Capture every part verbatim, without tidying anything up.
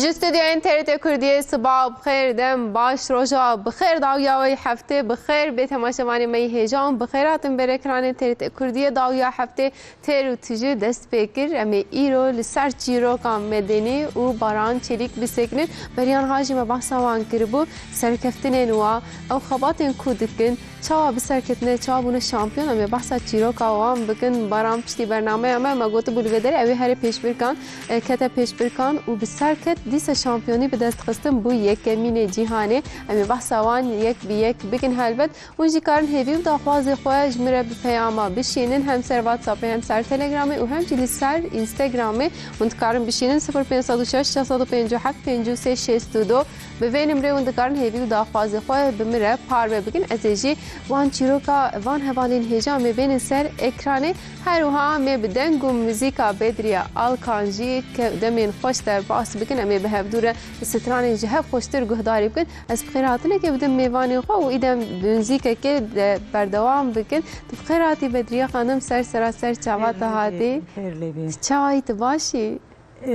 Ji stûdyoyên T R T Kurdiyê siba bi xêr, dem baş, roja bi xêr, dawiya wê heftê bi xêr bê temaşevanê me yê hêja û bi xêr hatin ber ekranê T R T Kurdiyê. Dawiya heftê têr û tijî dest pê kir. Em ê îro li ser çîroka Medenî û Baran Çelîk bisekinin. Beriya niha jî me behsa wan kiribû. Serkeftinên wa, ew xebatên ku dikin, çawa bi ser ketine, çawa bûne şampiyon, em ê behsa çîroka wan bikin. Baran piştî bernameya me, me gotibû li vê derê ew ê here pêşbirkan, e, kete pêşbirkan û bi ser ket, dîsa şampiyonî bi dest xistin, bû yekemînê cîhanê. Em ê behsa wan yek bi yek bikin helbet. Hûn jî karin hêvî û daxwazê xwe ji min re bi peyama bişînin, hem ser WhatsAppê, hem ser Telegramê û hem jî li ser Instagramê. Hûn dikarin bişînin sifir pênc sed û şeş, şeş sed û pêncî û heft, pêncî û sê şêst û du. Bi vê nimrê hûn dikarin hêvî û daxwazê xwe bi min re parve bikin. Ez ê jî wan çîroka van hevalên hêja em ê bênin ser ekranê. Her wiha em ê bi deng û muzîka Bedriye Alkan jî ke-, demên xweş derbas bikin. Em ê bi hevdû re stranên ji hev xweştir guhdarî bikin. Ez bi xêrhatinekê bidim mêvanê xwe û îdem bi muzîkekê de berdewam bikin. Tu bi xêr hatî Bedriye xanim, ser sera ser çava te hatî. Xêr lê bî. Tu çawa yî, tu baş î? E,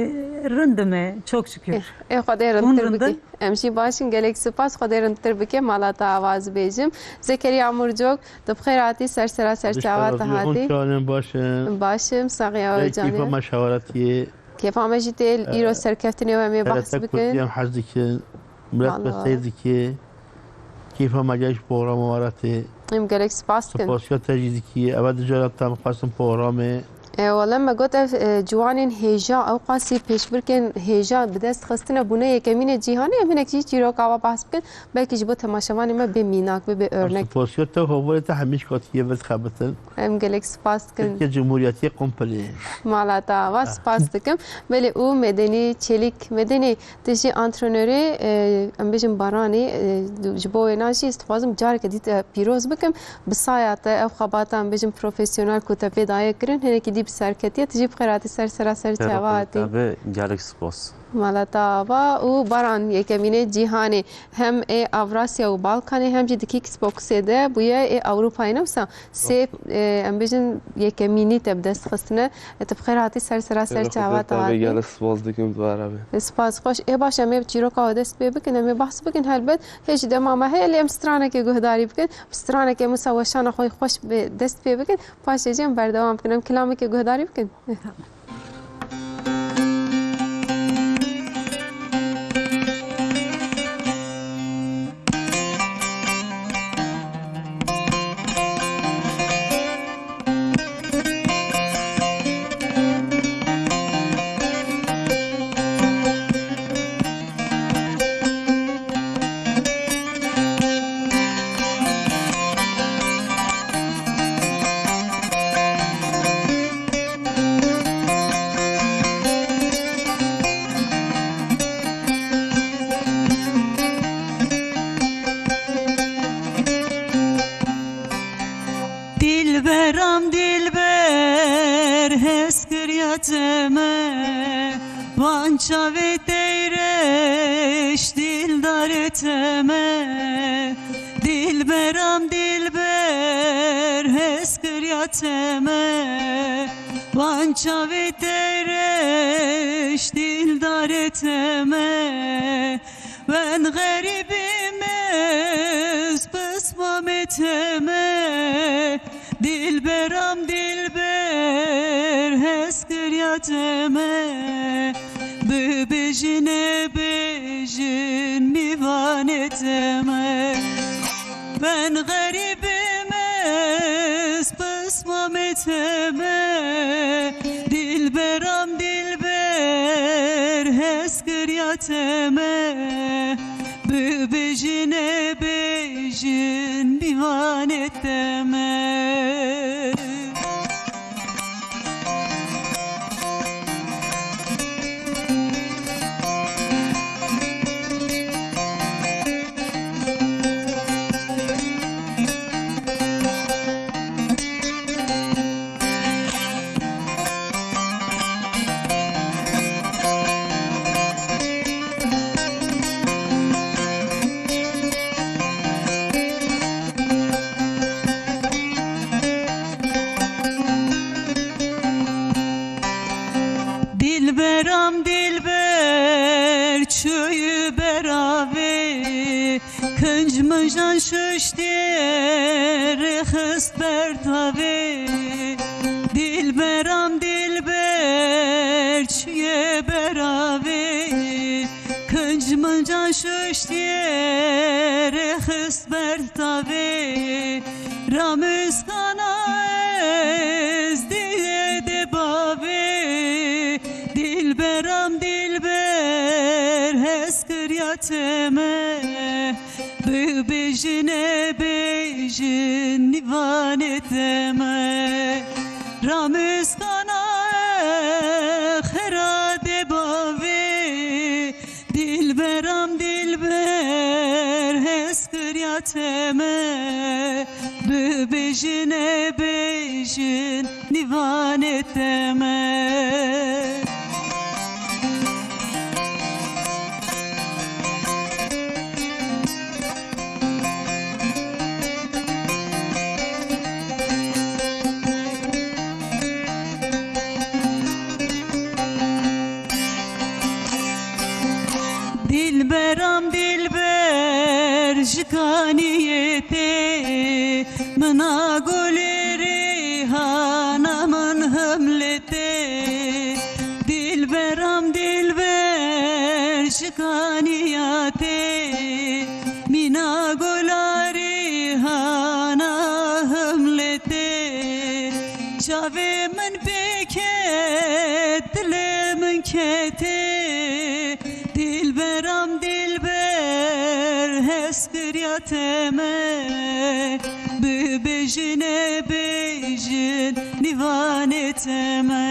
rind im e, çok şükür. Ê, ê, Xwedê Hûn rindtir rind bike. in? Em jî baş in, gelek spas, Xwedê rindtir bike, mala te ava ez bêjim. Zekeriya Murcok, tu bi xêr hatî, ser sera ser çava te hatî. Hûn çawa ne, baş in? Baş im, saxiya we canê. Keyfa me şawaratiyê. Kêfa me jî tê, îro serkeftinê we em ê behs bikin. T R T Kurdiyê em hez dikin. Milet me seyr dike. Keyfa me gelek ji programa we re tê. Em gelek spas dikin. Spasiya te jî dikî. Eve di cara te em xwestin programê. E, wele me got ev, e, ciwanên hêja, ew qasî pêşbirkên hêja bi dest xistine bûne yekemînê cîhanê, em hinek jî çîroka we behs bikin. Belkî ji bo temaşevanê me bê mînak, bibe örnek. Spasiya te, havalê te hemî ji katiyê ve dixebitin. Em gelek spas dikin. Tirkiye Cumhuriyetiyê komplê. Mala te ava, spas dikim. Belê û Medenî Çelîk. Medenî, tu jî antrenorê, e, em bêjin Baranê, e, ji bo wêna jî ez dixwazim careke dî te pîroz bikim. Bi saya te ev xebata, em bêjin, profesyonel ku te pê daye kirin, hinekî dî bi ser ketiye. Tu jî bi xêr hatî, ser sera ser çava hatî. Te bi gelek spas. Mala te ava û Baran, yekemînê cîhanê. Hem ê Avrasya û Balkanê, hem jî di kickboxê de bûye ê Ewropayê. Ne wisa sê, e, em bêjin yekemînî te bi dest xistine. E, tu bi xêr hatî, ser sera ser çava te hatî. Gelek spas dikim tu, Erebe. E, spas, xweş. Ê baş, em ê çîroka we dest pê bikin, em ê behs bikin helbet. Hê jî dema me heye, lê em stranekê guhdarî bikin. Bi stranekê em wisa weşana xwe xweş bi dest pê bikin. Paşê jî em berdewam bikin. Em kilamekê guhdarî bikin. Dilberam dilber, hez kiriya te me, van çavê te reş, dildarê te me. Dilberam dilber, hez kiriya te me, van çavê te reş, dildarê te me. Ben xerîbim ez, pismamê te me. Dilberam dilber, hez kiriya te me. Bibêjin ê bêjin, mîvanê te me. Ben xerîbim ez, pismamê te me. Dilberam dilber, hez kiriya te me. Bibêjin ê bêjin, mîvanê te me. Jan şuştiye rêxist ber tavê, dilberam dilber çiye beravê. Kinc min can şuştiye rêxist ber tavê, ramûskana ez dê de bavê. Dilberam dilber hez kiriya te me, bibêjine bêjin nîvanê te me. Ramûskana xera de bavê, dilberam dilber hez kiriya te me, bibêjine bêjin nîvanê te me. Dilberam dilber ji kaniyê tê, mina gulê rêhana min him lê tê. Dilberam dilber ji kaniya tê, mîna gula rêhana him lê tê. Çavê min pê ket, dilê min ketê. Dilberam dilber hez kiriya te me, bibêjine bêjin nîvanê te me.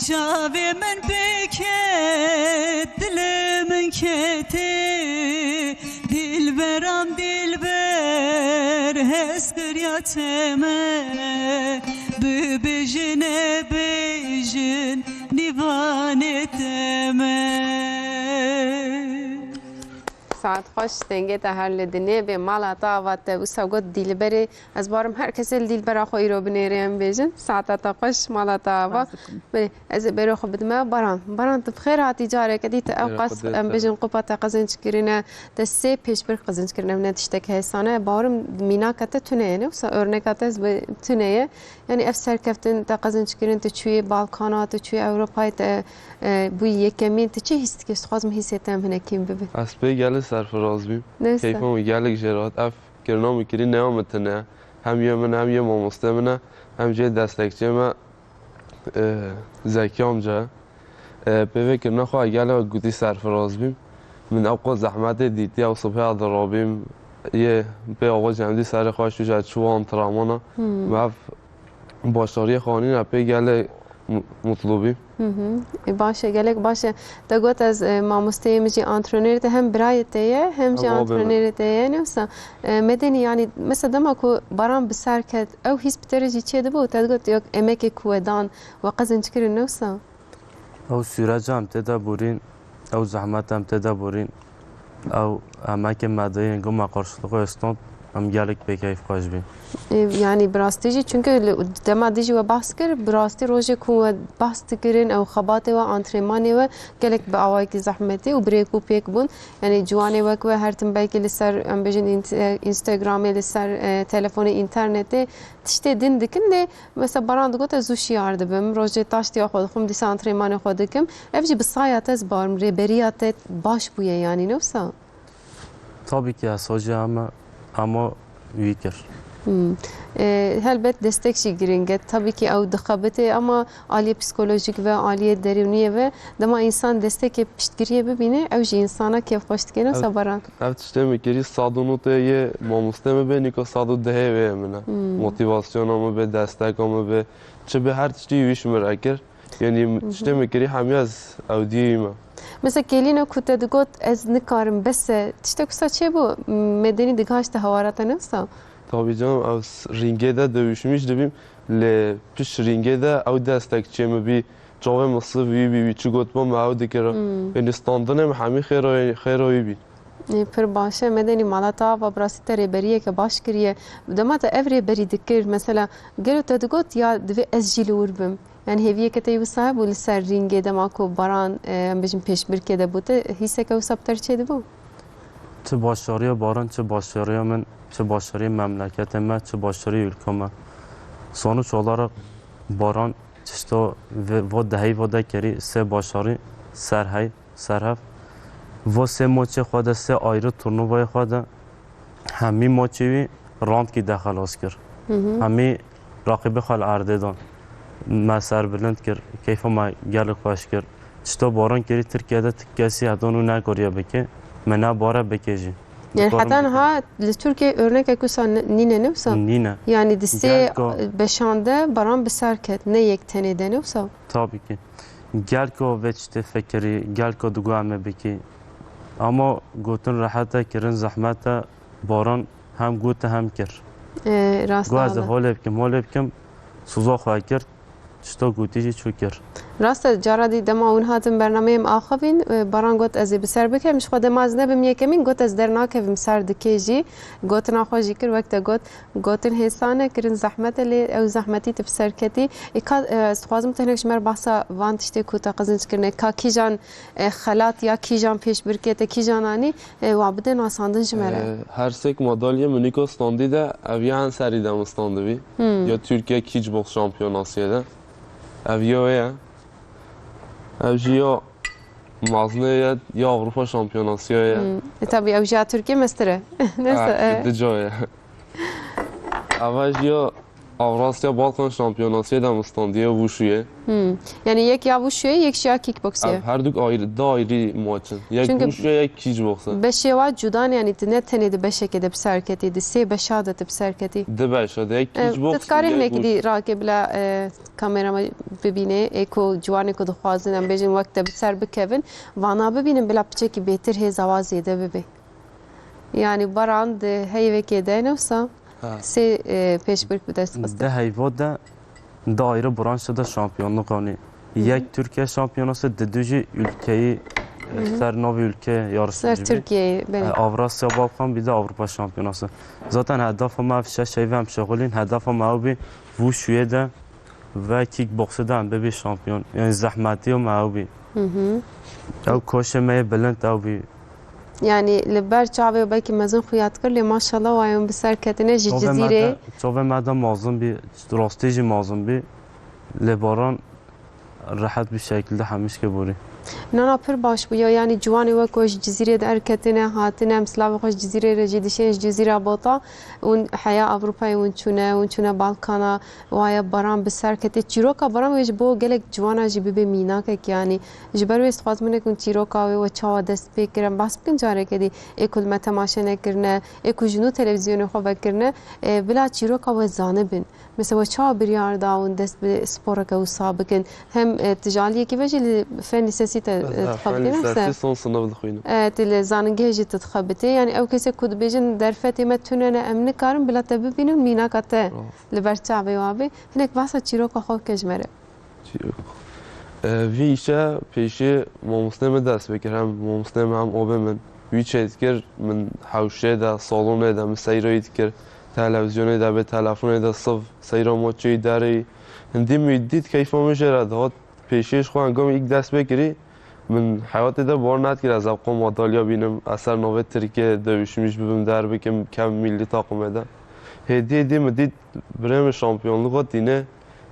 Çavê min pê ket, dilê min ketê. Dilberam dilber hez kiriya te me, bibêjine bêjin nîvanê te me. Saet xweş, dengê te her li dinê bê, mala te ava te wisa got dilberê. Ez barim her kesê li dilbera xwe îro binêrê em bêjin. Saeta te xweş, mala te ava. Spas dikim. Belê, ez ê berê xwe bidime Baran. Baran, tu bi xêr hatî careke dî, tu ew Xêr qas, xwe em dê bêjin, te. Qupa te qezenc kirine, te sê pêşbirk qezenc kirine, ev ne tiştek hesane. Barim mînaka te tune ye, ne wisa örneka te ez bi tune ye. Yani ev serkeftin te qezenc kirin, tu çûyê Balkana, tu çûyê Ewropayê, te, e, bûyî yekemîn, tu çi hîs dikî? Ez dixwazim hîsê te em hinekî bibe. Ez pê gelek serfiraz bîm. Ne wisa? Keyfa min gelek jê re hat. Ev kirina min kirî neya min tune. Hem yê min, hem yê mamoste min e, hem jê destekçê me, e, Zekî amca. E, pê vê kirina xwe gelek gotî serfiraz bîm. Min ew qas zehmetê dîtî, ew sibhê dirabîm, yê pê awa cemdî serê xwe şûja çû antrenmana. Hmm. Me ev başariyê xanîne pê gelek mu-, mutlu bîm. Hı hı. E, baş e, gelek baş e. Te got ez, e, mamosteyê min jî antrenörê te, hem birayê te ye, hem jî Ev abê min. antrenörê te ye. Ne wisa, e, Medenî, yanî, mesela dema ku Baran bi ser ket, ew hîs bi te re jî çê dibû, te digot, yok, emekê ku we dan, we qezenc kirin, ne wisa? Ew sûreca em tê de borîn, ew zehmet em tê de borîn, ew emekê me dayîn, ku me qarşiliqê wê stond, em gelek pê keyfxweş bîn. E, yanî bi rastî jî, çunke li, dema dijî we behs kir, bi rastî rojê ku we behs dikirin, ew xebatê we, antrenmanê we gelek bi awayekî zehmetî û bi rêk û pêk bûn. Yanî ciwanê wek we her tim belkî li ser, em bêjin, int-, e, Instagramê, li ser, e, telefonê, înternetê tiştê din dikin, lê mesela Baran digot, ez zû şiyar dibim, rojê taştiya xwe dixwim, dîsa antrenmanê xwe dikim. Ev jî bi saya te, ez barim rêberiya te baş bûye, yanî ne wisa? Tabii ki ez hocî ama, ama wî kir. Hmm. E, helbet destek jî giring e. Tabii ki ew dixebite ama aliyê psikolojik ve, aliyê derûniyê ve dema însan destekê, piştgiriyê bibîne, ew jî însana kêfxweş dike, ne wisa Baran? Ev tiştê min kirî sed û notê yê mamoste min bê, nîka sed û dehê wê min e. Hmm. Motivasyona min bê, desteka min bê, çi bê, her tiştî wî ji min re kir. Yanî Hı hı. tiştê min kirî hemî ez ewdiyê wî me. Mesela Kelîna ku te digot ez nikarim, bes e, tiştek wisa çêbû? Medenî digihaşte hewara te, ne wisa? Tabii canım, ew s-, ringê de dövüşmüş dibîm, lê pişt ringê de ew destekçê min bî, çavê min sivî bî, wî çi got ba me ew dikir. Hmm. Yanî standinê min hemî xêra, xêra wî bî. Ê, pir baş e. Medenî, mala te ava, bi rastî te rêberiyeke baş kiriye. Dema te ev rêberî dikir, mesela, gelo te digot, ya divê ez jî li wir bim? Yani hêviyeke te yê wisa hebû li ser rîngê, dema ku Baran, e, em bêjin pêşbirkê de bû, te hîseke wisa bi te re çêdibû? Çi başarıya Baran, çi başarıya min, çi başarıya memleketê me, çi başarıya ülke me. Sonuç olarak Baran tişto ve vo dehey vo de kerî sê başarı serhey, serhev. Vo sê maçê xwe de, sê ayrı turnuvayê xwe de hemî maçê wî randkî de xelas kir. Hı hı. Hemî raqîbê xwe li erdê dan. Me serbilind kir, keyfa me gelek xweş kir. Tişta Baran kirî Tirkiye de ti kesî heta nû nekariye bike. Me nebare bike jî. Yani Dikarim heta bike. Niha li Tirkiye örnekek wisa n-, nîne, ne wisa? Nîne. Yani di sê Gelka beşan de Baran bi ser ket, ne yek tenê de, ne wisa? Tabii ki. Gelka vê tiştê fikirî, gelka digo em ê bikî. Ama gotin rehet e, kirin zehmet e, Baran hem got e hem kir. E, rast Got ez ê wele. holê bikim, holê bikim, suza xwe kir. Tişta gotî jî çû kir. Rast e, cara dî dema hûn hatin bernameyê me axivîn, e, Baran got, "Ez ê bi ser bikim." Ji xwe dema ez nebim yekemîn, got, "Ez dernakevim ser dikê jî." Gotina xwe jî kir, wek te got, gotin hêsan e, kirin zehmet e, lê ew zehmetî tu bi ser ketî. Ê ka, e, ez dixwazim tu hinek ji me re behsa van tiştê ku te qezinc kirine, ka kîjan, e, xelat ya kîjan pêşbirkê te kîjan anî, e, wa bide nasandin ji me re. E, her sêk madalya min nîko standî de, ev ya en serî de min standibî. Hmm. Ya Türkiye Kickbox Şampiyonasiyê de. Ev ya wê ye. Ev jî ya Mazlê ye, ya Avrupa Şampiyonasiyê ye. Hmm. E, tabii, ew jî ya Tirkiye mestir e. Neyse, Ha, e. Dica ye. Ava jî ya Avrasya Balkan Şampiyonasiyê de min standiye Wushu'yê. Hmm. Yani yek ya Wushu'yê, yek jî ya kickboxê. Ev her duk ayrı, da ayrı maç in. Yek Çünkü Wushu'yê, yek kickboxê. Beşê wa cuda ne, yani tu ne tenê di beşekê de bi ser ketî, di sê beşa de tu bi ser ketî. Di beşa de, yek E, kickbox, tu dikarî yek hinekî Wushu. Dî rake bila, e, kamera me bibîne, ê ku ciwanê ku dixwazin, em bêjin, wek te bi ser bikevin, vana bibînin, bila piçekî bêtir hêza wa zêde bibe. Yani Baran di heyvekê de ne wisa Ha. sê, e, pêşbirk bi dest xiste. Di heyva de, di ayrı branşa de şampiyonluk anî. Hı hı. Yek Türkiye şampiyonası, di du jî ülkeyi, e, Hı hı. ser navê ülke yarışmacı Ser bî. Türkiye'yi, belê. E, Avrasya Balkan, bir de Avrupa şampiyonası. Zaten hedefa me ev şeş heyve em şixulîn, hedefa me ew bî, Wushu'yê de ve kickboxê de em bibî şampiyon. Yani zehmetî me ew bî. Hı hı. Ew koşê me yê bilind ew bî. Yani li ber çavê belkî mezin xuya dikir, lê maşallah wayon bi ser ketine ji Çavê me Cizîrê. de, çavê me de mazin bî, rastî jî mazin bî. Lê Baran rehet bir şekilde hemişke borî. Nana pir baş bû ya, yani ciwanê wek ku ji Cizîrê derketine, hatine, em silavê xwe ji Cizîrê re jî dişên ji Cizîra Bota, hûn heya Ewropayê hûn çûne, hûn çûne Balkana, waye Baran bi ser ketê. Çîroka Baran wê ji bo gelek ciwana jî bibe mînakek, yani ji ber wê dixwazim hinek hûn çîroka wê we çawa dest pê kir, em behs bikin careke dî, ê ku li me temaşe nekirine, ê ku ji nû televîzyonê xwe vekirine, e, bila çîroka we zanibin. Mesela we çawa biryar da hûn dest bi sporeke wisa bikin? Hem, e, tu ji aliyekî ve jî li fen lisesî te, Ez, e, ha, dixebitî, fen ne wisa? Lisesî son sınıf dixwînim. E, tu li zanîngehê jî tu dixebitî. Yani ew kesê ku dibêjin derfetê me tune ne, em nikarin bila te bibînin, mînaka te Rast. li ber çavê wa bê. Hinek behsa çîroka xwe bike ji me re. Çîrok. E, vî îşe pêşî mamostê min dest pê kir, hem mamostê min hem obê min. Wî çêdikir, min hewşê de, salonê de min seyra wî dikir. Televîzyonê de bê, telefonê de siv seyra maçê wî derê. Hindî min wî dît, keyfa min jê re dihat. Pêşiyê ji xwe hengam îlk dest pê kirî, min heyatê de bawer nedikir ez ewqas madalya bînim, ez ser navê Tirkiyê dewişmîş bibim, derbikim, kevim millî taqimê de. Hêdî hêdî min dît birê min şampiyonluka tîne,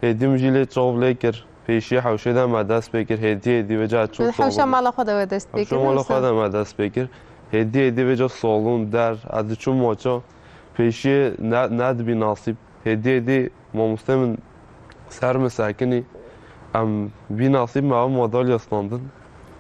hêdî min jî lê çav lê kir. Pêşiyê hewşê de me dest pê kir, hêdî hêdî vêca ez çûm Hewşa salonê. Mala xwe de we dest pê Hewşa kir, mala wisa? Xwe de me dest pê kir. Hêdî hêdî vêca salon, der, ez diçûm maça. Pêşiyê ne, nedibî nasîb. Hêdî hêdî mamostê min ser min sekinî. Em bî nasîb me ev madalya standin.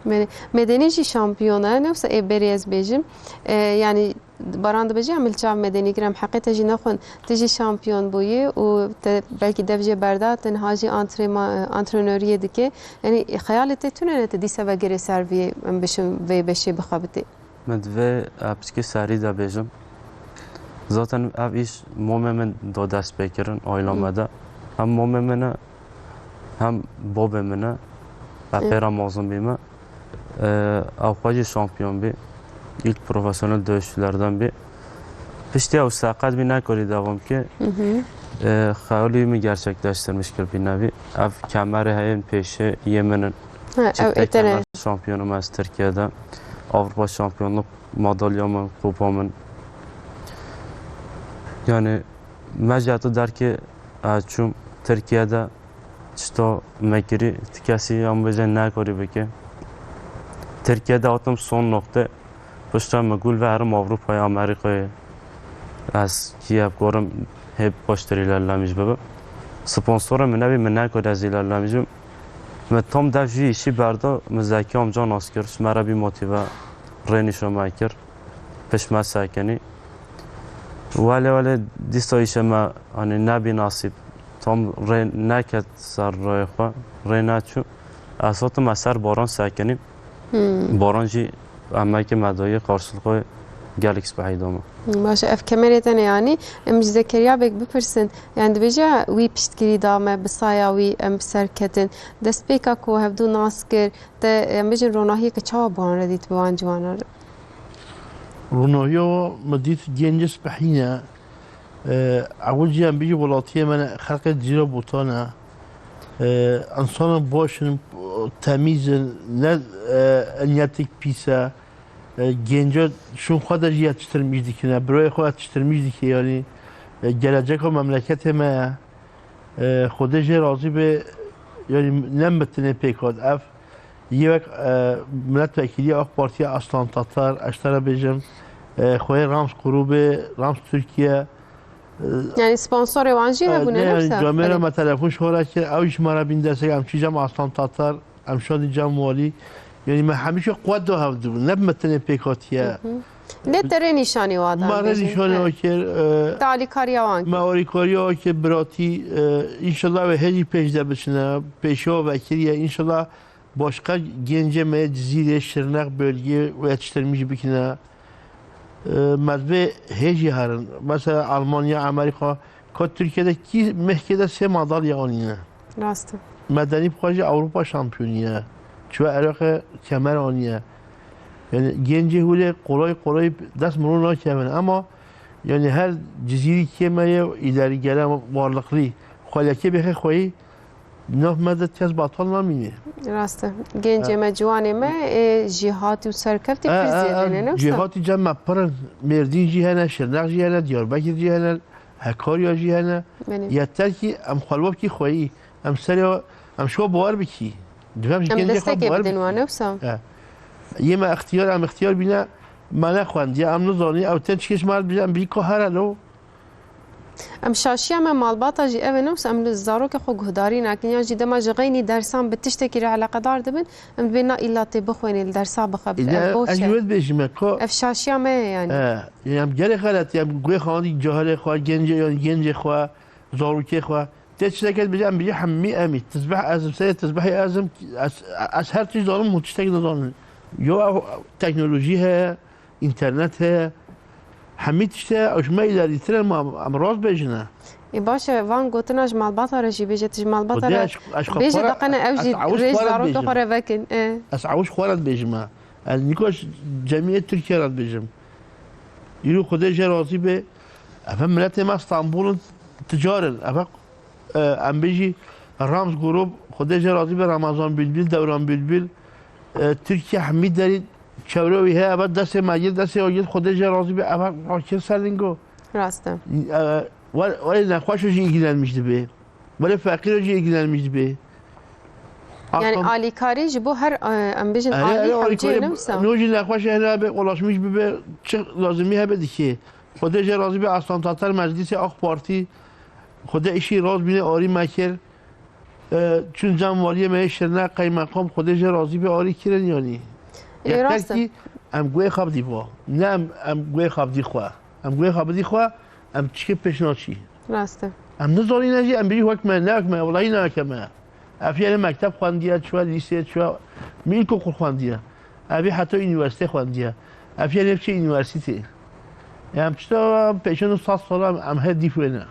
Belê. Medenî jî şampiyon e, ne wisa ê berê ez bêjim. E, yani Baran dibêje, em li çav Medenî kir, em heqê te jî nexwin. Tu jî şampiyon bûyî û te belkî dev jê berda, tu niha jî antrema-, antrenoriyê dike. Yani xeyalê te tune ne tu dîse vegerê ser vê, em bişim vê beşê bixebitê? Min divê, e, piçkî serî de bêjim. Zaten ev îş momê min da dest pê kirin, aîla Hı. me de. Hem momê min e, hem bobê min e. E, Hı. pêra mezin bî me. E, ew xwe jî şampiyon bî. İlk profesyonel dövüşçülerden bî. Piştî ew seqet bî, nekarî devam ki. Hı hı. E, xeyalî min gerçekleştirmiş kir bir nevi. Ev kemerê heyên pêşê yê min in. Ha, Çifte ew êtene. Kemer şampiyonum ez Tirkiyede. Avrupa şampiyonluk madalya min, kupa min. Yani me jî heto derkê, e, çûm Tirkiye de çito me kirî, ti kesî em bêje nekarî bike. Tirkiye de hatim son noqte. Piştre min gul ve herim Avrupayê, Amerîkayê. Ez kî hevkorim hê baştir îlerlemîş bibe. Sponsorê min nebî, min nekir ez îlerlemîş bim. Min tam dev jî îşî berda, min Zekî amca nas kir, ji me re bî motive, rê nîşo me kir, pişt me sekinî. Welê welê dîsa îşe me, hanî nebî nasîb, tam rê neket ser rayê xwe, rê neçû. Ez hatim me ser Baran sekinî. Hmm. Baran jî emekê me dayê, qarşılıqê gelek spehî da me. Hmm, baş e, ev kemerê te ne yanî? Em ji Zekeriya Beg bipirsin. Yani dibêje wî piştgirî da me, bi saya wî em bi ser ketin. Destpêka ku hevdû nas kir, te, em bêjin ronahiyeke çawa bi wan re dît bi wan ciwanan re? Ronahiya me dît gencê spehî ne. E, ewil jî em bêjî welatiyê me ne, xelqê Cizîra Botan e. E, însanan baş in, temîz in, ne, e, niyetek pîs e. E, genca şûn xwe de jî yetiştirmîş dikine, birayê xwe yetiştirmîş dike, yanî, e, geleceka memleketê me ye. E, Xwedê jê razî be, yanî ne min bi tenê pêk hat. Ev yê wek, e, miletvekîliya AK Partiya Aslan Tatar, ez ji te re bêjim, e, xweyê Rams grûbê, Rams Tirkiye, e, Yani sponsorê wan jî e, hebûne, ne, ne yanî wisa? Camêra Belê. Me telefon ji xwe re kir, ew jî ji me re bîn destek, em çî cem Aslan Tatar, em şadî cem walî. Yanî me hemîşe quwet da hevdû, ne bi me tenê pêk hatiye. Hı hı. Lê te rê nîşanî wa da, Me rê bêjin, nîşanî he. Wa kir, e, Te alîkariya wan kir. Me alîkariya wan kir, biratî, e, înşallah wê hêjî pêş de biçine, pêşiya vekiriye, înşallah başka gencê me yê Cizîrê, Şirnex bölgeyê yetiştirmîş bikine. E, me divê hêjî herin. Mesela Almanya, Amerîka, ka Tirkiye de kî mehkê de sê madalya anîne. Rast e. Medenî bi xwe jî Ewropa şampiyonî ye. Çiwe Iraqê kemer aniye. Yani gencê hûlê kolay kolay dest mirov nakevin. Ama yani her Cizîrî kê me ye îlerîgere varlıklî. Xwelekê bêxe xweyî nav me de kes batal namîne. Rast e. Gencê Ha. me, ciwanê me, ê, jîhatî û serkeftî E, pir e, zêde e, ne, ne wisa? Cîhatî cem me pir in. Mêrdîn jî hene, Şirnex jî hene, Diyarbekir jî hene, Hekarya jî hene. Belê. Yeter ki em xwe li wekî xweyî, em serê, em şo bawer bikî. Divê em ji Em gencê xwe destekê bawer bidin bikî. Wan, ne wisa? E. Yê me extiyar, em extiyar bîne, me nexwendiye, em nizanî, ew tên çikê ji me re dibêje, em bî ka here lo. Em şaşiya me malbata jî ev e, ne wisa em li zarokê xwe guhdarî nakin, yan jî dema ji xeynî dersan bi tiştekî re eleqedar dibin, em dibê na îla tê bixwênê, li dersa bixe, Îde ev boş ez e. Ji we dibêjime ka Ev şaşiya me ye yani. E, em gelê xelet, em guhê xandî cahilê xwe, gencê, yan gencê xwe, zarokê xwe. Tê çi deke dibêje, em bêjî hemî em î. Tizbeh ez im, serê tizbehê ez im, ez, ez her tişt zanim, hûn tiştek nizanin. Yo ew teknolojî heye, înternet heye, hemî tişt heye, ew ji me îlerîtir in, ma em rast bêjine. Ê baş e, van gotina ji malbata re jî bêje, tu ji malbata Xwedê re ez, ez xwe bêje xwe re, deqene ew ez jî ewş rê xwe re zarokê dibêjim. Xwe re vekin. E. Ez ewş xwe re dibêjim e. Ez nîko ji cemiyê Tirkiye re dibêjim. Îro Xwedê jê razî be, ev miletê me Stenbol in, ticar in. Ev e, em bêjî Rams Grûp, Xwedê jê razî be, Ramazan Bîlbîl, Dewran Bîlbîl, e, Tirkiye hemî derî çewre wî heye, eve destê me gir, destê we gir, Xwedê jê razî be, eve rakir ser lingo. Rast e. E, we-, welê nexweşo jî ilgilenmiş dibe. Welê feqîro jî ilgilenmiş dibe. Yani Aslan alîkarî ji bo her, e, em bêjin Erê, aîlî erê, hemcî alîkarî ne wisa? No jî nexweşê hene be, ulaşmış bibe, çi lazimî hebe dike. Xwedê jê razî be, Aslan Tatar Meclîsê AK Partî, Xwedê îşî rast bîne arî me kir. E, çûn cem waliyê me yê Şirne, qeymeqam, Xwedê jê razî be, arî kirin yanî. Ê, yeter rast e. Ki em guhê xwe bidî va. Ne em, em guhê xwe bidî xwe. Em guhê xwe bidî xwe, em tişkê pêş naçî. Rast e. Em nizanîne jî, em bêjî wek me, ne wek me, welahî ne weke me. Ev yene mekteb xwendiye, çûye lîsê, çûye min îlkokul xwendiye. Ev ê heta unîversîtê xwendiye. Ev yene biçe unîversîtê. Em çita pêşên sed sala em, em her dîf wêne.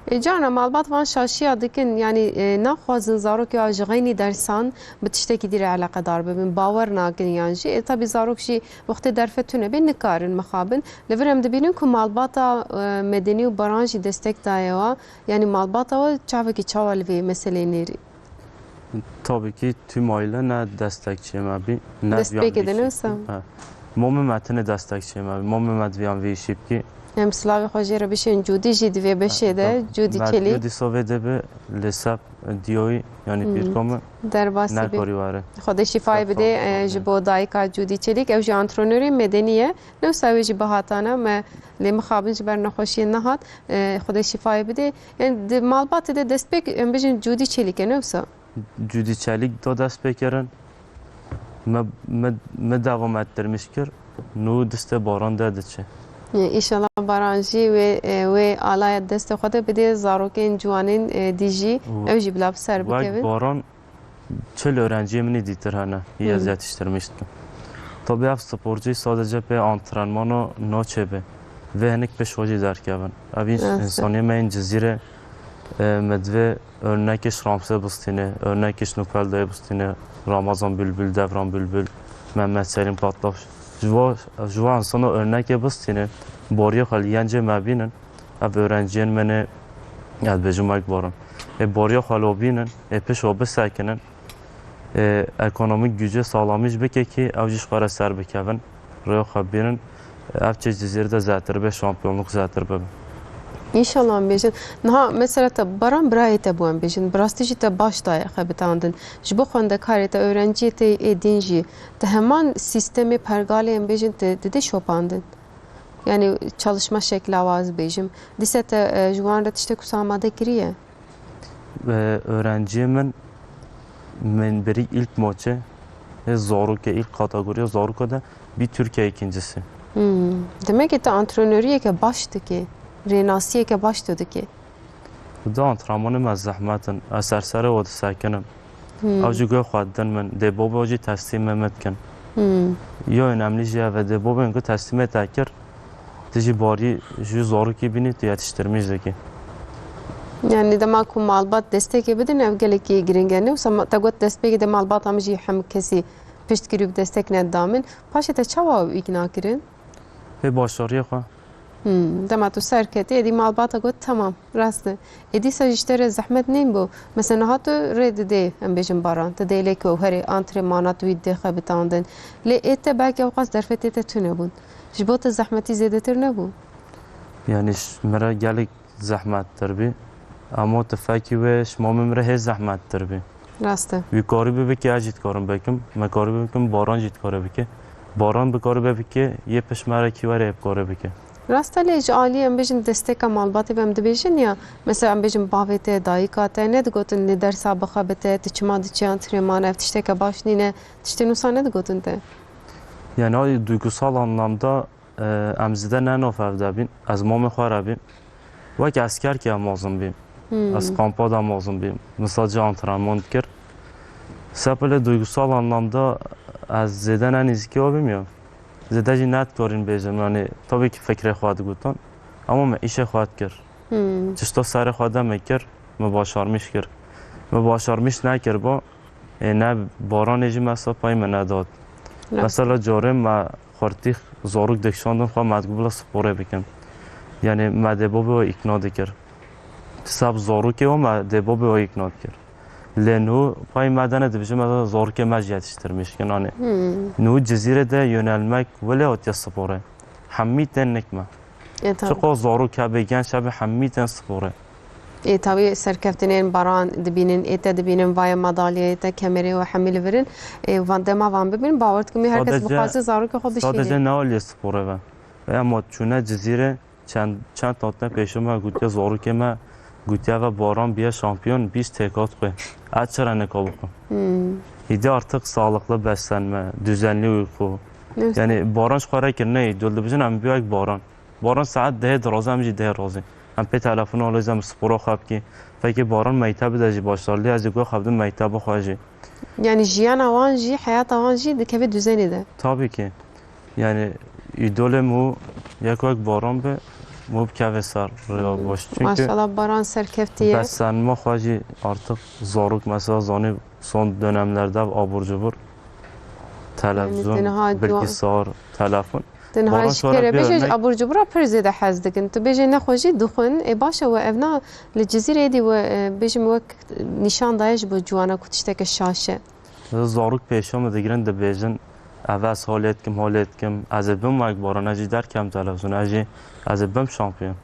E, carna malbat van şaşiya dikin, yanî, e, naxwazin zarokê wan ji xeynî dersan bi tiştekî dî re eleqedar bibin. Bawer nakin yan jî. E, tabî zarok jî wextê derfet tune bê nikarin mixabin. Li vir em dibînin ku malbata, e, medenî û Baran jî destek daye wa. Yanî malbata we çavekî çawa li vê meseleyê nêrî? Tabii ki tüm aile ne destekçi me bî, ne Destpêkê viyan de vî ne şî wisa? He. Momê me tenê destekçi me bî. Momê me viyan vî şî bikî. Em silavê xwe jê re bişên Cûdî jî di vê beşê de, Cûdî Çelîk. Cûdî sovê de bi li sep diyoyî, yanî Hmm. pîrko min Derbasî bi. Nekarî were. Xwedê şîfayê Sep bide, sağ e, olun. Ji bo dayika Cûdî Çelîk. Ew jî antrenorê medenî ye. Ne wisa wê jî bihatane me lê mixabin ji ber nexweşiyê nehat. E, Xwedê şîfayê bide. Yani di malbatê de destpêk, em bêjin Cûdî Çelîk e, ne wisa? Cûdî Çelîk da dest pê kirin. Me, me, me devam ettirmiş kir. Nû distê Baran de diçe. Înşallah Baran jî wê, e, wê alaya destê xwe de bidê zarokên ciwanên, e, dî jî, Û ew jî bila bi ser wek bikevin. Baran çil öğrenciyê min î dîtir hene, yî ez Hmm. yetiştirmiş dikim. Tabii ev sporcu sadece pê antrenmano naçêbe. Vê hinek pêş xwe jî derkevin. Ev ins-, Rast e. insanê me yên Cizîrê, e, me divê örnek ji Ramsê bistîne, örnek ji Nûpeldayê bistîne, Ramazan Bülbül, Devran Bülbül, Mehmet Selim Patlaş. Ji vo, ji vo insana örnekê bistîne, bariya xwe li gencê me bînin. Ev öğrenciyên me ne, ez dibêjim wek Baran. Ê bariya xwe lo bînin, ê pişt xwe bisekinin, ê ekonomik gücê sağlamîş bike ki ew jî ji xwe re ser bikevin, rêya xwe bînin. Ev çê Cizîr de zêtir be, şampiyonluk zêtir bibe. Înşallah em bêjin. Niha mesela te Baran birayê te bû em bêjin. Bi rastî jî te baş daye xebitandin. Ji bo xwendekarê te, öğrenciyê te ê din jî, te heman sîstemê pergalê em bêjin te didê şopandin. Yani çalışma şekla wa ez bêjim. Dîse te, e, ji wan re tiştek wisa amade kiriye? E, öğrenciyê min, min berî ilk maçê, e, zaroke, ilk kategoriya zaroka de bir Türkiye ikincisi. Hmm. Demek ki te antrenoriyeke baş dikê, rênasiyeke baş tu dikê. Di antrenmanê me zehmet in. Ez ser serê we disekinim. Hmm. Ew jî guhê xwe didin min. Dê bobê jî teslîmê min dikin. Hmm. Yo önemli jî ev e, dê bobên ku teslîmê te kir, tu jî barî jû zarokî bînî, tu yetiştirmîş dikî. Yani dema ku malbat destekê bidin, ev gelekî giring e. Ne wisa ma-, te got destpêkê de malbata min jî hemû kesî piştgirî û destek neda min. Paşê te çawa ew îkna kirin? Pê başariyê xwe. Hmm, dema tu serketî, êdî malbata got, "Tamam, rast e." Ê dîsa ji te re zehmet nîn bû. Mesela niha tu rê didê, em bêjin Baran, tu dê lê ku herê antrenmana tu wî didê xebitandin. Lê ê te belkî ewqas derfetê te tune bûn. Ji bo te zehmetî zêdetir nebû? Yani ş-, min re gelek zehmettir bî. Ama tifekî wê ji mamê min re hê zehmettir bî. Rast e. Wî karî bibike, ez jî dikarim bikim. Me karî bikim, Baran jî dikare bike. Baran bikare bibike, yê pişt me re kî were ê bikare bike. Rast e, lê ji alî em bêjin desteka malbatê ve em dibêjin ya, mesela em bêjin bavê te, dayika te, nedigotin lê dersa bixebite, tu çima diçî antrenman, ev tişteke baş nîne, tiştên wisa nedigotin te? Yani ay duygusal anlamda E, em zêde ne nav ev de bîn. Ez mamê xwe re bîm. Wek eskerkî em mezin bîm. Hmm. Ez kampa de mezin bîm. Min sadece antrenman dikir. Sepilê duygusal anlamda ez zêde ne nêzîkî we bîm ya. Zêde jî nedikarîn bêjim. Yani, tabii ki fikrê xwe digotin. Ama me îşê xwe dikir. Hmm. Tişta serê xwe de me kir, me başarmîş kir. Me başarmîş nekir bo, Ê, ne Baranê jî mesela pay me nedat. Evet. Mesela carê me xurtî zarok dikişandin xwe me digot bila sporê bikin. Yani me dê bobê we îkna dikir. Sab zarokê we me dê bobê we îkna dikir. Lê nû pay me de ne dibêjim mesela zarokê me jî yetiştirmiş kin. Hani Hmm. nû Cizîrê de yönelmek wele hatiye sporê. Hemî tên nik me. Ê, tabii. Çiqo zarok hebe, genç hebe, hemî tên sporê. Ê, tabii serkeftinên Baran dibînin, ê te dibînin, vaya madalyayê te, kemerê we hemî li vir in. Ê, van dema van bibînin, bawer dikim, her kes Sadece, bixwaze zarokê xwe bişîne. Sadece ne aliyê sporê ve. Ve ama çûne Cizîrê çend, çend hatine pêşî me gotiye zarokê me, gotiye ve Baran biye şampiyon, bîst têkat xwe. Ez çira nika bikim? Hmm. Îdî artık sağlıklı beslenme, düzenli uyku. Evet. Yani Baran ji xwe re kir, ne, dol dibijin em biwek Baran. Baran saet dehê diroze, em jî dehê rozê. Em pê telefon alê, em spora xwe bikî. Fekê Baran mektebê de jî başarlî, ez jî ku xwe bidim mekteba xwe jî. Yani jiyana wan jî, heyata wan jî dikeve düzenê de. Tabii ki. Yani îdolê min yek wek Baran be, min bikeve ser rêya Hmm. baş. Çünkü Maşallah Baran serkeftiye. Beslenme xwe jî artık zarok mesela zanî son dönemlerde abur cubur. Yani Televizyon, tenha ciwan- bilgisayar, telefon. Din ha Baran ji şwara kerê bêje, örnek abur cubura pir zêde hez dikin. Tu bêje nexwe jî dixwin. Ê baş e we evna li Cizîrê dî we, e, bêjim wek nîşan daye ji bo ciwana ku tişteke şaş e. Zarok pêşiya min digirin dibêjin, ev ez holê dikim, holê dikim. Ez ê bim wek Baran, ez jî derkem televizyona, ez jî, ez ê bim şampiyon.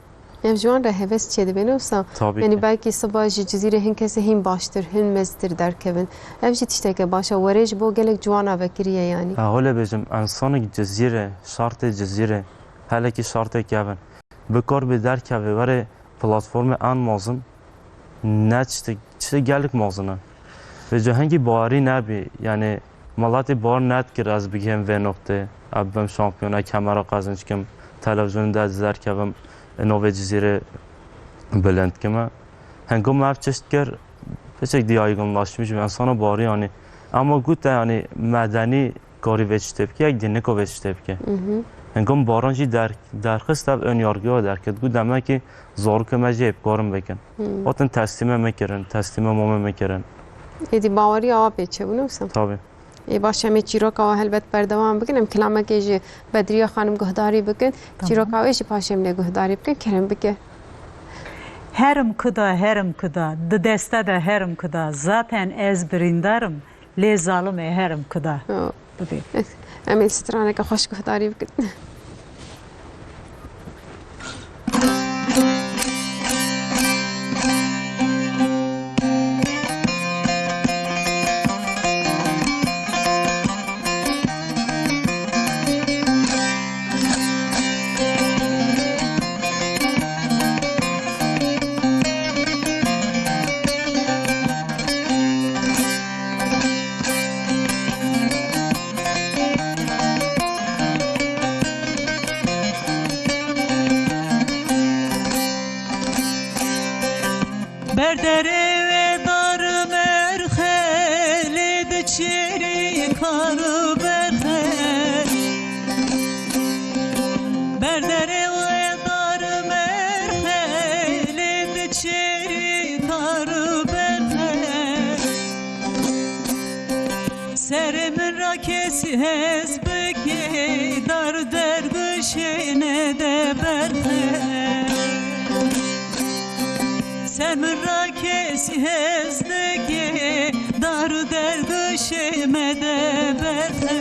Ev ji wan re heves çêdibe, ne wisa? Tabii Yanî ki. Belkî siba ji Cizîrê hin kesê hîn baştir, hin meztir derkevin. Ev jî tişteke baş e. Werê ji bo gelek ciwana vekiriye yanî. Ha, holê bêjim, insanek Cizîrê, şartê Cizîrê, helekî şartê kevin. Bikar bê derkeve were platformê en mezin, ne tiştek, tiştek gelek mezin e. Vêca hingî bawerî nebî, yanî miletê bawer nedikir ez bigihêm vê noqtê, ez bibim şampiyon, ez kemera qezinc kim, televizyonê de ez derkevim, navê Cizîrê bilind kime. Hingom ev çişt kir, piçek dî yaygınlaşmış bî, insana bawerî yanî. Ema gote yanî medenî karî vê tiştê bike, yek dî niko vê tiştê bike. Mhm. Hingom Baran jî der-, derxist ev ön yargıya derket. Got, demek ki zarokê me jî ê bikarin bikin. Hmm. Hatin teslîmê me kirin, teslîmê mamê me kirin. Êdî baweriya wa pê çêbû, ne wisa? Tabii. Ê baş, em ê çîroka wa helbet berdewam bikin. Em kilamekê ji Bedriye Xanim guhdarî bikin. Tamam. Çîroka wê jî paşê em lê guhdarî bikin. Kerem bike. Herim kuda, herim kuda, di desta de herim kuda, zaten ez birîndarim, lê zalimê herim kuda. Oh. Bibê. Em ê straneke xweş guhdarî bikin. Ber derê wê dar merxelê diçêrî kar û berxê. Ber derê wê dar merxelê diçêrî kar û berxê. Serê min ra kesî hez bike, dar û derguşê nede berxe. Ser min ra kesî hez dike, dar û derguşê mede berxe.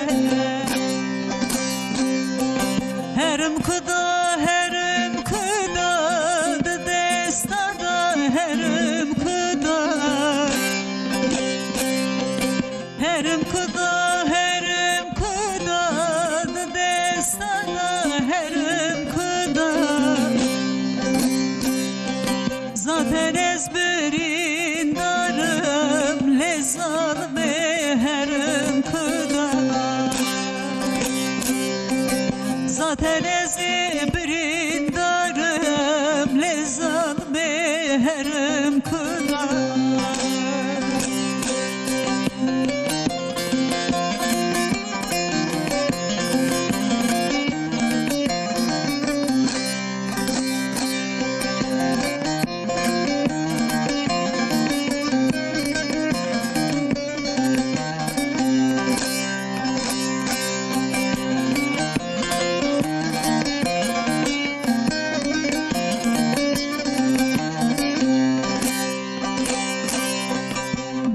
Herim kuda, herim kuda, di desta da herim kuda. Herim kuda, herim kuda, di desta da herim kuda. Zaten ez birîndarim, lê zalimê herim kuda. Zaten ez ê birîndarim, lê zalimê herim kuda.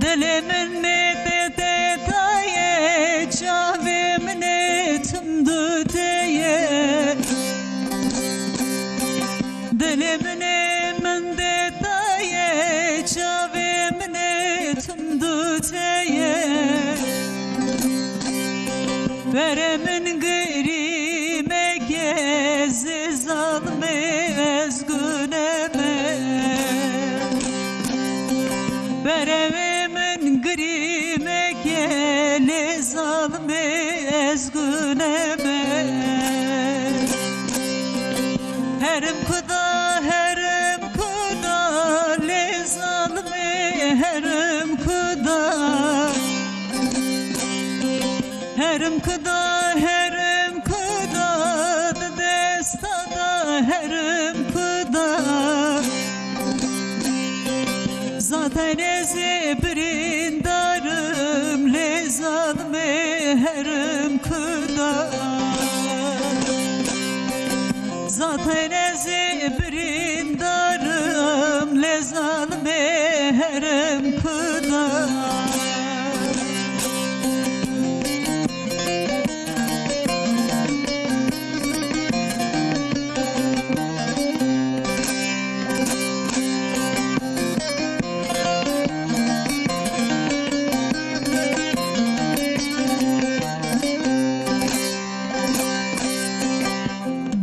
Dilê min ê tê tê tayê, çavê min ê tim du têye. Dilê min ê min dê tayê, çavê min ê tim du têye. Were min girî meke, zê zalimê ez gune me. Were wê min girî meke, lê zalimê ez gune me. Herim kuda, herim kuda, lê zalimê herim kuda. Herim kuda, herim kuda, di desta da herim kuda. Zaten ez ê birîndarim, lê zalimê herim kuda. Zaten ez birindarım, lê zalimê herim kuda.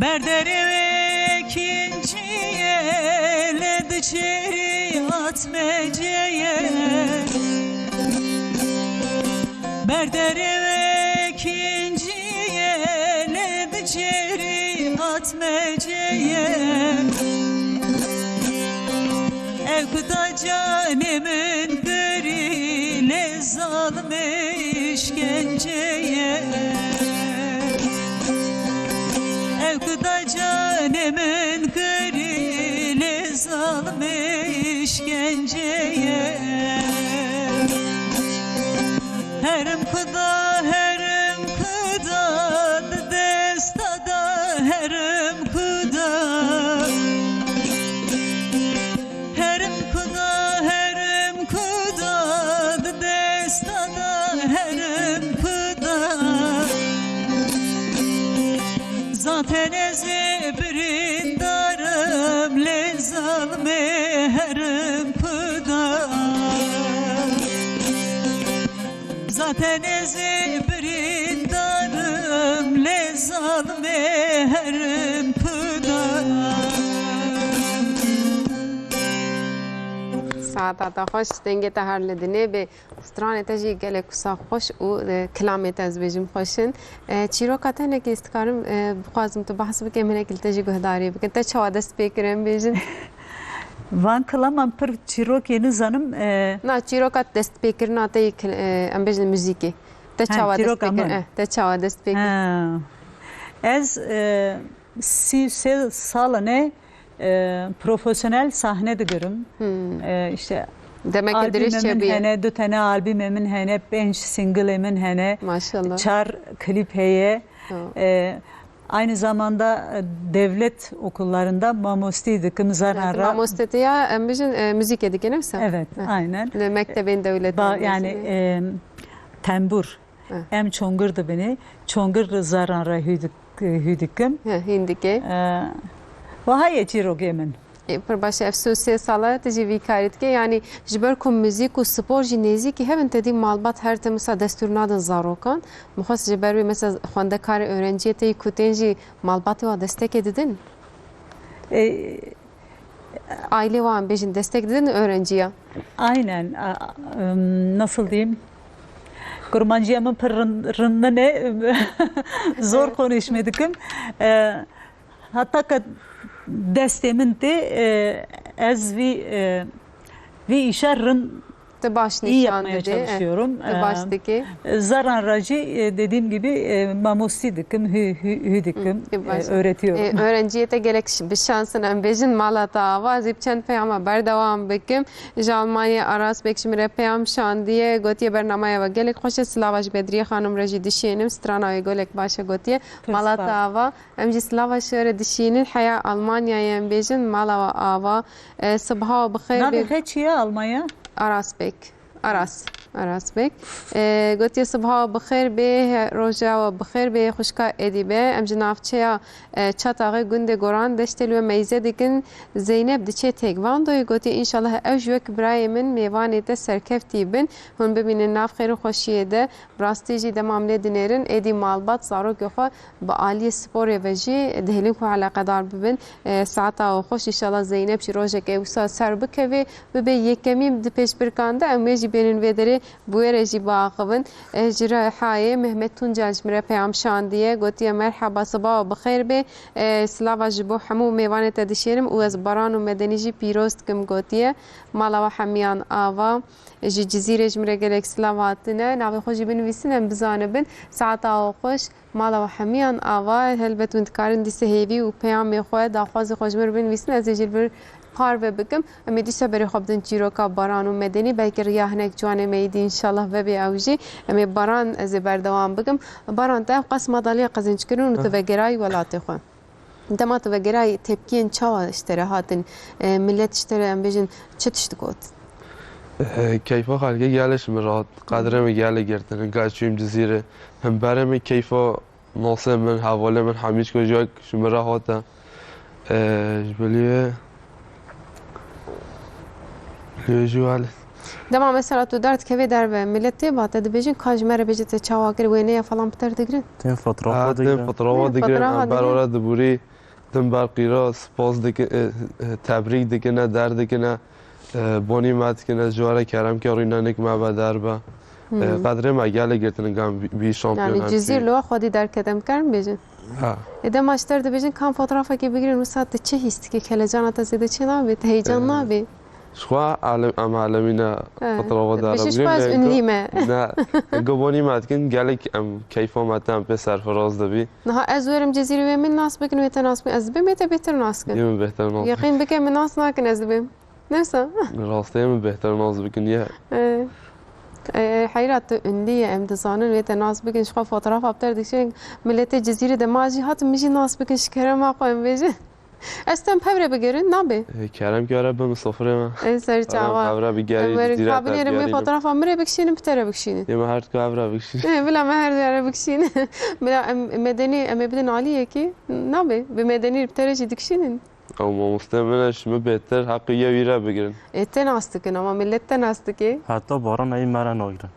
Berdere ve ikinciye, le dışarı atmeceye. Berdere ve ikinciye, le dışarı atmeceye. Ew kuda canê min kirî, lê zalimê îşkenceye. Ew kuda canê min kirî, lê zalimê îşkenceye. Herim kuda, herim kuda, di desta da herim kuda. Herim kuda, herim kuda, di desta da herim kuda. Zaten ez ê birindarım, lê zalimê herim kuda. Zaten ez ê birindarım, lê zalimê herim kuda. Saeta te xweş, dengê te her li dinê be. Stranê te jî gelek wisa xweş û, e, kilamê te ez bêjim xweş in. E, çîroka te hinekî ez dikarim, e, bixwazim tu behs bike, em hinekî li te jî guhdarî bikin. Te çawa dest pê kir em bêjin? Van kilaman pir çîrokê nizanim, e, Na, çîroka destpêkirina te yê kil-, e, em bêjin muzîkê. Te He, çawa dest çîroka pê kir? min. Eh, te çawa dest pê kir? Ha. Ez, e, sî û sê sal in e, e, profesyonel sahne digirim. Hmm. E, işte Demek ki dirêj albümê min çêbûye. hene, du tane albümê min hene, pênc singilê min hene, Maşallah. çar klîp heye. Oh. E, aynı zamanda, e, devlet okullarında mamostî dikim, Yani zarara. Mamostetiya, em bijin, e, muzîkê dike, ne wisa? Evet, Heh. aynen. Li mektebên dewletê Ba-, yani, muzîkê. e, tembur. Heh. Em çongir dibinê, çongir zaran re hû dik-, hû dikim. Heh, hîn dike. E, wiha ye çîrokê min. Ê, pir baş e, ev sê û sê sala tu jî vî karî dike. Yanî ji ber ku muzîk û spor jî nêzîkî hev in, te dî malbat her tim wisa destûr nadin zarokan. Min xwest ji ber wê mesela xwendekarê, öğrenciyê te yî ku tên jî malbatê wa destekê didin? E, Ailê wan bêjin destek didin öğrenciya? Aynen. A, em, nasıl diyeyim? Kurmancıya min pir rin-, rinnin e. Zor konuşma dikim. E, hatta ka destê min tê, e, ez vî, e, vî işe rin Tu baş iyi nîşan yapmaya didî, eh, çalışıyorum. tu baş Ee, dikî. Zaran ra jî, e, dediğim gibi, e, mamostî dikim, hü, hü, hü dikim, Hı, e, baş. e, öğretiyorum. E, öğrenciyê te gelek ş-, bi şans in, em bêjin mala te ava. Ez ê bi çend peyama berdewam bikim. Ji Almanyayê Aras Bek ji min re peyam şandiye, gotiye, "Bernamaya we gelek xweş e." Silava ji Bedriye Xanim re jî dişênim, strana wê gelek baş e, gotiye, Pir "Mala te spas. ava." Em jî silava ji we re dişînin. Heya Almanyayê em bêjin, mala we ava. E, sibha we bi xêr Navê bê. he çi ye Almanya? Aras Bek. Aras. Aras Bek. E, gotiye, "Sibha we bi xêr bê, he-, roja we bi xêr bê, xwişka Edîbe." Em ji navçeya, e, Çataxê gundê Goran Deştê li we meyze dikin. Zeynep diçe Têkvandoyê, gotiye, "Înşallah ew ji wek birayê min mêvanê te serkeftî bin. Hûn bimînin nav xêr û xweşiyê de." Bi rastî jî dema em lê dinêrin, êdî malbat zarokê xwe bi aliyê sporê ve jî dihêlin ku eleqedar bibin. E, saeta we xweş, înşallah Zeynep jî rojekê wisa ser bikeve, bibe yekemîn di pêşbirkan de, em wê jî bênin vê derê, bi wê re jî biaxivin. E, ji Rihayê Mehmet Tuncel ji min re peyam şandiye, gotiye, "Merhaba, siba we bi xêr bê. E, silava ji bo hemû mêvanê te dişêrim û ez Baran û Medenî jî pîroz dikim," gotiye. Mala we hemiyan ava. Ji Cizîrê ji min re gelek silav hatine. Navê xwe jî binivîsin, em bizanibin. Saeta we xweş. Mala we hemiyan ava, helbet hûn dikarin dîsa hêvî û peyamê xwe, daxwazê xwe ji min re binivîsin, ez ê jî li vir parve bikim. Em ê dîsa berê xwe bidin çîroka Baran û Medenî, belkî riya hinek ciwanê me yî dî, înşallah vebê ew jî. Em ê Baran, ez ê berdewam bikim. Baran, te ev qas madalya qezenc kirin û tu vegerayî welatê xwe. Dema tu vegerayî tepkiyên çawa ji te re hatin? E, millet ji te re, em bêjin, çi tişt got? E, keyfa xelkê gelek ji min re hat. Qedrê min gelek girtin. Gel çûyîm Cizîrê. Him berê min keyfa nasê min, hevalê min hemî ji ku ji wek ji min re hate. E, ji bilî wê, ji wê jî welê. Dema mesela tu derdikevê derve, millet tê ba te dibêjin, ka ji me re bêje te çawa kir, wêneye falan bi te re digirin? Tên fotoğrafa Ha, tên digirin. fotoğrafa Tên digirin, fotoğrafa em ber digirin. were dibûrî, tim ber qîra, spas dikin, e, e, tebrîk dikine, derdikine, e, bonî me dikine, ji were kerem ke rînenik me be derbe. E, Hmm. qedrê me gelek girtin, gam bî, bî şampiyon Yani her Cizîr şey. li we xwedî derket, em karin bêjin? Ha. E, dema ji te re dibêjin, kam fotoğrafekê bigirin, wisa tu çi hîs dikî, kelecana te zêde çê nabê, te heyecan Ee, nabê? Ji xwe elem-, em elemîne He. fotoğrafa Dibêjin, ji derem xwe ez girin, ünlî me. ne, go bonî me dikin, gelek em keyfa me te em pê serfiraz dibî. Niha ez werim Cizîrê wê min nas bikin, wê te nas bikin, ez dibêm wê te bêhtir nas kim. Yê min bêhtir nas Yeqîn bike min nas nakin, ez dibêm. Ne wisa? Rastê min bêhtir nas bikin, ye. E, e, heyra tu ünlî ye, em dizanin wê te nas bikin, ji xwe fotoğrafa bi te re dikişînin, miletê Cizîrê de ma jî hatin min jî nas bikin, ji kerema xwe em bêjin. Ez tem pevre bigerin, nabê? E, kerem ki were bim sofrê me. Ê ser Kerem çawa. pevre bigerî, Em werin Cizîrê kabinê re terbiyarî me bim. fotoğrafa min re bikişînin, bi te re bikişînin. Ê, me her du hev re bikişînin. Ê, bila me her du hev re bikişînin. Bila em, medenî, em ê bidin aliyekî, nabê? Bi medenî bi te re jî dikişînin. Ew mamoste min e, ji min bêhtir heqê yê wî re bigirin. Ê, te nas dikin, ama millet te nas dike. Heta baran ey me re nagirin.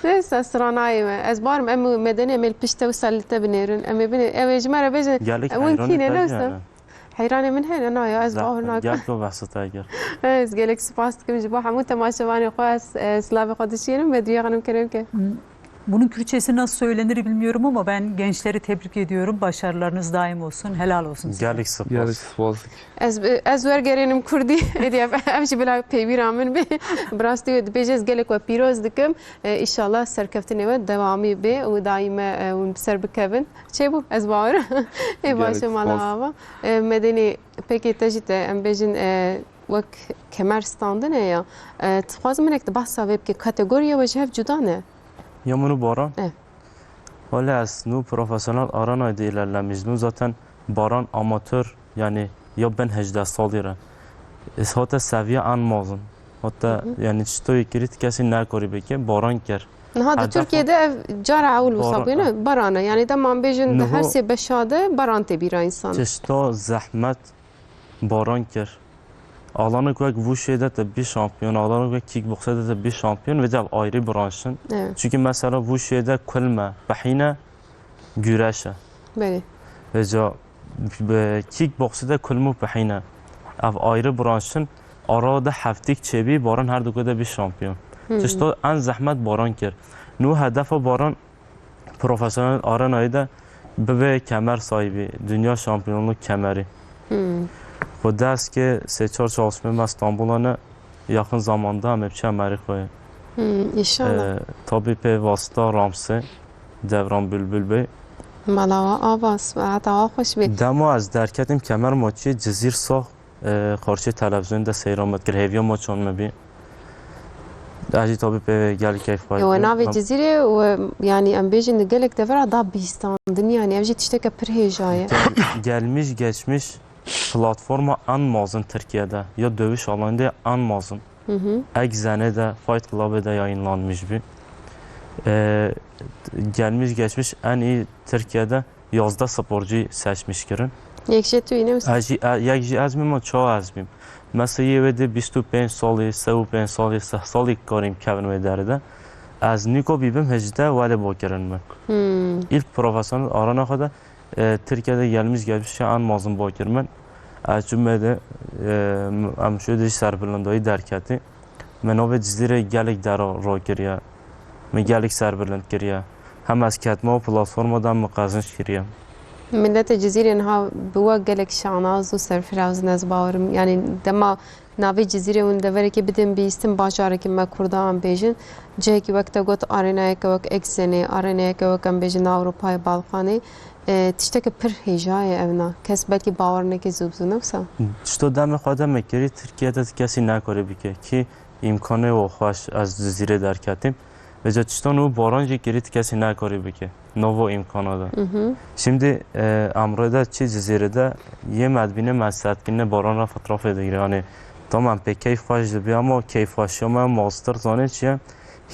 Neyse, stranayê me. Ez barim, em medenî em ê li pişt te wisa li te binêrin. Em ê binê-, ew ê ji me re bêjin, Gelek ew in heyranê kî ne, te ne wisa? yani. Heyranê min hene, na ya, ez Zehmet, bawer nakim. gel to behsa te gel. Ez gelek spas dikim ji bo hemû temaşevanê xwe, ez, e, silavê xwe dişînim, Bedriye Xanim kerem ke. Bunun Kürtçesi nasıl söylenir bilmiyorum ama ben gençleri tebrik ediyorum. Başarılarınız daim olsun. Helal olsun size. Gelek spas. Gelek spas dikim. Ez, ez wergerênim kurdî, êdî ev, ev jî bila pêwîra min be. Bi rastî wê dibêje, ez gelek we pîroz dikim. E, îşallah serkeftinê we dewamî be û daîme, e, hûn bi ser bikevin. Çêbû, ez bawer. Ê Gelek baş e, mala spas. ava. E, medenî pekê te jî te, em bêjin, e, wek kemer standine ya. E, dixwazim hinek tu behsa vê bike, kategoriya we ji hev cuda ne? Ya min û Baran? Eh. Wele ez nû profesyonel arenayê de ilerlemiş bûm. Zaten Baran amatör, yani ya bin hejdeh salî re. Ez hate seviye en mezin. Hate, Hı hı. yani çitoyê kirî ti kesî nekorî bike, Baran kir. Niha di Hedef Tirkiyeyê de ev cara ewil wisa Baran, bûye, ne? Baran e. Yani dema em bêjin di Niho her sê beşa de Baran tê bîra însan. Çişto zehmet Baran kir. Alanok wek wuşê de te bî şampiyon, alanok wek kickboxê de te bî şampiyon, vê de ev ayrı branşin. Evet. Çünkü mesela wuşê de kulme, pehîne, güreş e. Belê. Vêca bi kickboxê de kulm û pehîne. Ev ayrı branşin. Ara de heftik çêbî, Baran her duku de bî şampiyon. Hmm. Çişto en zehmet Baran kir. Nû hedefa Baran profesyonel arenayê de bibe kemer sahibi, dünya şampiyonluk kemeri. Hmm. Xwe dest ke sê çar çalışmê me Stenbola ne, yakın zamanda em ê biçe merî xwe. Hmm, inşallah. Ee, tabii pê vasita Ramsê, Devran Bülbül Bey. Mala we ava, saeta we xweş be. Dema ez derketim kemer maçê Cizîr Sax e, qarşê televîzyonê de seyra me dikir, hêviya maçan me bî. Ez jî tabî pê gelek keyf xwe Ewe dikim. navê Em Cizîrê û, yanî em bêjin di gelek devera da bîstandin, yanî ev jî tişteke pir hêja ye. Gel-, gelmiş geçmiş platforma en mezin Tirkiye de ya dövüş alanı de en mezin. Hı hı. Egzene de Fight Club'e de yayınlanmış bî. E, gelmiş geçmiş en iyi Tirkiye'de yazdeh sporcu seçmiş kirin. Yek jê tu yî ne wisa? Ez jî, e, yek jî ez bîm, çawa ez bîm. Mesela yê wê de bîst û pênc salî, sê û pênc salî, seh salî karîm kevin wê derê de. Ez nîko bîbim hejde wele bo kirin min. Hmm. İlk profesyonel arana xwe de, e, Tirkiye'de gelmiş geçmiş en mezin bo kirin min. Ez çûme de, e, em şû de serbilindayî derketî. Me navê Cizîrê gelek dera rakiriye. Me gelek serbilind kiriye. Hem ez ketme û platforma de me qezinc kiriye. Miletê Cizîrê niha bi we gelek şanaz û serfiraz in, ez bawerim. Yanî dema navê Cizîrê hûn deverekê bidin bihîstin, bajarekî me Kurdan bêjin, cihekî wek te got, arenayeke wek Egzenê, arenayeke wek em bêjin Ewropayê, Balkanê, e, tişteke pir hêja ye evna. Kes belkî bawer neke zû bi zû, ne wisa? Tişto demê xwe de me kirî, Tirkiye de ti kesî nekorê bike. Kî îmkanê û xweş ez Cizîrê derketîm. Vêca tiştan û baran jî kirî ti kesî nekarî bike. Nava îmkana de. Mhm. Şimdi, e, emre de çi Cizîrê de yê me dibîne me sertkirine baran re fotoğrafê digire. Yani tamam pê keyf xweş dibe ama keyfxweşiya me mastir zanê çi ye?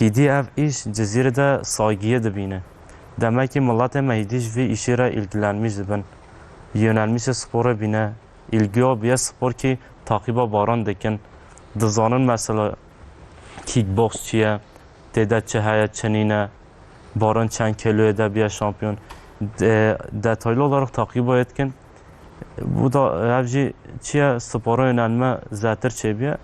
Hîdî ev îş Cizîrê de saygiyê dibîne. Demek ki milletê me hîdî ji vê îşê re ilgilenmiş dibin. Yönelmişê sporê bîne. Îlgiya biye spor ki taqiba baran dikin. Dizanin mesela kickbox çi ye, tê de çi heye, çi nîne, baran çend kiloyê de biye şampiyon. De-, detaylı olarak taqiba dikin. Bu da ev jî çi ye, spora yönelme zêdetir çêbiye.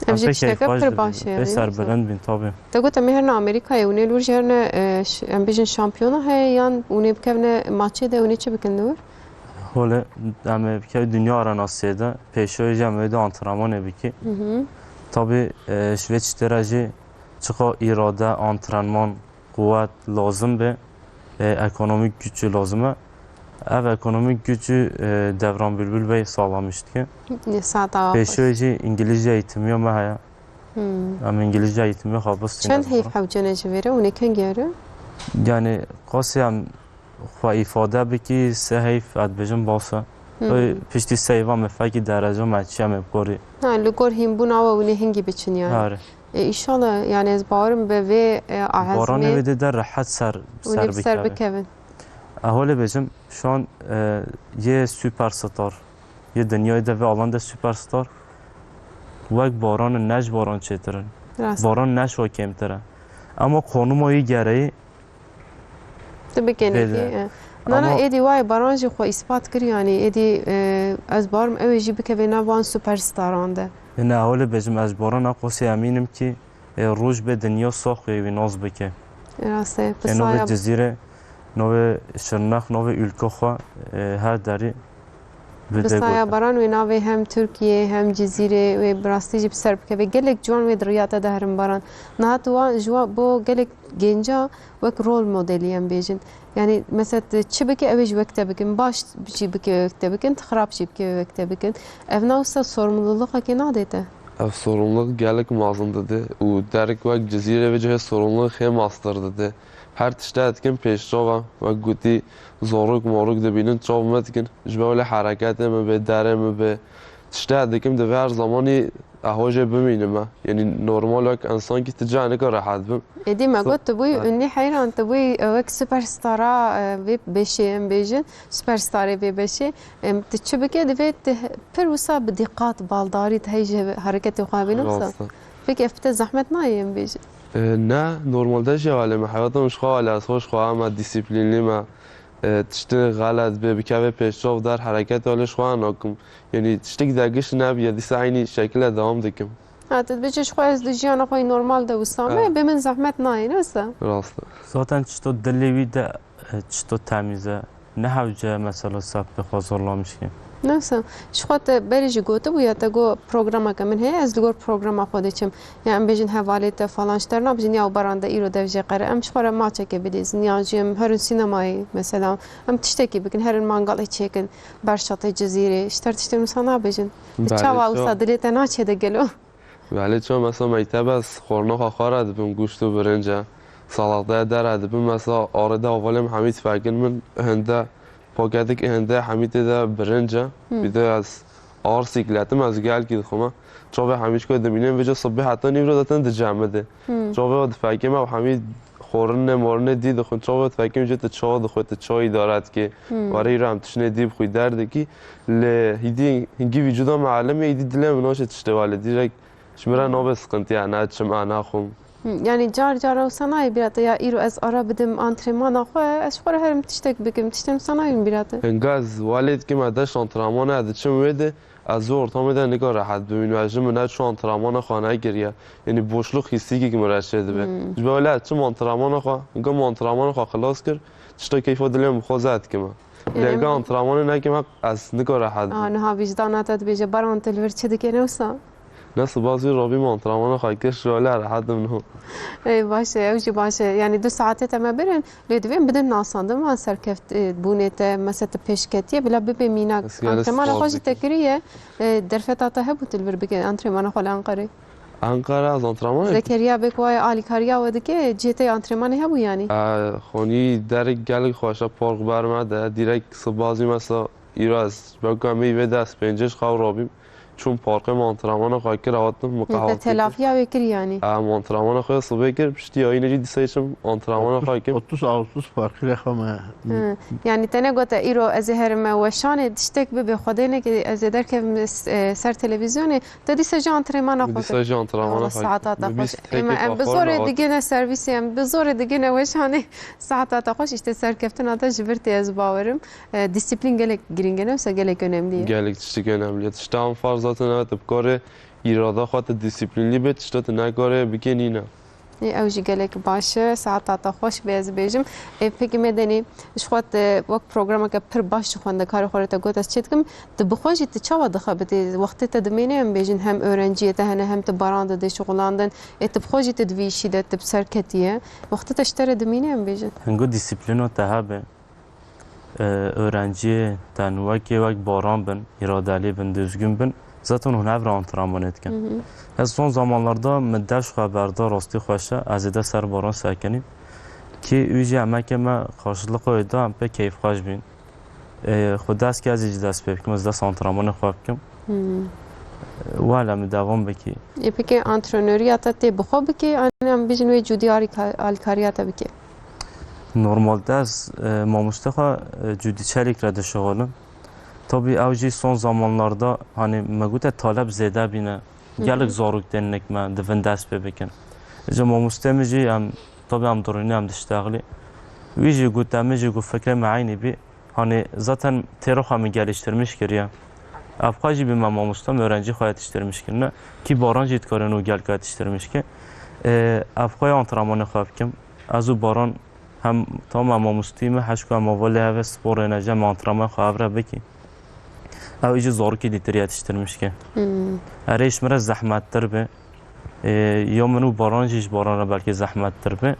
Ev jî pê tişteke keyfxweş pir dibin, baş e, pê yani, serbilind bin tabii. Te got em ê herine Amerîkayê, hûn ê li wir jî herine, e, ş-, em bêjin şampiyona heye yan hûn ê bikevine maçê de, hûn ê çi bikin li wir? Holê, em ê bikevin Dünya Arenasiyê de, pêşoyê jî em ê de antrenmanê bikî. Hı hı. Tabii, e, ji vê tiştê re jî çiqa îrade, antrenman, quwet lazim be, e, ekonomik gücü lazim e. Ev ekonomik gücü, e, Devran Bülbül Bey sağlamış dike. Ne saat awa Pêşoyê jî îngilîzce eğitimiya me heye. Hmm. Em îngilîzce eğitimiya xwe bistîne. Çend heyv hewcene ji vê re û ne kengî re? Yani qasî em xwe îfade bikî sê heyv ez dibêjim bas e. Hmm. Piştî sê heyva me fekî dereca me çiya me bikorî. Ha, li gor hînbûna we hûn ê hingî biçin yani. Are. E, înşallah, yani ez bawerim bi vê, e, Baranê azmê wê de, de rehet ser, hûn ê ser bi ser bikeve. bikevin. E, holê bêjim, şu an, e, yê superstar, yê dinyayê de vê alan de superstar, wek Baran in, ne ji Baran çêtir in. Rast. Baran ne ji we kêmtir e. Ama konuma wî gereği Tu bikenekî, Bêde. e. Nana Ama êdî wayê Baran jî xwe îspat kir, yanî êdî, e, ez barim ew ê jî bikeve nav van superstaran de. Ne, holê bêjim, ez ji Baran a qosê emîn im kî, e, roj bê dinya sax wê wî nas bike. E, rast e, E, navê pisaya Cizîrê, navê Şirnex, navê ülke xwe, e, her derî bide Pisaya gotin. Baran wê navê hem Tirkiyê hem Cizîrê wê bi rastî jî bi ser bikeve. Gelek ciwan wê di riya te de herin Baran. Niha tu wan ji wa bo gelek genca wek rol modelî em bêjin. Yani mesela tu çi bike ew ê ji wek te bikin. Baş jî bike wek te bikin, tu xirab jî bike wek te bikin. Ev ne wisa sorumlulixekê nade te? Ev sorumluluk gelek mezin dide û derek wek Cizîrê vê cihê sorumluluk hê mestir dide. Her tiştê dikin pêşçav e. Wek gotî, zorok morok dibînin çav me dikin. Ji ber wele hereketê me bê, derê me bê. Tiştê dikim divê her zamanî eho jê bimînime. Yanî normal wek insankî ti cih nika rehet bim. Êdî me So- got, tu bûyî Ha. ünlî heyran, tu bûyî, e, wek superstara, e, vê beşê em bêjin, superstarê vê beşê. Em, tu çi bike divê tu pir wisa bi dîqat, baldarî tu hey ji hereketê xwe bîne wisa. Rast e. Peki ev bi te zehmet nayê em bêjin? E, ne, normalde jî halê me, heyata min ji xwe halê, ez xwe ji xwe me dîsîplînlî me. E, tiştê xelet bê, bikeve pêşçav der, hereketê halê ji xwe nakim. Yanî tiştek de giş nebiye, dîsa eynî şekilde devam dikim. Ha, tu dibêjî ji xwe ez di jiyana xwe yî normal de wisa me, Ha. bê min zehmet nayê, ne wisa? Rast e. Zaten çito dilê wî de, e, çito temîz e. Ne hewce mesela saf pê xwe zorlamiş ki. Ne wisa. Ji xwe te berê jî gotibû ya te got programeke min heye, ez li gor programa xwe diçim. Ya em bêjin hevalê te falan ji te re nabêjin ya Baran de îro dev jê qere. Em ji xwe re maçekê bidîzin ya jî em herin sînemayê mesela. Em tiştekî bikin, herin mangalê çêkin, berşatê Cizîrê. Ji te re tiştên wisa nabêjin. Tu Belê, çawa çawa. wisa dilê te naçê de gelo? Belê, çawa mesela mektebe ez xwarina xwe xwe re dibim, goşt û birinc e. Salataya dere dibim, mesela arê de hevalê min hemî difelkin min hinde Paketik hinde hemî tê de birinc e. Hmm. Bir de ez ağır sikletim, ez gelkî dixwime. Çavê hemî ji ku dimînin, vêca sibê heta nîvro zaten di cemidê. Hmm. Çavê o difekê me û hemî xwarinê morinê dî dixwin. Çavê o difekê min jê tu çawa dixwe, tu çawa îdare dikê. Hmm. Warê îro em tiştê dî bixwî derdikî. Lê hîdî hingî vîcuda me elimê, hîdî dilê min naşê tiştê welê. Direkt Ji min re nabê siqintiya, ne çim, a naxwim. Hı, yani car car ew sanayê bira te ya îro ez ara bidim antrenmana xwe, ez ji xwe re herim tiştek bikim, tiştên sanayê bira te. Hinga ez welê dikim, ez deş antrenmana ez diçim wê de, ez wê ortamê de nika rehet bibînim. Ez ji min ne çû antrenmana xwe nekiriye. Yani boşluk hissî ki min re çê dibe. Hmm. Ji ber wele ez çim antrenmana xwe, hinga min antrenmana xwe xilas kir, tişta keyfa dilê min xwe zed dikim. Yani Lê hinga antrenmana nekim, ez nika rehet bim. Aa, niha vijdana te dibêje, Baran tu li vir çi dikê ne wisa? Ne spas wî Rabbî min antrenmana xwe kir, ji wele rehet im niho. Ê, baş e, ew jî baş e. Yani du saetê te me birin, lê divê em bidin nasandin van serkeft, e, bûnê te, mesela tu pêşketiye, bila bibê mînak. Ez gene Antrenmana spas xwe jî te dikim. kiriye, e, derfeta te hebû tu li vir bike antrenmana xwe li Enqerê? Enqere ez antrenman Zekeriya Bêkwayê alîkariya we dike, cihê te yê antrenmanê hebû yanî? E, xanî derek gelek xweş e, park ber me de, direkt sibazî mesela îro ez belka em ê vê dest pêncê ji xew rabîm. Çûm parkê me antrenmana xwe kir, hatim min Te qehwetî kir. Telafiya wê kir yanî? E, em antrenmana xwe sibê kir, piştî yayînê jî dîsa çim antrenmana xwe kim. Otuz Ağustos parkê xwe me. Hı. Yanî te negote îro ez ê herim me weşanê, tiştek bibe, Xwedê neke ez ê derkevim s-, e, ser televîzyonê, te dîsa jî antrenmana Min xwe dîsa kir. Jî antrenmana Allah xwe saeta kir. Te Min xweş. Bîst Ema tekê em bi paxar zorê rahat. Digine servîsê, em bi zorê digine weşanê, saeta te xweş, îşte serkeftina te ji vir tê ez bawerim. E, disiplîn gelek girîng e, ne wisa gelek önemli ye. Gelek tiştek önemli ye. Tişta em farz zaten evet, bi karê îrada xwe tu disiplînlî bê, tişta tu nekarê bikê nîne. Ê, ew jî gelek baş e, saeta te xweş be ez bêjim. Ê, pekî Medenî, ji xwe te wek programeke pir baş ji xwendekarê xwe re te got ez çê dikim. Tu bi xwe jî tu çawa dixebitî? Wextê te dimêne em bêjin hem öğrenciyê te hene hem tu baran de dê şixulandin. Ê, tu bi xwe jî tu di vî îşî de tu bi ser ketiye. Wextê te ji te re dimîne em bêjin. Hingo disiplîna te hebe. E, öğrenciyê te wekê wek baran bin, îradelî bin, düzgün bin, zaten hûn hev re antrenmanê dikin. Hı hı. Ez son zamanlarda min dev ji xwe berda, rastî xweş e, ez ê de ser baran sekinîm. Ki wî jî emekê me karşılık xwe da, em pê keyfxweş bîn. E, xwe dest ke ez ê jî dest pê bikim, ez dest antrenmanê xwe bikim. Hı. E, wele min devam bikî. Ê, pekî antrenoriya te tê bi xwe bikî, an em bêjin wê cûdî alîka-, alîkariya te bikî? Normalde ez, e, mamoste xwe, e, Cudî Çelîk re dişixulim. Tabî ew jî son zamanlarda, hani me gote talep zêde bîne. Hı hı. Gelek zarok tên nik me divin dest pê bikin. Ji mamoste min jî em, tabî em dirûnî em diştexlî. Wî jî gote min jî got fikrê me eynî bî. Hani zaten têro xwe min geliştirmiş kiriye. Ev xwe jî bi me mamoste min öğrenci xwe yetiştirmiş kirine. Ki baran jî dikarin û gelka yetiştirmiş ki. E, ev xwe antrenmanê xwe bikim. Ez û Baran hem tamam em mamostî me, heşku em ava lê heve sporê ne, jem antrenman xwe hev re bikî. Ew jî zarokê dîtir yetiştirmiş ke. Hmm. Erê ji min re zehmettir be. Ê, ya min û Baran jî ji Baran re belkî zehmettir be.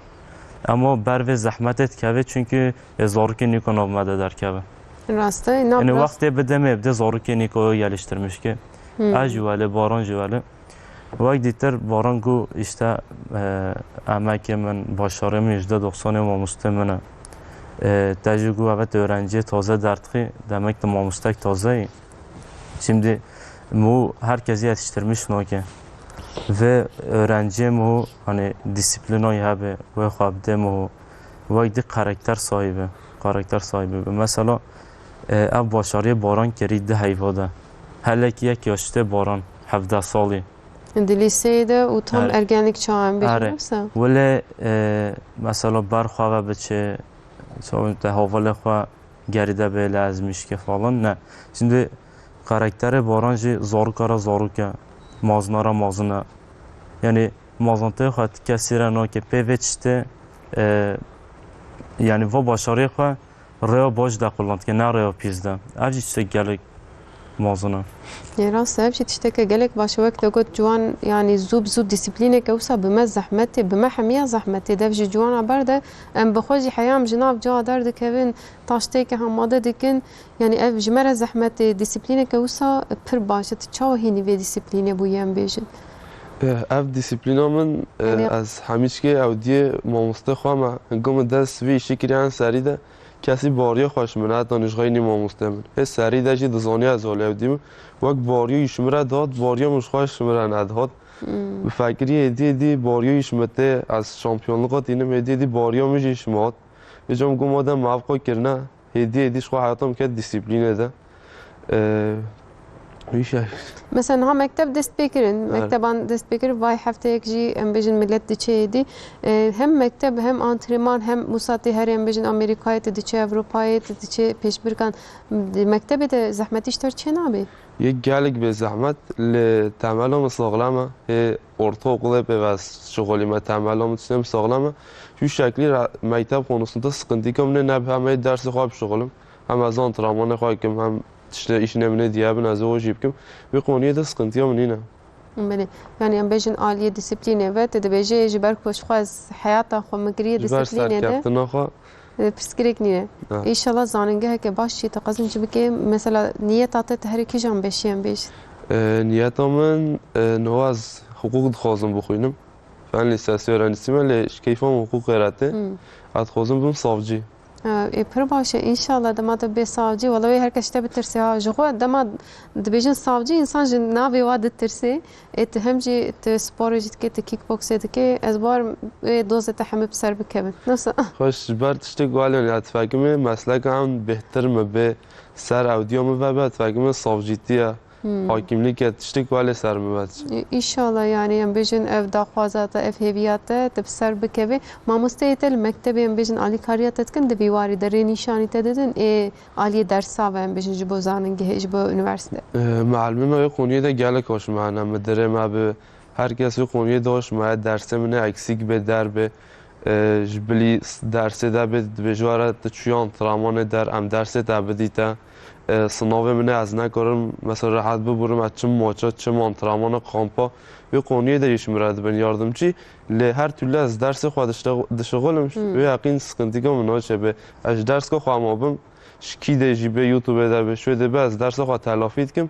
Ema ber vê zehmetê dikeve, çünkü, ê, zarokê nîko nav me de derkeve. Rast e, nav Yanî rast. Wextê bide me, bide zarokê nîko geliştirmiş ke. Hmm. Ez jî welê, Baran jî welê. Wek dîtir Baran got, işte, e, emekê min, başarê min yüzde doksanê mamostê min e. E, te jî got, evet, öğrenciyê taze derdixî, demek tu mamostek taze yî. Şimdi mu herkesi yetiştirmiş nake. Ve öğrenciyê mu, hani, disiplînayê hebe, wê xwe bide mu, wek dî karakter sahibi, karakter sahibi be. Mesela, e, ev başariyê Baran kirî di heyva de. Hele ki yek yaştê Baran, hevdeh salî. Di lîseyê de û tam Erê. Ergenlik çağı em bêjin Erê. Wisa? Wele, e, mesela ber xwe ve biçe, çawa te havalê xwe geride bê, lazim îşke falan, ne. Şimdi karakterê Baran jî zaroka ra zarok e, mazina ra mazin e. Yani mazintê xwe ti kesî re nake, pê vê tiştê, e, yani va başariyê xwe rêya baş de qulant ke, ne rêya pîs de. Ev jî tiştek gelek mazin e. Ê, rast e, ev jî tişteke gelek baş e. Wek te got, ciwan, yanî zû bi zû disiplîneke wisa bi me zehmetê, bi me hemiya zehmetê. Dev ji ciwana berde, em bi xwe jî heya em ji nav ciwa derdikevin, taştêke hemade dikin. Yanî ev ji me re zehmetê, disiplîneke wisa pir baş e. Tu çawa hînî vê disiplînê bûyî em bêjin? Eh, ev disiplîna min, eh, Yanî ez hemîçkê ew diyê mamostê xwe me. Hingo min dest vê îşî kiriye, en serî de kesî bariya xwe ji min nedidanî, ji xeynî mamostê min. Hê serî de jî dizaniya ez holê ew dî min. Wek bariya wî ji min re dihat, bariya min ji xwe ji min re nedihat. Hmm. Bi fekirî êdî êdî bariya wî ji min tê, ez şampiyonluka tînim, êdî êdî bariya min jî ji min hat. Vêca min got, madem me ev xwe kirine, êdî êdî ji xwe heyata min ket disiplînê de. Ee, wî şey. Mesela niha mekteb dest pê kirin, Evet. mekteban dest pê kirin, vay hefteyek jî em bêjin millet diçe êdî. Ee, hem mekteb hem antrenman hem wisa tê herê em bêjin Amerîkayê tu diçe, Ewropayê tu diçe, pêşbirkan di mektebê de zehmetî ji te re çê nabê? Yê gelek bê zehmet, lê temela min saxlem e. Hê ortaokulê pê ve ez şixulîme, temela min tiştê min saxlem e. Şu şeklî re-, mekteb konusunda sıkıntı kim ne, ne bi hem hê dersê xwe bişixulim, hem ez antrenmanê xwe kim, hem tiştê îşinê min ê diye bin ez ê o jî bikim. Vê konuyê de sıkıntıya min nîne. Belê. Yani em bêjin aliyê disiplînê ve, tu dibêjê ji ber ku ji xwe ez heyata xwe min kiriye Ji ber disiplînê de. serkeftina xwe. E, pirsgirêk nîne. Ha. Înşallah zanîngeheke baş jî dixwazin jî bike. Mesela niyeta te, te herî kîjan beşî em bêjin? E, niyeta min, e, niha ez Hiqûq dixwazim bixwînim. Fen lîsensî öğrencisî me, lê ji keyfa min hiqûqê re tê. Hmm. Ez dixwazim bim savcî. Ê, pir baş e. Înşallah dema tu bê savcî. Wela wê her kes te bitirsê ha. Ji xwe dema dibêjin savcî, însan ji navê wa ditirsê. Ê, tu hem jî tu sporê jî dikê, tu kickboxê dikê. Ez bawerim wê dozê te hemû bi ser bikevin. Nasıl? Xweş, ji ber tiştê ku alê ya difekimê, mesleka em bêhtir min bê ser ewdiya min vebe, difekimê savcîtî ye. Hmm. Hakimlik ye, tiştê ku alê ser min ve diçe. Ê, înşallah, yani em bêjin ev daxwaza te, ev hêviya te, tu bi ser bikevê. Mamosteyê te li mektebê em bêjin alîkariya te dikin, di vî warî de rênîşanî te didin, ê aliyê dersa ve em bêjin ji bo zanîngehê, ji bo unîversîte. Ê, mealimê me wê qoniyê de gelek hoş me hene, midirê me bi her kes wê qoniyê de hoş me, dersê min ê eksîk bê derbe. E, ji bilî s-, dersê de bê, dibêje were tu çûyî antrenmanê der, em dersê te bidî te. E, sinavê min ê ez nekarim, mesela rehet biburim, ez çim maça, çim antrenmana kampa. Wê qoniyê de jî ji min re dibin yardimcî. Lê her türlü ez dersê xwe dişte-, dişixulim, Hmm. wê heqîn sıkıntîka min naçe bê. Ez ji derska xwe ama bim, ji kî de jî bê, YouTubeê de bê, şwê de bê, ez dersa xwe telafî dikim.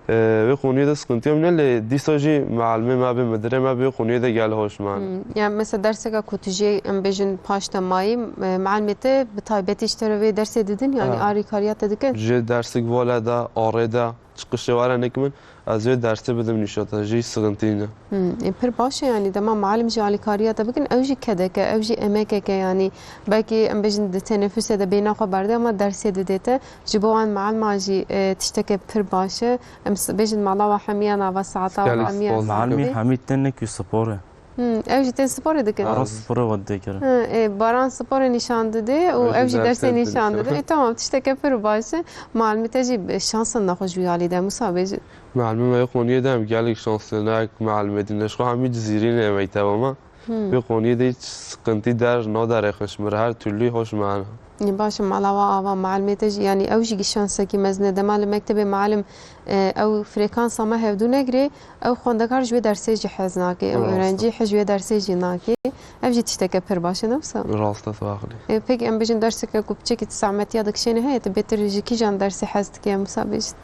Ee, wê qoniyê de sıkıntı yok ne, lê dîsa jî mealimê me bê, midirê me bê, wê qoniyê de gel hoş me. Hmm. Yani mesela derseka ku tu jê, em bêjin, paş te mayî, e, mealimê te bi taybetî ji te re vê dersê didin, yani Evet. arîkariya te dikin? Jê dersik vale de, arê de, çıkışê were nik min, ez wê dersê bidim nîşa te, jî sıkıntı ne. Hmm, e, pir baş e, yani dema malim jî alîkariya te bikin, ew jî kedek e, ew jî emekek e, yani belkî em bêjin di tenefusê de bêhna xwe berde, ama dersê didê te. Ji bo wan malima jî, e, tişteke pir baş e. Em s-, bêjin mala wa hemiya nava saeta wa Gelek hemiya spas saetê. Malimî hemî tenê ku spor e. Hmm, ew jî tên sporê dikin? Ara sporê we dikirin. Hı, e, Baran sporê nîşan didê û Ew jî ew jî dersê dersê nîşan didin. didê. E, tamam, tişteke pir baş e. Malimî te jî şansa nexweş wî alî de, Musa bêjin. Mealimê me yê qoniyê de em gelek şansli ne, ek mealimê din. Ji xwe hemî Cizîrî ne mekteba me. Hmm. Wê qoniyê de hiç sıkıntı der naderêxin ji min re, her türlü hoş me hene. Ê, baş e, mala wa ava, mealimê te jî, yani ew jî şansekî mezin e. Dema li mektebê mealim, e, ew frekansa me hevdû negirê, ew xwendekar ji wê dersê jî hez nake, ew Rast e. öğrenci hez ji wê dersê jî nake. Ev jî tişteke pir baş e, ne wisa? Rast e, tu aqilî. E, peki em bêjin derseke ku piçekî tu zehmetiya dikişêne heye, tu bêtir ji kîjan dersê hez dike, em wisa bêjin?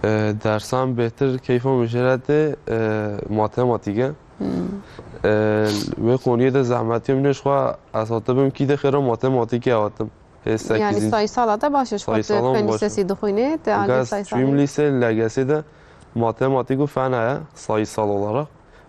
E, dersan bêtir keyfa min jê re tê, e, matematîk e. Hmm. E, wê qoniyê de zehmetiya min ê, ji xwe ez hatibim kî de xêra matematîkê hatim. Hê sekizînci. Yani sayısala da baş e, ji xwe tu Sayısalan fen baş e. lisesî dixwînê, te alî Gaz sayısalê. Çûyim lise, L G S de matematîk û fen heye, sayısal olarak.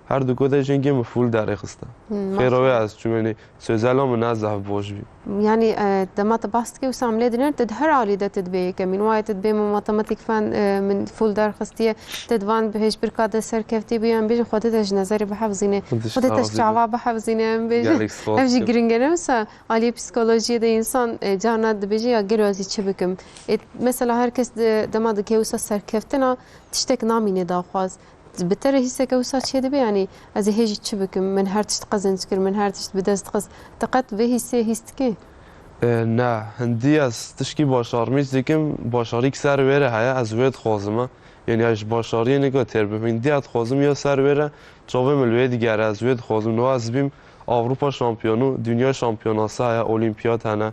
Her duko de jengê min full derê xiste. Hmm, Xêra wê maşallah. ez çûm, yani sözela min ne zehf baş bî. Yani, e, dema te bas dike wisa em lê dinêr, te di her alî de te dibê yekemîn. Wayê te dibê min matematîk fen, e, min full derxistiye, te di van bi hêjbirka de serkeftî bû, em bêjin Xwedê te ji nezerê bihefzîne. Xwedê te ji çava bihefzîne, em bêjin. Gelek spas Ev jî dikim. giring e, ne wisa aliyê psikolojiyê de însan, e, carna dibêje ya gelo ez ê çi bikim. E, mesela her kes de, dema dike wisa serkeftina, tiştek namîne daxwaz. Bi te re hîseke wisa çêdibe, yanî ez ê hê jî çi bikim? Min her tişt qezenc kir, min her tişt bi dest xist. Te qet vê hîsê hîs dikî? E, ne, hindî ez tişkî başarmî dikim, başarîk ser wê re heye, ez wê dixwazim e. Yanî ez ji başariyê nêka têr bim. Hindî ez dixwazim ya ser wê re çavê min li wê digere, ez wê dixwazim. Niha ez bîm Avrupa şampiyonu, dünya şampiyonası heye, olimpiyat hene,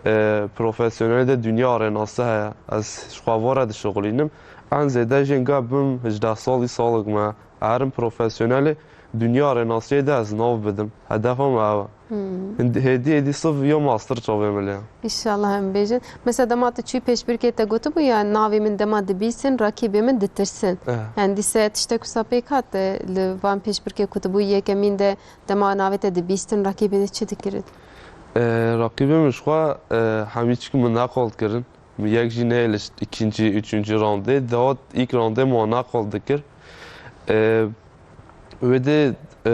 e, profesyonelê de dünya arenası heye. Ez ji xwe va re dişixulînim. En zêde jî inga bim hejdeh salî, salek me. Herim profesyonelê dünya arenasiyê de ez nav bidim. Hedefa me ew e. Hmm. Hêdî, hêdî siv ya master çavê min lê. Înşallah em bêjin. Mesela dema tu çûyî pêşbirkê te gotibû ya navê min dema dibîsin, rakîbê min ditirsin. Eh. Hendîse tiştek wisa pêk hat, e, li van pêşbirkê ku tu bûyî yekemîn de dema navê te dibîstin, rakîbê te çi dikirin? E, rakîbê min ji xwe, e, hemî çik min neqal dikirin. Min yek jî neyê li ikinci, üçüncü roundê. Dihat ilk roundê ma neqal dikir. E, wê dê, e,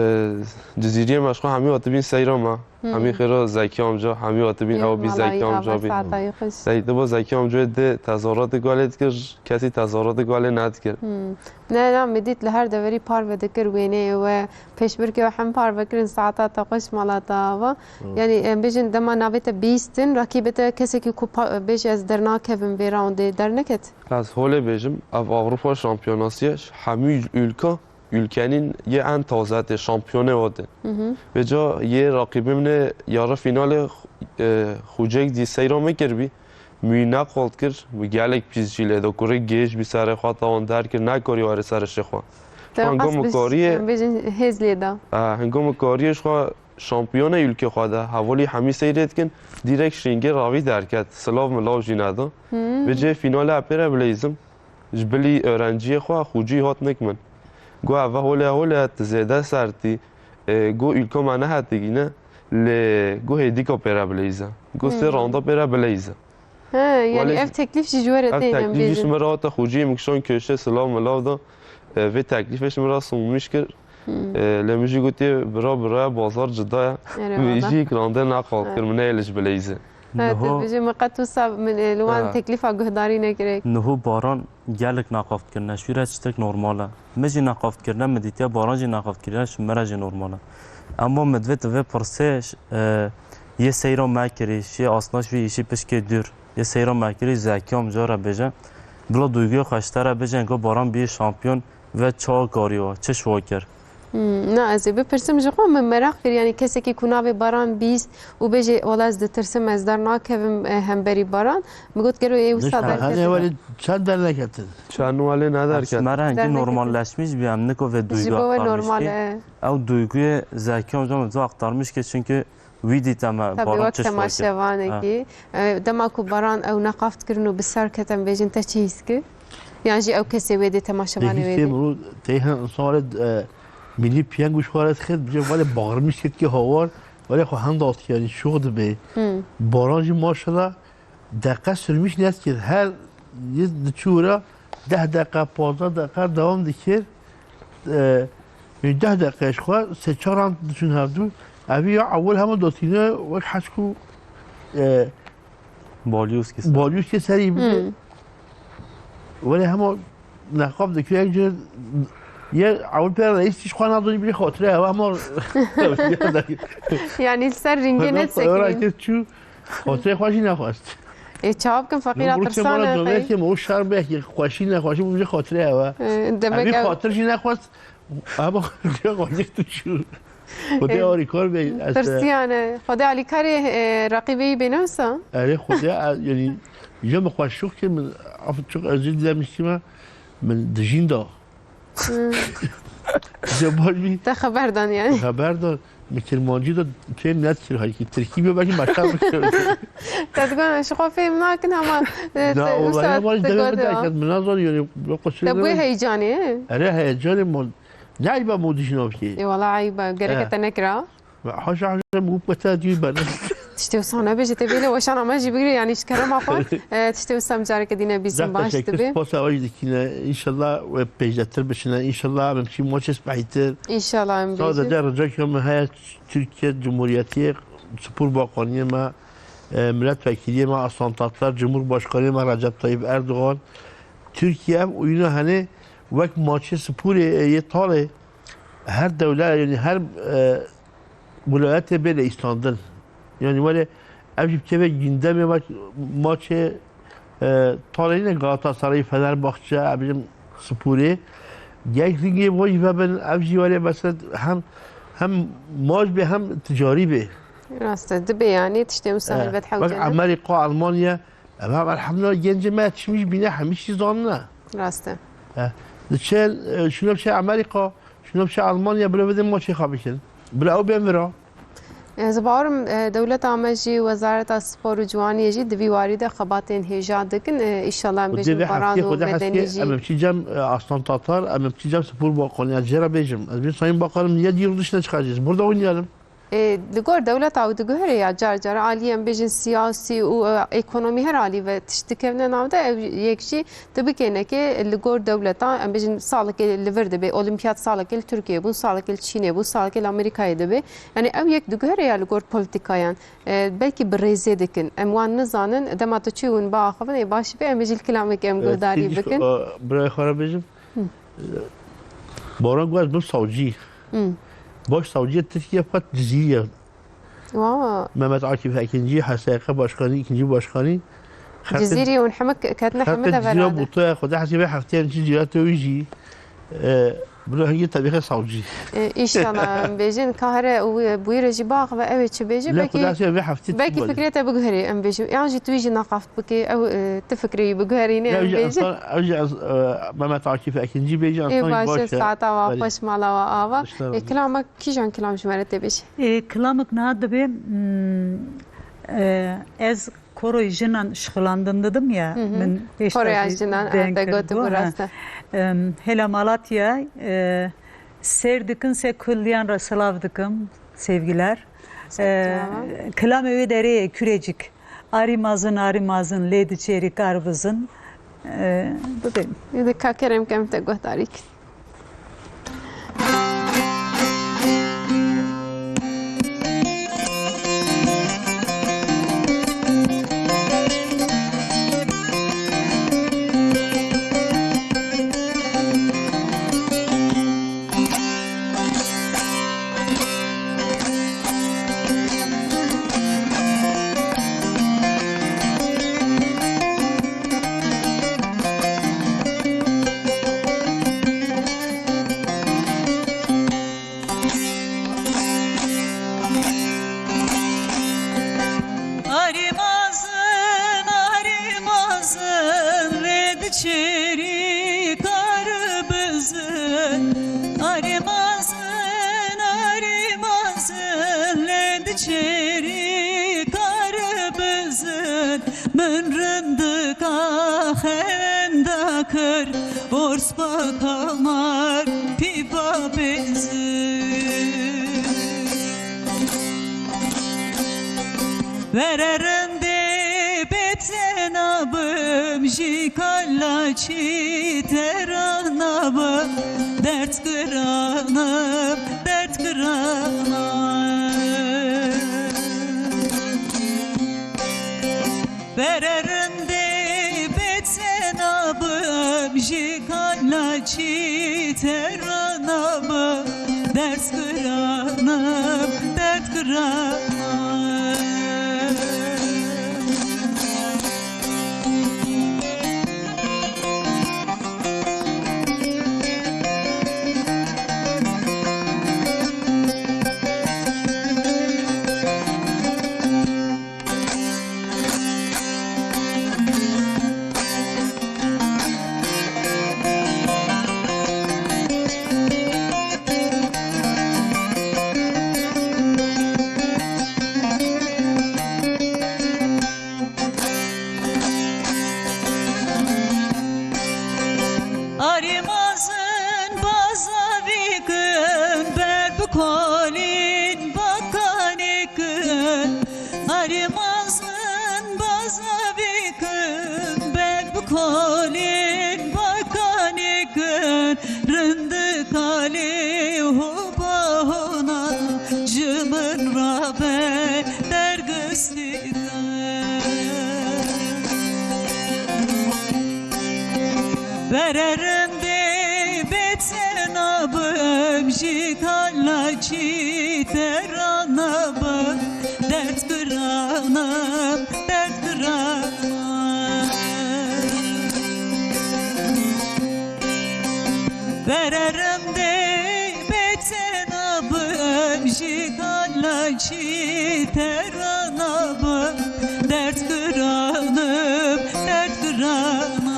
Cizîriyê me ji xwe hemî hatibîn seyra me. Hmm. Hemî xêra Zekî amca, hemî hatibîn Ê, ew bî malay Zekî ava amca bî. saetayê xweş. Zey-, dibo Zekî amca dê tezahüratê guelê dikir, kesî tezahüratê guelê nedikir. Hmm. Ne, ne, me dît li her deverî parve dikir wêneyê we, pêşbirkê we hem parve kirin, saeta te xweş, mala te ava. Hmm. Yani, em bêjin dema navê te bîstin, rakîbê te kesekî ku pa-, bêje ez dernakevim vê roundê, derneket? Ez holê bêjim, ev Avrupa şampiyonasî ye, ji hemû ülka ülkenin yê en taze tê, şampiyonê o tê. Hı hı. Vêca yê raqîbê min ê yarı finalê, e, xucek dî seyra min kirbî. Min wî neqal kir, min gelek pîs jî lê da. Kurê gêj bî serê xwe, tawan derkir, nekarî were serê şê xwe. Te Hango qas bi mikariyê em bêjin hêz lê da. Ah, hingo mikariyê ji xwe şampiyona ülke xwe de hevalî hemî seyrê dikin, direkt ji ringê ravî derket. Silav milav jî neda. Hmm. Vê cihê fînalê pê re bileyzim. Ji bilî öğrenciyê xwe xûcî hat nik min. Got, "Eve hole hole, tu zêde sertî." E, got, "Ülka me nehetigîne, lê got hêdîka pê re bileyze." Got, "Sê Hmm. randa pê re bileyze." He, yani Wale ev teklif jî ji we re ev tê, em teklif jî ji bêjin. Min re hate xûciyê min kişan köşe silav milav da. E, vê teklifê ji min re sunmiş kir. Hmm. E, lê min jî gotiye, "Bira biraya bazar cida ye." Erê, Min valla. jî kirande naqal kir, Evet. min neyê li ji bileyze. Evet, Niho tu bijî min qet wisa min, e, li wan Ha. teklifa guhdarî nekirek. Niho baran gelek naqaft kirine, şûre tiştek normal e. Min jî naqaft kirine, min dîtiye baran jî naqaft kirine, ji me re jî normal e. Ama min divê tu vê pirsê, e, yê seyra me kirî, şê asnaş vî îşî pişkê dûr, yê seyra me kirî, Zekî amca re bêje. Bila duyguya xwe ji te re bêje, go baran bî şampiyon ve çawa karî wa, çi ji wa kir? Hmm, na, ez ê bipirsim ji xwe, min meraq kir, yanî kesekî ku navê Baran bîst û bêjê, "Wala ez ditirsim, ez dernakevim, e, hemberî Baran." Min got, "Gelo ê wisa Nişte, derkete." Hene welê çend derneketin? Çend welê ne derket? Esmera hingî Derneketin. normalleşmiş bî, em niko vê Ji duygu bo we aktarmiş normal kî. e. Ew duyguye Zekî amca min zû aktarmiş kî, çünkü wî dîte me Tabii, Baran wek çi ji wa kir. temaşevanekî. Ha. E, dema ku Baran ew neqaft kirin û bi ser ketin bêjin, te çi hîs kir? Yan jî ew kesê wê dê temaşevanê Dehî wê sê dê? Mirû tey hin insan were, e, milî piyango ji xwe re dixêt, bicê were bağırmış ketkî hawar, were xwe henda yanî şox dibe. Hmm. Baran jî maşallah deqe sürmüş neskir. Her yê diçû ra deh deqe, panzdeh deqe devam dikir. E, deh deqe ji xwe sê çar an diçûn hevdû. Evî ya ewil hema dotîne wek hesku, e, Balyozkî ser. Balyozkî serî bide. Hmm. Were hema neqab dikir, yek cihê ye ewil pê reîs tîş xwe nadonî bîrê xatirê ew hema Yani li ser ringê Were ne disekirîn. Kir çû, xatirê xwe jî nexwest. Ê, çawa bikin, feqîra Min tirsan mala e, dovekê qey? Min o şer bêkî xweşî nexweşî bû bîrê xatirê ew e. Ê, demek Evî ev xatir jî nexwest. Ama xwedê tu çû. Xwedê Ê, arîkar be, ez te Pirsiyane. Xwedê alîkarê, e, reqîbê wî bê ne wisa? Erê, xwedê, e, yanî, ya min xwe şox kir, min af çok özür dilemiştim ha. Min dijîn da. Hmm. Cemal bî. Te xeber dan yani. Xeber da. Min kirmancî da fêm nedikir, haykî tirkî bê belkî meşer bikir. Te digon, ji xwe fêm nakin ama, e, Na, te olaya wisa var, te deme gote derken, ha. Min nazan yani, yok o Te bûye şeyler. heyecanê, he? Erê, heyecanê mon. Ne ayıba mı dijîn o ki? E, wala ayıba, gerek Ha. te nekira. Ve haşa haşa bu pete diyor ben. Tiştê wisa nebêje, te bêle weşana me jî bigire, yanî ji kerema xwe, e, tiştê wisa em careke dîne bîzin Zaf baş teşekkür, dibe. Spas awayî dikine. İnşallah ve pêşdetir bişine. İnşallah em çî maçê spehîtir. İnşallah em bêjin. Sadece rica ki me heye Türkiye Cumhuriyeti Spor Bakanı me, e, milletvekili me Aslan Tatlar, Cumhurbaşkanı me Recep Tayyip Erdoğan. Türkiye em oyunu hani wek maçê sporê, e, yê talê her dewle, yani her, e, Wilayetê bê leyîstandin. Yanî were ev jî bi kevê gündemê ma-, maçê, e, taleyîne Galatasaray, Fenerbahçe, em bêjin sporê. Gel ringê bo jî vebin, ev jî were mesela hem, hem maç bê hem ticarî bê. Rast e, dibe yani tiştê wisa E, helbet wek hewce ne? Amerika, Almanya, ev hem elhamdülillah gencê me yetişmiş bîne hemî jî zanine. Rast e. E, diçe, e, şuna biçe Amerika, şuna biçe Almanya, bila bidin maçê xwe bikin. Bila ew bên vira. Ez bawerim, e, dewleta me jî, Wezareta Spor û Ciwaniyê jî di vî warî de xebatên hêja dikin. E, îşallah em Xwedê bêjin vê Baran heftê, û Xwedê Medenî heftê, jî. Em em çî cem, e, Aslan Tatar, em em çî cem Spor Bakanı, ez jê re bêjim. Ez bêjim Sayın Bakanım, niye diyor dışına çıkacağız? Burada oynayalım. E, li gor dewleta ew diguhere ya car car alî em bêjin siyasî û, e, ekonomî her alî ve tişt dikevne nav de ew yek jî tu bikêne ki li gor dewleta em bêjin salekê li vir dibe, olimpiyat salekê li Tirkiyê bûn, salekê li Çînê bûn, salekê li Amerîkayê dibe. Yani ew yek diguhere ya li gor polîtîkayan, e, belkî bi rêzê dikin. Em wan nizanin, dema tu çû hûn biaxivin, ê baş be em ê jî li kilamekê em E, guhdarî Tirkiş, bikin. e, birayê xwe re bêjim. Hı. E, Baran got ez bim savcî. Hı. Başsavciyê Tirkiye fet Cizîrî ye. Wa. Mehmet Akif ikinci, H S Y K başkanı, ikinci başkanı. Xetê Cizîrî hûn hemik ketine hemik Xetê Cizîra deverade. Bûtoya xwe de hesî vê hefteyan çi ziyarete wî jî. E, Bila hingî tebîxê savcî. E, înşallah em bêjin, ka here û bûyî re jî biaxive, ew ê çi bêje, La belkî, xulasiya vê heftê belkî çi fikrê te biguherî, em bêjin. Yan jî tu jî neqaft bikî, ew, e, tu fikrê wî biguherînê, em bêjin. Ew jî, ew jî, e, Mehmet Akif Ekincî bêjin, Ê, ensan baş e, baş e. Saeta wa xweş, mala wa ava. Ê, kilamek, kîjan kilam ji me re tê bêjî? Ê, kilamek niha dibê, hmm, e, ez Koroyê jinan şixulandin didim ya, Hı hı. Min pêşta Koroya jî jinan, deyn ev te kiribû, gotibu, ha. Rast e. Em, hêla Malatya, e, seyr dikin, se kuliyan re silav dikim, sevgiler. Sağ ol, E, tamam. Kilamê wê derê ye, Kürecik. Arî mazin, arî mazin, lê diçêrî kar bizin. E, bibê. Ê de ka kerem kem te guhdarî kir. Arî mazin, arî mazin, lê diçêrî kar bizin. Arî mazin, arî mazin, lê diçêrî kar bizin. Min rindika xewenda kir, orspa kamar pîva bêzin. Were rindê bê tenabim, ji kalaçî terana bim, derd kiranim, derd kiranim. Were rindê bê tenabim, ji kalaçî terana bim, derd kiranim, derd kiranim. Arî mazin bazavî kin, ber bi kolîn bakanê kin. Arî mazin bazavî kin, ber bi kolîn bakanê kin. Rindika lê hoba hona, ji min rabe dergistî. Were rindê bê tenabim, ji kalaçî terana bim, derd kiranim, derd kiranim. Were rindê bê tenabim, ji kalaçî terana bim, derd kiranim, derd kiranim.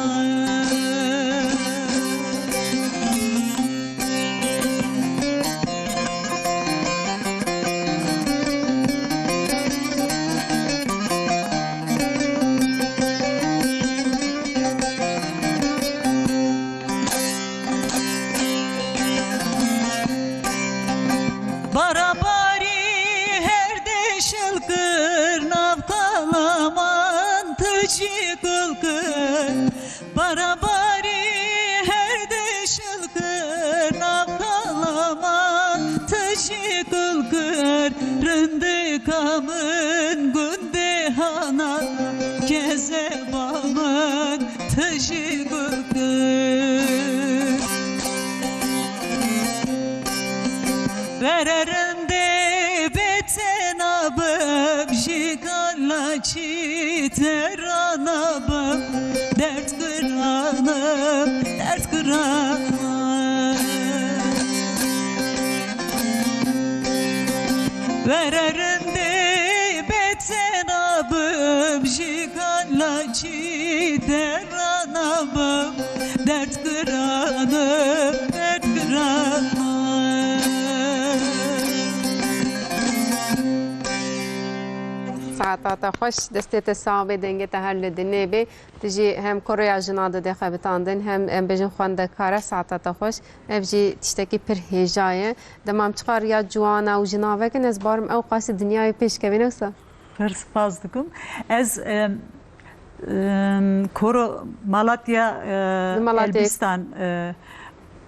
Bara barî her dê şil kir, nav kalaman tu jî gul kir. Bara barî her dê şil kir, nav kalaman tu jî gul kir. Rindika min gundê hana, kezeba min tu jî gul kir. Were rindê bê tenabim, ji kalaçî terana bim, derd kiranim, derd kiranim. Were rindê bê te nabim, ji kalakî te ranabim, derd kiranim, derd kiranim. Saeta te xweş, destê te sax be, dengê te her li dinê be. Tu jî hem koroya jinan dide xebitandin, hem em bêjin xwendekar e, saeta te xweş. Ev jî tiştekî pir hêja ye. Dema em çiqa riya ciwana û jinavek in, ez barim ew qasî dinyayê pêş kevin, ne wisa? Pir spas dikim. Ez, em, em, koro Malatya, e, Di Malatyayê. Elbistan, e,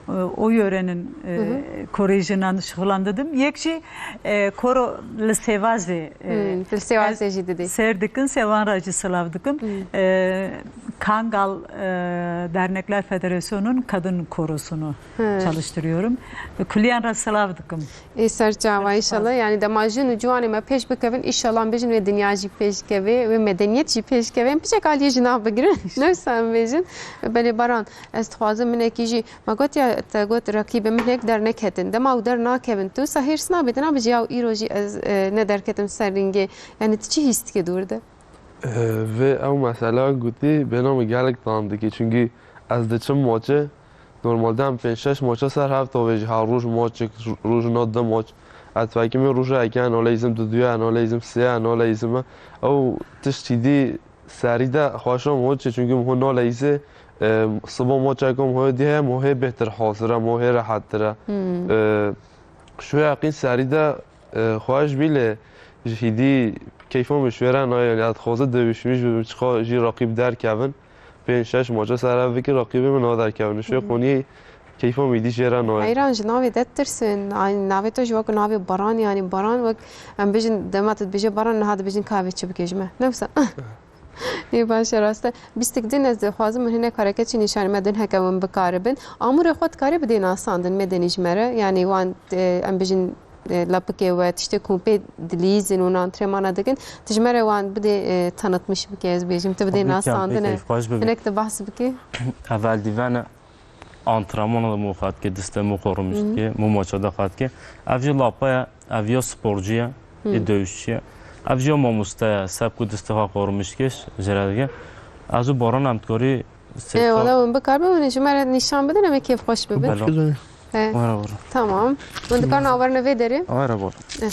e, o yörenin, e, Hı hı. Korê jinan şixulandidim. Yek jî, e, koro li Sêvazê, e, Hmm, li Sêvazê ez jî didî. Seyr dikin, Sêvan re jî silav dikim. Hmm. E, Kangal, e, Dernekler Federasyonu'nun kadın korosunu Hı. çalıştırıyorum. Kuliyan re silav dikim. Ê ser çava, inşallah. Yani dema jin û ciwanê me pêş bikevin, inşallah em bêjin wê dinya jî pêş keve, wê medeniyet jî pêş keve. Em piçek aliyê jinan bigirin. Ne wisa em bêjin. Belê Baran, ez dixwazim minekî jî, me gotiye, te got, rakîbê min hêk derneketin. Dema ew dernakevin, tu wisa hêrs nabê, te nabêjî, ya îro jî ez, e, nederketim ser ringê. Yani tu çi hîs dikê dûr de? E, vê ew mesela gotî, bêhna min gelek tam dikê. Çünkü ez diçim maçê, normalde em pênc şeş maça ser hev tavêjî, her roj maçek, rojna du maç. Ez difekimê roja yekê analeyzim, duduya analeyzim, sê analeyzim e. Ew tiştî dî serî de xweşa min çi, çünkü min ho naleyzê, e, siba maçeka min ho dî heye, min ho hê bêhtir hazir e, min ho hê rehettir e. Hmm. E, şû yaqîn serî de, e, xweş bî lê ji hîdî keyfa min ji wê re nayê, yanî ez dixwazim dewişmîş bibim, çiqa jî raqîb derkevin. Pênc şeş maça ser hev bikî, raqîbê min naderkevin. Ji wê Hı hı. xoniyê keyfa min îdî jê re nayê. Heyran ji navê de ditirsin. Ay, navê te jî wek navê Baran, yanî Baran wek em bêjin, dema tu dibêje Baran, niha dibêjin ka vê çi bike ji me. Ne wisa? Ê, baş e, rast e. Bîstik din ez dixwazim min hinek hareket jî nîşanî me din heke hûn bikaribin. Amûrê xwe dikarî bidê nasandin, medenî ji me re. Yanî wan, e, em bêjin, e, lapikê we, tiştê ku hûn pê dilîzin û antrenmana dikin, tu ji me re wan bidê, e, tanıtmış bike, ez bêjim, tu bidê Tabii ki, em pê nasandin e. Keyfxweş bibin. Hinek tu behs bikî. Ev eldîven e. Antrenmana de mû xwe dike, distê mû xwe rûmîş Hı hı. dike, mû maça de xwe dike. Ev jî lapa ye, ev ya sporcî ye, Hı. ê döwişçî ye. Ev jî ya mamoste ye, seb ku distê xwe xwe rûmîş dike, jê re dike. Ez û Baran em dikarî Ê, sêka wala hûn bikar bibin, ji me re nîşan bidin, em ê kêfxweş bibin. Bela. He. Were, were. Tamam. Hûn dikarin awerine vê derê? Were, were. Eh.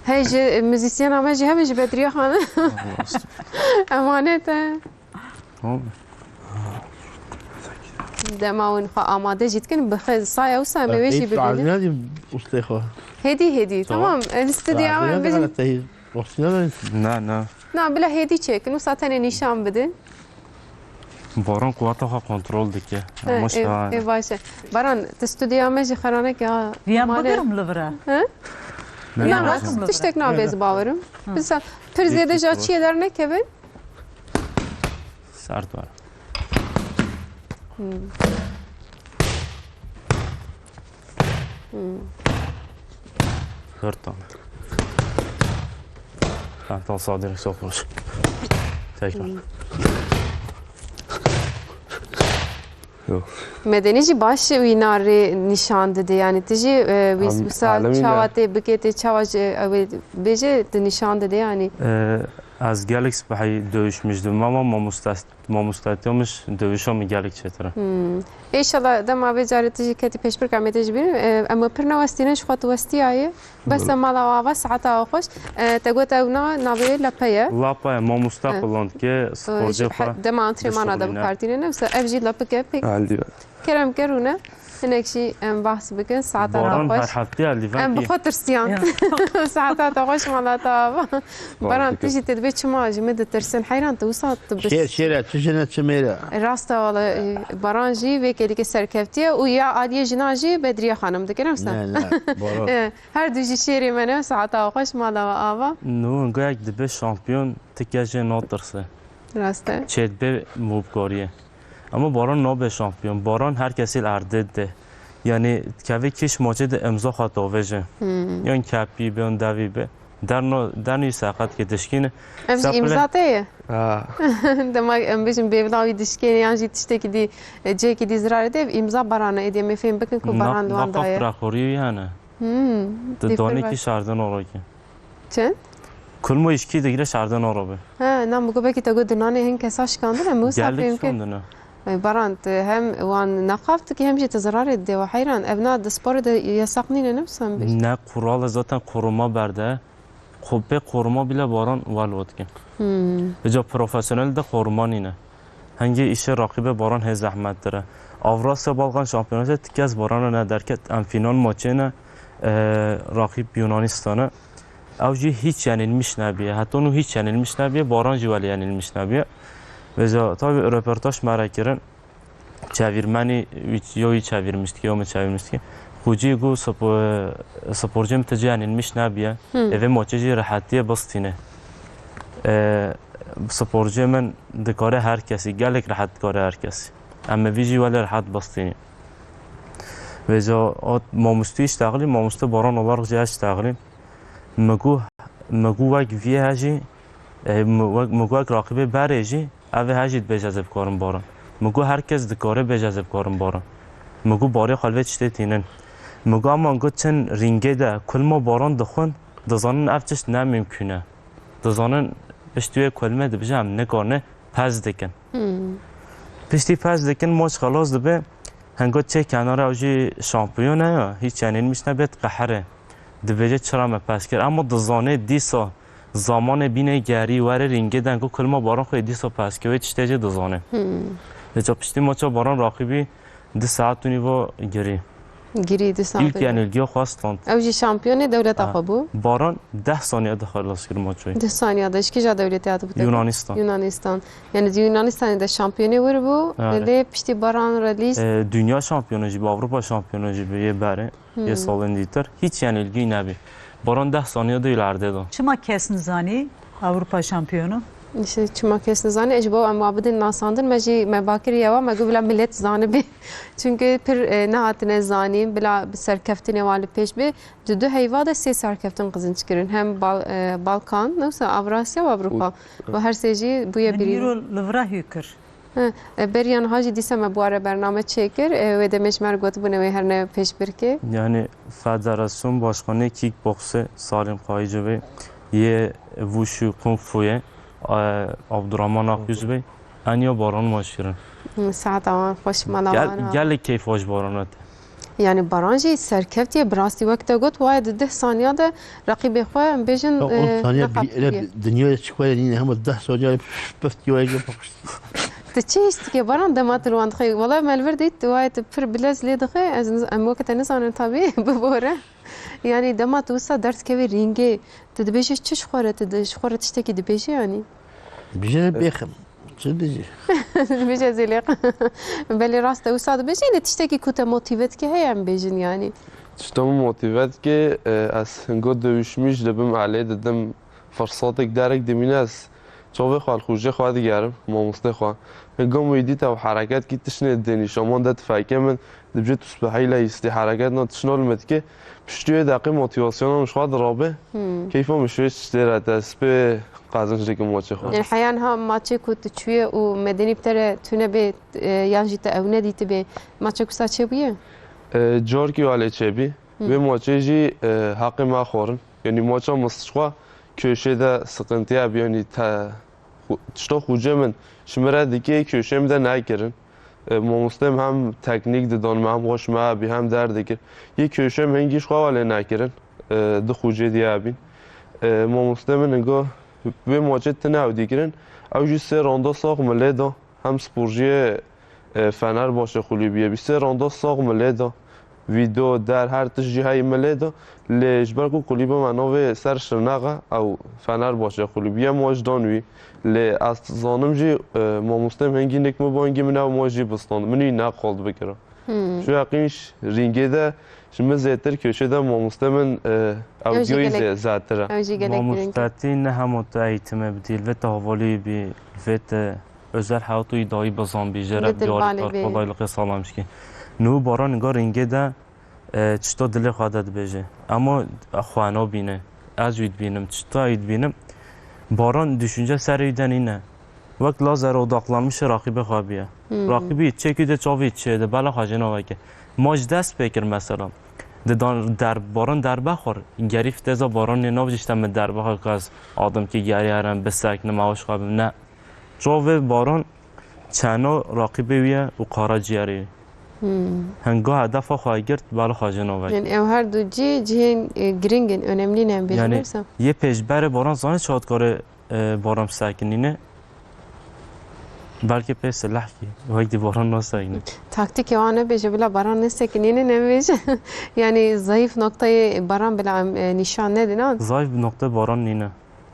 Hey, ji muzîsyena me jî hebe ji Bedriye Xanim. Emanet e. Tamam. Dema hûn xwe amade jî dikin, bi xwe saya wisa em ê wê jî bibînin. Hêdî, hêdî. Tamam. Tamam. Li stûdyoya me em bêjin. Na, na. Na, bila hêdî çêkin, wisa tenê nîşan bidin. Baran quweta xwe kontrol dike. He, Ama ê, şahane. Ê, baş e. Baran, tu stûdyoya me jî xeraneke ha. Riya mane. Bigirim li vira. He? Ne, ne, ne, ne. Tiştek nabe ez bawerim. Hı. Bisa, pir zêde ji çiyê dernekevin. Sert var. Hmm. Hmm. Dört tane. Tamam, tamam, sağ direkt, sol vuruş. Tekrar. Hmm. Yok. Medenî jî baş wî narê nîşan dide, yani tu jî, e, wî, Em, wisa alemî çawa ne? Tê bike, tê çawa jî, e, wê bêje, tu nîşan dide yani. E, ez gelek spehî dövüşmüş dibim ama mamoste Mamostatiya min ji dewişa min gelek çêtir e. Hmm. Înşallah dema vê carê tu jî ketî pêşbirka me tê jî bînin. E, em pir newestînin, ji xwe tu westiyaye. Bes Wala. Mala ava saeta xweş. E, te got ew na, navê wê lepe ye. Lapa ye, mamoste E. qullan dike, E, sporcê ji xwe he-, dema antrenmana de disipline. Bikar tîne, ne wisa ev jî lepik e pêk. Haldî be. Kerem ke rûne. Hinek jî em behs bikin, saeta Baran te xweş. Her heftê eldîven Em bi kî? Xwe tirsiyan. Ya. Saeta te xweş, mala te ava. Baran, tu jî te dibê çima ji min ditirsin? Heyran tu wisa tu bi Şêr, şêr e, çi jin e, çi mêr e. Rast e, wala, e, Baran jî vê kelîkê serkevtî ye û ya aliyê jinan jî Bedriye Xanim dike, ne wisa? Ne, ne, Baran. E, her du jî şêrê me ne, saeta xweş, mala we ava. Nû, gayek dibe şampiyon, tu ke jê natirse. Rast e. Çêdibê mûbkariyê. Ama Baran nabe şampiyon. Baran her kesê li erdê dide. Yani kevê kêş maçê de imza xwe tavêje. Hmm. Yan kepî be, yan devî be. Derno, derno seqet ke dişkîne. Ev jî Seplê- imza te ye? Ha. Dema em bêjin bêvla wî dişkêne yan jî tiştekî dî, e, cihekî dî zirarê de, ev imza Baran e. Êdî em ê fêm bikin ku Na-, Baran li wan naqa daye. Fireqorî yani. Hmm, Di dî pir danekî baş. Şerde noro ki. Çend? Kulmo îşkî digire şerde noro be. He, na, min got belkî te got di nanê hin kesa şikandin e, min wisa Gelek fêm kir. Şikandin e. Ey, Baran, tu hem wan neqaft dikî hem jî tu zirarê didê we heyran. Ev na di sporê de yesaq nîne, ne wisa min bêjî? Ne, kural e zaten koruma berde. Xwe pê koruma bile Baran welo dike. Hmm. Îca profesyonel de koruma nîne. Hingê îşê raqîbê Baran hê zehmettir e. Avrasya Balkan Şampiyonatê ti kes Barana ne derket, em fînan maçê ne, e, raqîb Yunanistan e. Ew jî hîç yenilmiş nebiye. Heta nû hîç yenilmiş nebiye, Baran jî welê yenilmiş nebiye. Vêca tabî röportaj me re kirin. Çevirmenî wî, yo wî çevirmiştikî, yo min çevirmiştikî. Xucî got, "Spo-, sporcê min ti cî yenilmiş nebiye. Hmm. Ê vê maçê jî rehetiyê bistîne. Ê, sporcê min dikare her kesî, gelek rehet dikare her kesî. Em ê vî jî welê rehet bistînî." Vêca o mamostî iştexlî, mamoste Baran olarak jî ez iştexlî. Min got, min got wek vî he jî, e, min wek, min got wek raqîbê berê jî, ev ê he jî dibêje ez ê bikarim Baran. Min got her kes dikare bêje ez ê bikarim Baran. Min got barê xwe li vê tiştê tînin. Min got, ama min got çin rîngê de kulma Baran dixwin, dizanin ev tişt ne mimkûn e. Dizanin piştî wê kulmê dibêje em nikarine pez dikin. Hmm. Piştî pez dikin, maç xelas dibe. Hengo çê kenara ew jî şampiyon e ya, hîç yenilmiş nebê, diqehire. Dibêje çira me pez kir. Ema dizanê dîsa zamanê bîne gerî, were rîngê de, hengo kulma Baran xwe dîsa pez kir, wê tiştê jî dizanê. Hmm. Vêca piştî maça Baran raqîbî di saet û nîvo girî. Girî di saet. Îlk yenilgiya xwe stand. Ew jî şampiyonê dewleta xwe bû. Baran deh saniye de xelas kir maçoyê. Deh saniye de ji kîja dewletê hatibû tevî? Yunanistan. Yunanistan. Yani di Yunanistanê de şampiyonê wir bû. Evet. Lê piştî Baran re lîst. E, dünya şampiyonu jî bû, Avrupa şampiyonu jî bû yê berê. Yê salên dîtir. Hiç yenilgi nebî. Baran deh saniye de îlerde da. Çima kes nizanî Avrupa şampiyonu? Îşte çima kes nizanî, ji bo em wa bidin nasandin, me jî me bakir yewa, me got bila millet zanibê. Çünkü pir, e, nehatine zanîn, bila bi serkeftinê wa li pêş bê. Di du heyva de sê serkeftin qizînc kirin. Hem Bal-, e, Balkan, ne wisa Avrasya û Avrupa. Û, û her sê jî bûye birîn. Îro li vira hû kir. He, e, beriya niha jî dîsa me bi we re bername çêkir. E, wê demê ji me re gotibûne wê herne pêşbirkê. Yani Federasyon Başkanı Kickbox'u Salim Kayıcı Bey, yê Wushu Kung Fu'yê, e, Abdurrahman Akyüz Bey, en ya Baran maç kirin. Hı, saeta wan xweş, mala Gel-, wan. Gelek keyf xweş Baran et. Yani Baran jî serkeftiye, bi rastî wek te got, waye di deh saniya de reqîbê xwe, em bêjin, Ya, on e, saniye neqap bî-, ele kiriye. Dinyaya çi xwayê nîne, hema deh saniye pif, pif, dinyaya gel bakış. Tu çi hîs dike Baran dema tu li wan dixwe? Wala me li vir dît, waye tu pir bilez lê dixwe, ez niz-, em weke te nizanin tabî, bibore. Yani dema tu wisa derdikevî rîngê, tu dibêjî çi ji xwe re, tu di-, ji xwe re tiştekî dibêjî yani? Bijî bêxim. Çi dijî? Dibêje zêlêq. Belê rast e, wisa dibêje, lê tiştekî ku te motîve dike heye em bêjin yani. Tişta min motîve dike, e, ez hingo dewişmîş dibim, elê didim, firsatek derek dimîne, ez çavê xwe li xûjê xwe digerim, mamostê xwe. Hingo min wî dît ew hereket kî tiştê dê nîşaman de tifeke min, dibêje tu spehî le îstî hereket na tişna li me dike. Piştî wê deqê motivasyona min ji xwe dirabe. Hmm. Keyfa min ji wê tiştê re te spê qezinc dikim maçê xwe. Yani heya niha maçê ku tu çûye û medenî bi te re tune bê, e, yan jî te ew nedîtibê, maçek wisa çêbûye? E, carkî wale çêbî. Hmm. Vê maçê jî, e, heqê me xwarin. Yani maça min ji xwe köşê de sıkıntıya bî, yani te Xu-, tişta xucê min ji min re dikê, kêşê min de nekirin. E, mamostê min hem teknîk didan me, hem xweş me bî, hem derdikir. Yê kêşê min hingî ji xwe welê nekirin. E, di xucê diye bîn. E, mamostê min hingo vê maçê tine ew dîkirin. Ew jî sê randa sax min lê da. Hem sporjiyê e, Fenerbahçe kulübiyê bî. Sê randa sax min lê da. Vîdeo, der, her tişt jî heyî min lê da. Lê ji ber ku kulîba me navê Ser Şirnex e, ew Fenerbahçe kulîbiyê, ma ji dan wî. Lê ez zanim jî, e, mamostê min hingî nik min bo hingî min ew ma jî bistand. Min wî neqalt bikira. Hmm. Şu heqîn ji rîngê de ji min zêtir kêşê de mamostê min, e, ew Ew jî giyoyî gelek, zê-, zêtir e. Ew jî gelek girîng e. Mamostetî ne hema tu eğitime bidî, li vê te havalî bî, li vê te özel hayatı iddiayı bazan bir jere Nedir bir bale be. Kolaylıkla sağlamış ki. Nu Baran ga ringê de, e, çita dilê xwe de dibêje. Ama xwe nabîne. Ez wî dibînim. Çita wî dibînim. Baran düşünce serê wî de nîne. Wek lazer odaklanmış raqîbê xwe biye. Hmm. Raqîbî çekî de çavî çê de bela xwe jê naveke. Ma ji dest pê kir mesela. Didan der, baran derbe xwar. Gerîf teza baran nê navcî işte min derbe xwe kaz adim ki gerî herin biseknim, awş xwe bim. Ne. Çavê baran çeno raqîbê wî ye û karaciğerê wî. Hmm. Hinga hedefa xwe girt, bala xwe ji navek. Yani ew her du cî cihên, e, giring in, önemli ne em bêjin Yani wisa? Yê pêşberê baran zanî çawa dikare, e, baran bisekinîne. Belkî pê silah kî, wek dî baran nasekinî. Taktîkê wan nebêje, bila baran nesekinîne nebêje. Yani zayıf noktayê baran bila em, e, nîşan nedin an. Zayıf nokta baran nîne.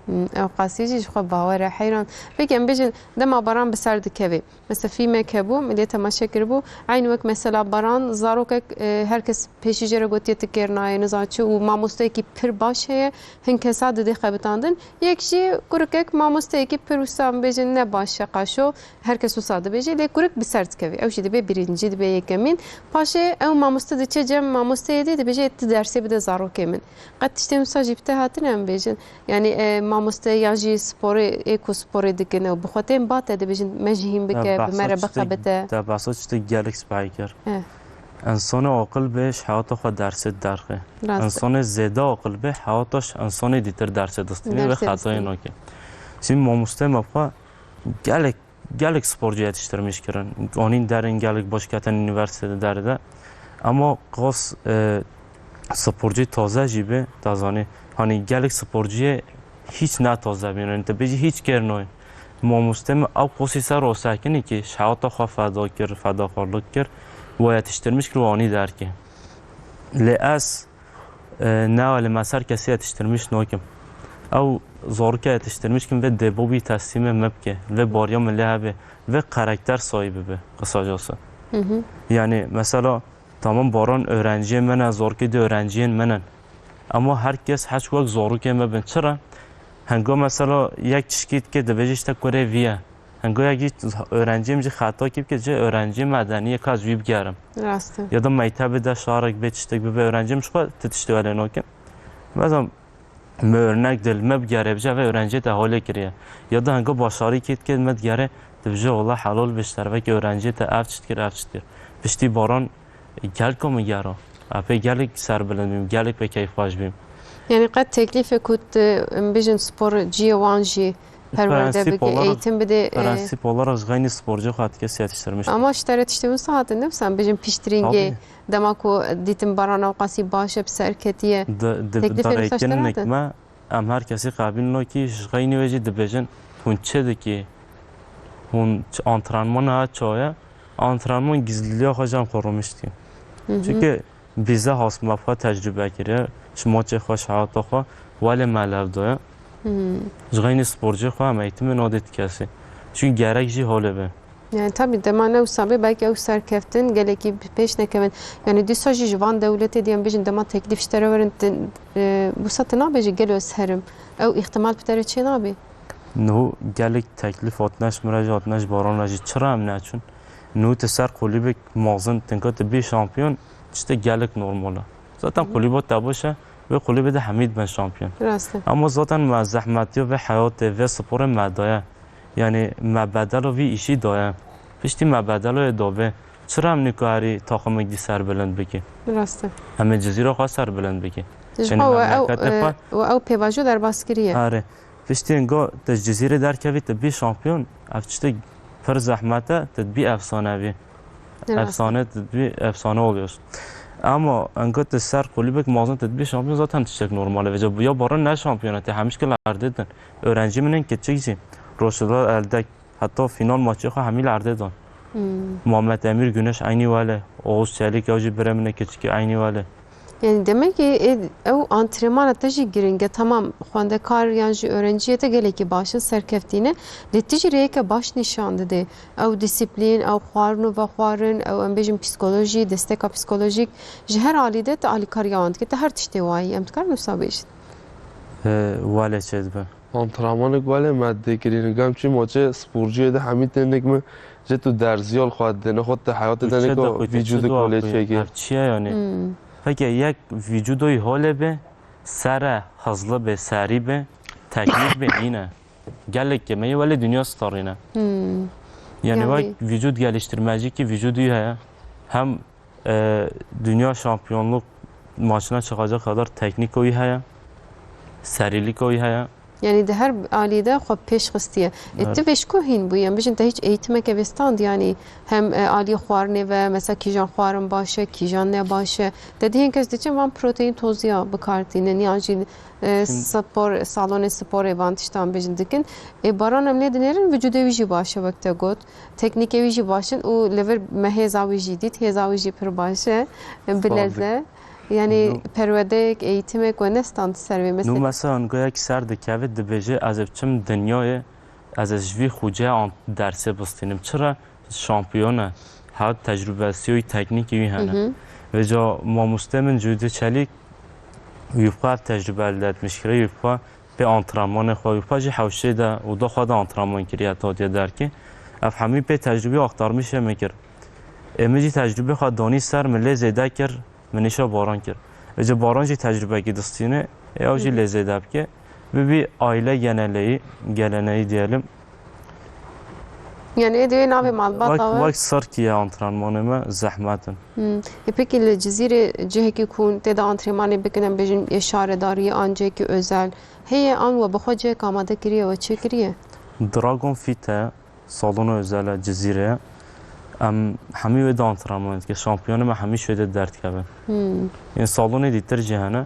Hmm, ew qasî jî ji xwe bawer e, heyran. Peki em bêjin, dema baran bi ser dikeve. Mesela fîmek hebû, milê temaşe kiribû. Eyn wek mesela baran, zarokek, e, her kes pêşî jê re gotiye ti kêr nayê, nizan çi û mamosteyekî pir baş heye, hin kesa didê xebitandin. Yek jî kurikek mamosteyekî pir wisa em bêjin ne baş e qaşo, her kes wisa dibêje, lê kurik bi ser dikeve. Ew jî dibe birincî, dibe yekemîn. Paşê ew mamoste diçe cem mamosteyê dê, dibêje ti dersê bide zarokê min. Qet tiştên wisa jî bi te hatine em bêjin? Yani, e, mamoste yan jî sporê, ê ku sporê dikin ew bi xwe tên bate dibêjin me jî hîn bike, bi me re bixebite. Te behsa tiştek gelek spehî kir. Eh. Însanê aqil bê ji heyata xwe dersê derxe. Rast e. Însanê zêde aqil bê heyata ji însanê dîtir dersê distîne ve Dersê xetayê distîne. nake. Şimdi mamoste me xwe gelek gelek sporcu yetiştirmiş kirin. Anîn derin gelek baş ketin üniversitede deride. Ama qas, e, sporcu taze jî be, ta zanî, hani gelek sporcuye hiç ne taze bîn. Yani te bêjî hiç kêr nayê. Mamoste me ew qasî ser o sekinî ki ji heyata xwe feda kir, fedakarlık kir, we yetiştirmiş kir û anî derkê. Lê ez E, ne, li me ser kesî yetiştirmiş nakim. Ew zarokê yetiştirmiş kim vê dêbobî teslîmê me bike, vê bariya min lê hebe, vê karakter sahibi be, qisacası. Hı hı. Yani mesela tamam baran öğrenciyê me ne, zarokê de öğrenciyên me ne. Ama her kes heç wek zarokê me bin. Çira? Henga mesela yek tişkî dike dibêje işte kurê vî ye. Hingo yek jî öğrenciyê min jî xeta kî bike, cê öğrenciyê medeniye ka ez wî bigerim. Rast e. Ya da mektebê de şarek bê tiştek bibe, öğrenciyê min ji xwe ti tiştê welê nakin. Mesela me örnek dil, me bigere bije ve öğrenciyê te holê kiriye. Ya da hingo başarî kê dike me digere dibije wala helal be ji tervekê öğrenciyê te ev çi dikir, ev çi dikir. Piştî baran gelka min gera. Epê gelek serbilind bîm, gelek pê keyfxweş bîm. Yani qet teklîfê ku tu, em bêjin spor ciyê wan jî perwerde Prensîp bike, olarak, eğitim bide, e, prensîp olarak ji xeynî sporcê xwe ti kes yetiştirmiş. Ama ji te re tiştê wisa hatin, ne wisa em bêjin piştringê, Tabii. dema ku dîtin baran ewqasî baş e, bi ser ketiye. Di, di, Teklîfê wisa ji te re direktinlik hatin? me, em her kesî qebîl nakî, ji xeynî wê jî dibêjin, hûn çi dikî? Hûn ç-, antrenmana çawa ye? Antrenman gizliliya xwe jî em xwe rûmiş dikî. Hı hı. Çünkü bize has me xwe tecrübe kiriye. Ji maçê xwe, ji heyata xwe, welê me lev daye. Hmm. Ji xeynî sporcê xwe em eğitimi nadê ti kesî. Çünkü gerek jî holê be. Yani tabii dema ne wisa be, belkî ew serkeftin gelekî bi pêş nekevin. Yani dîsa jî ji van dewletê diye em bêjin dema teklîf ji te re werin, ti, e, wisa tu nabêjî gelo ez herim. Ew îhtimal bi te re çê nabe. Niho gelek teklîf hatine ji min re jî, hatine ji Baran re jî. Çira em neçûn? Niho tu ser kulîbek mezin, tinka tu bî şampiyon, tiştek gelek normal e. Zaten Hı hı. kulîba te baş e, vê kulîbê de hemî dibin şampiyon. Rast e. Ama zaten me zehmetiya vê heyatê, vê sporê me daye. Yani me bedela vî îşî daye. Piştî me bedela wê dabe. Çira em nikaherî taximek dî serbilind bike? Rast e. Em ê Cizîra xwe serbilind bike. Ji Yani xwe we ew, memleketê e, xwe we ew pêvajo derbas kiriye. Are. Piştî engo tu ji Cizîrê derkevî, tu bî şampiyon, ev tiştek pir zehmet e, tu dibî efsanevî. Rast. Efsane, tu dibî efsane oluyorsun. Ama engo tu ser kulübek mezin, tu dibî şampiyon, zaten tiştek normal e. Vêca ya Baran ne şampiyon e, te hemî şkil erdê din. Öğrenci min ên kiçik jî. Roşda Eldek, heta final maçê xwe hemî li erdê dan. Hmm. Muhammed Emîr Güneş eynî wele. Oğuz Çelik, ew jî birê min ê kiçikî, eynî wele. Yani demek ki, e, ew antrenmana te jî giring e. Tamam, xwendekar yan jî öğrenciyê te gelekî baş in, serkeftî ne. Lê tu jî rêyeke baş nîşan didê. Ew disiplîn, ew xwarin û vexwarin, ew em bêjin psîkolojî, desteka psîkolojîk, ji her alî de tu alîkariya wan dike. Tu her tiştê wayî, em dikarin wisa bêjin? E, wele çêdibe. Antrenmanek wele me dê kirîn. Gam çi maçê sporciyê de hemî tênek me, jê tu derziyal xwe dene xwe te heyatê de neko vücudu kolê çekê. Ev çi ye yani? Hmm. Peki yek vücudoyî holê be, sere hızlı be, serî be, teknik be, yine. Gelek kemeyî wele dünya starî ne. Hmm. Yani, yani vak vücut geliştirmeci ki vücudu heye. Hem e, dünya şampiyonluk maşina çiqaca kadar teknîka wî heye, serîlîka wî heye. Yanî di her alî de xwe pêş xistiye. E, Evet. Tu vê ji ku hîn bûyî? Em bijin te hîç eğitimeke vê stand, yanî hem, e, alî xwarinê ve, mesela kîjan xwarin baş e, kîjan ne baş e. Te dihên kes diçin van proteîn toziya bi kar tînin, yan jî, e, Şimdi spor, salonê sporê van tiştan bijin dikin. E, Baran em lê dinêrin, vücudê wî jî baş e, wek te got. Teknîkê wî jî baş in û li vir me hêza wî jî dît, hêza wî jî pir baş e. Bilez e. Yanî perwedeyek, eğitimêk we nestan ser vê meselê? Nû mesela angoyek ser dikeve, dibêje, ez ê biçim dinyayê, ez ê ji vî xuce an dersê bistînim. Çira? Şampiyon e. Hat tecrübesiyoy teknîkî wî hene. Hı hı. Vêca mamoste min Cûdî Çelîk, wî xwe ev tecrübe elde etmiş kire, wî xwe pê antrenmanê xwe, wî xwe jî hewşê de û da xwe de antrenman kiriye, hatiye derkê. Ev hemî pê tecrübî axtarmîşê min kir. Ê min jî tecrübê xwe danî ser, min lê zêde kir, min îşa Baran kir. Ê ji Baran jî tecrübekî distîne, ê ew jî Hı hı. lê zêde bike. Bibî aile geneleyî, geleneği diyelim. Yani ê divê navê malbata Wek, we. Wek sirkî ye antrenmanê me, zehmet in. Hmm. E, pekî li Cizîrê cihekî ku hûn tê de antrenmanê bikin, em bêjin ê şaredariyê an cihekî özel heye, an we bi xwe cihek amade kiriye, we çêkiriye? Dragon Fit e, salona özel e Cizîrê. Em hemî wê de antrenman dikin. Şampiyonê me hemî şû de derdikevin. Hmm. Yên salonê dîtir jî hene.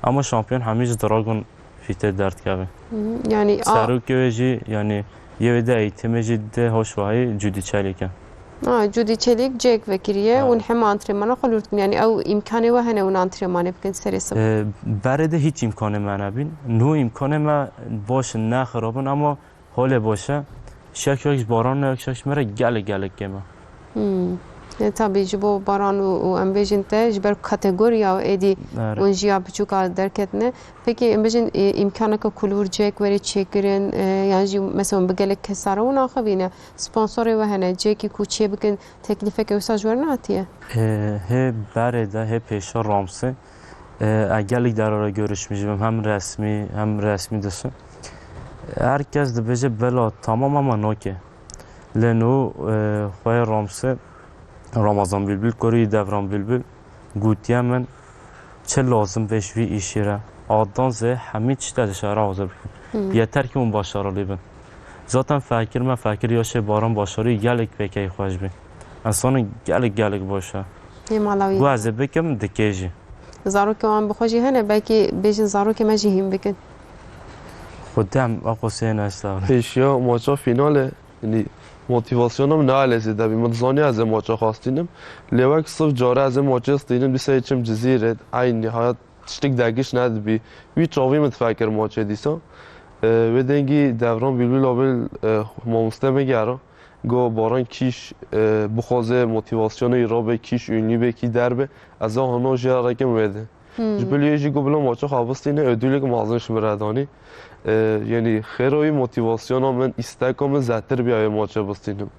Ama şampiyon hemî ji Dragon Fitê derdikeve. Hı hı. Yani, a- Serokê wê jî, yani, yê wê de eğitimê jî de hoş vahî Cûdî Çelîk e. Ha, Cûdî Çelîk cêk vekiriye, Evet. hûn hema antrenmana xwe lûr dikin. Yani, ew îmkanê we hene hûn antrenmanê bikin serê sib? Ee, berê de hiç îmkanê me nebîn. Nû îmkanê me baş in, ne xirab in, ama holê baş e. Şek şek ji Baran ne, şek ji me re gelek, gelek kêm e. Hmm. E, tabii ji bo Baran û, û em bêjin te ji ber kategoriya êdî Erê. hûn jî ya biçûka derketine. Pekî em bêjin, e, îmkaneke ku li wir cihek were çêkirin, e, yan jî mesela bi gelek kesa re hûn axivîne, sponsorê we hene, cihekî ku çê bikin, teklîfeke wisa ji we re nehatiye? E, hê berê de, hê pêşa Ramsê, e, ez gelek dera re görüşmüş bim, hem resmî, hem resmî dışı. Her kes dibêje bela tamam ama noke. Lê nû, e, xweyê Ramsê, Ramazan Bülbül, kurî Devran Bülbül, gotiye min, çi lazim be ji vî îşî re. Adan zê hemî tişt ez dişare hazir bikim. Hmm. Yeter ki hûn başarılı bin. Zaten fekir me, fekir yaşê Baran başarî gelek pêkey xweş bî. Însanê gelek, gelek baş e. Ê mala wî. Ku ez ê bikim, dikê jî. Zarokê wan bi xwe jî hene, belkî bêjin zarokê me jî hîn bikin. Xwedem, a qosê ne, estağfurullah. Pêşiya maça finale, yani motivasyona min ne alê zêde bî. Min dizaniya ez ê maça xwe stînim. Lê wek sif care ez ê maçê stînim, dîsa yê çim Cizîrê, eynî hayat tiştik degiş nedibî. Wî çavî min difekir maçê dîsa. E, wê dengî Devran Bülbül abi, e, mamoste me gera. Go Baran kîş, e, bixwaze motivasyonê wî rabe, kîş ünlü be, kî derbe, ez ê hano jê re kim wê de. Hmm. Ji bilî jî go bila maça xwe bistîne, ödülek mezin ji min re danî. E, yani xêra wî motivasyona min, îsteka min zêdetir bî ew maça bistînim.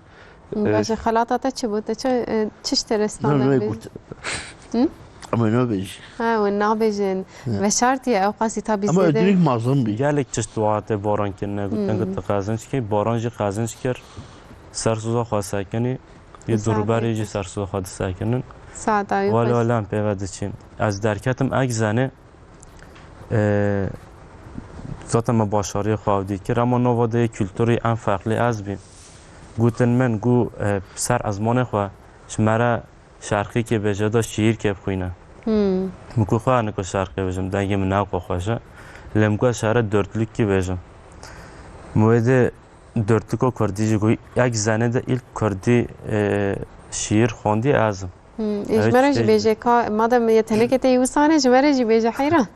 Hmm, E, baş e, xelata te çi bû? Te çi, e, çi ji te re Ne, standard ne bî? got. Hı? Ama ne bêjî? Ha, hûn nabêjin. Ne. Veşartiye ew qasî tabî Ama zêde. ödülek mezin bî. Gelek tişt wate Baran kirine, gotin Hmm. ku tu qezinç kir, Baran jî qezinç kir. Sersoza xwe sekinî, yê Saet duruberê jî yekî. sersoza xwe disekinin. Saeta wî Wele xweş. wele em pê ve diçin. Ez derketim ek zenê, e, zaten me başariyê xwe ew dî kir, ama nova de yê kulturî en farklı ez bîm. Gotin min, gu, e, ser ezmanê xwe ji me re şerqîkê bêje da şiîrkê bixwîne. Hmm. Min ku xwe nika şerqê bêjim, dengê min ne xwe xweş e. Lê min ku ez şere dörtlükî bêjim. Min wê dê dörtlüka kurdî jî got, yek zenê de ilk kurdî, e, şiîr xwendî ez im. Hmm. E, Evet, ji me re jî şey bêje ka, madem yetenekê te yê wisa ne, ji me re jî bêje heyran.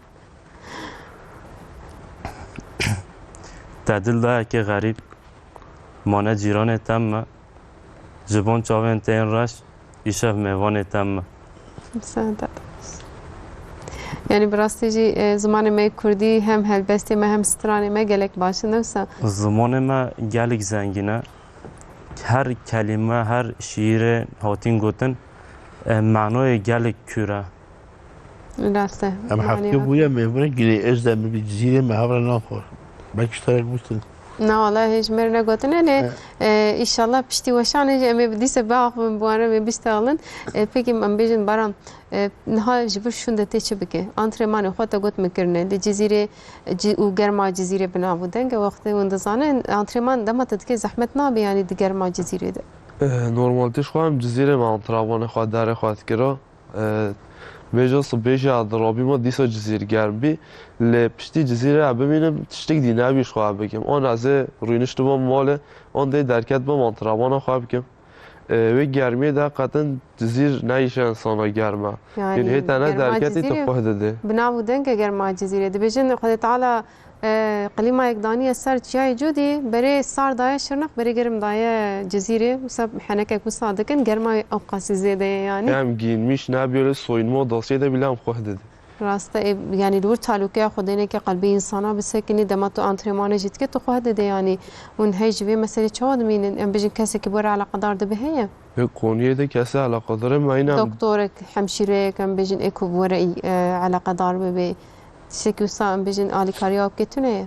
Te dil dayekê xerîb, mane cîranê te me, ji bon çavên te yên reş, îşev mêvanê te me. Sen de. Yani bi rastî jî, e, zimanê me kurdî hem helbestê me hem stranê me gelek baş in, ne wisa? Zimanê me gelek zengîn e. Her kelîme, her şiîrê hatîn gotin, e, manoyê gelek kûr e. Rast e. Em Yani heftê bûye mêvine girê ez de min bi Cizîrê me hev re naxwar. Belkî ji te re bûtin. Na wala hê ji me re negotine, lê, e, îşallah piştî weşanê jî em ê bi dîse biaxivin bi wan re em ê biştexilin. E, pêkî em bêjin Baran, e, niha ji vir şûnde tê çi bike? Antrenmanê xwe te got min kirine. Li Cizîrê, e, ci-, û germa Cizîrê bi nav û deng e. Wextê hûn dizanin, antrenman dema te dike zehmet nabe, yanî di germa Cizîrê de. E, normaltî ji xwe em Cizîrê me antrenmanê xwe, derê xwe dikira. E, bêje sibê jî ez dirabîme, dîsa Cizîr germ bî. Lê piştî Cizîrê ez bimînim, tiştik dî nebî ji xwe bikim. An ez ê rûniştibim malê, an dê derketibim antrenmana xwe bikim. E, wê germiyê de qetin Cizîr neyişe insana germ e. Yanî, yanî hê te ne germa derketî tu Cizîrê xweh didê. Bi nav û deng e germa Cizîrê. Dibêjin Xwedê Teala e, klîmayek daniye ser çiyayê Cûdî, berê sar daye Şirnex, berê germ daye Cizîrê. Wisa henekek wisa dikin, germa ew qasî zêde ye yanî. Em giyinmiş nebiyoruz, soyunma odasıya da bile em xweh dedi. Rast e, e, yanî li wir talûkeya xwe dêneke qelbê însana bisekinî, dema tu antrenmanê jî dike, tu xweh dide yanî. Hûn hey ji vê meselê çawa dimînin? Em bêjin kesekî bi we re eleqedar dibe heye? Yok, konuya da kese alakadar e, me yine Doktorek, hemşîreyek, em bêjin ê ku bi we re, e, eleqedar bibe. Tiştekî wisa em bêjin alîkariya wekî tune ye?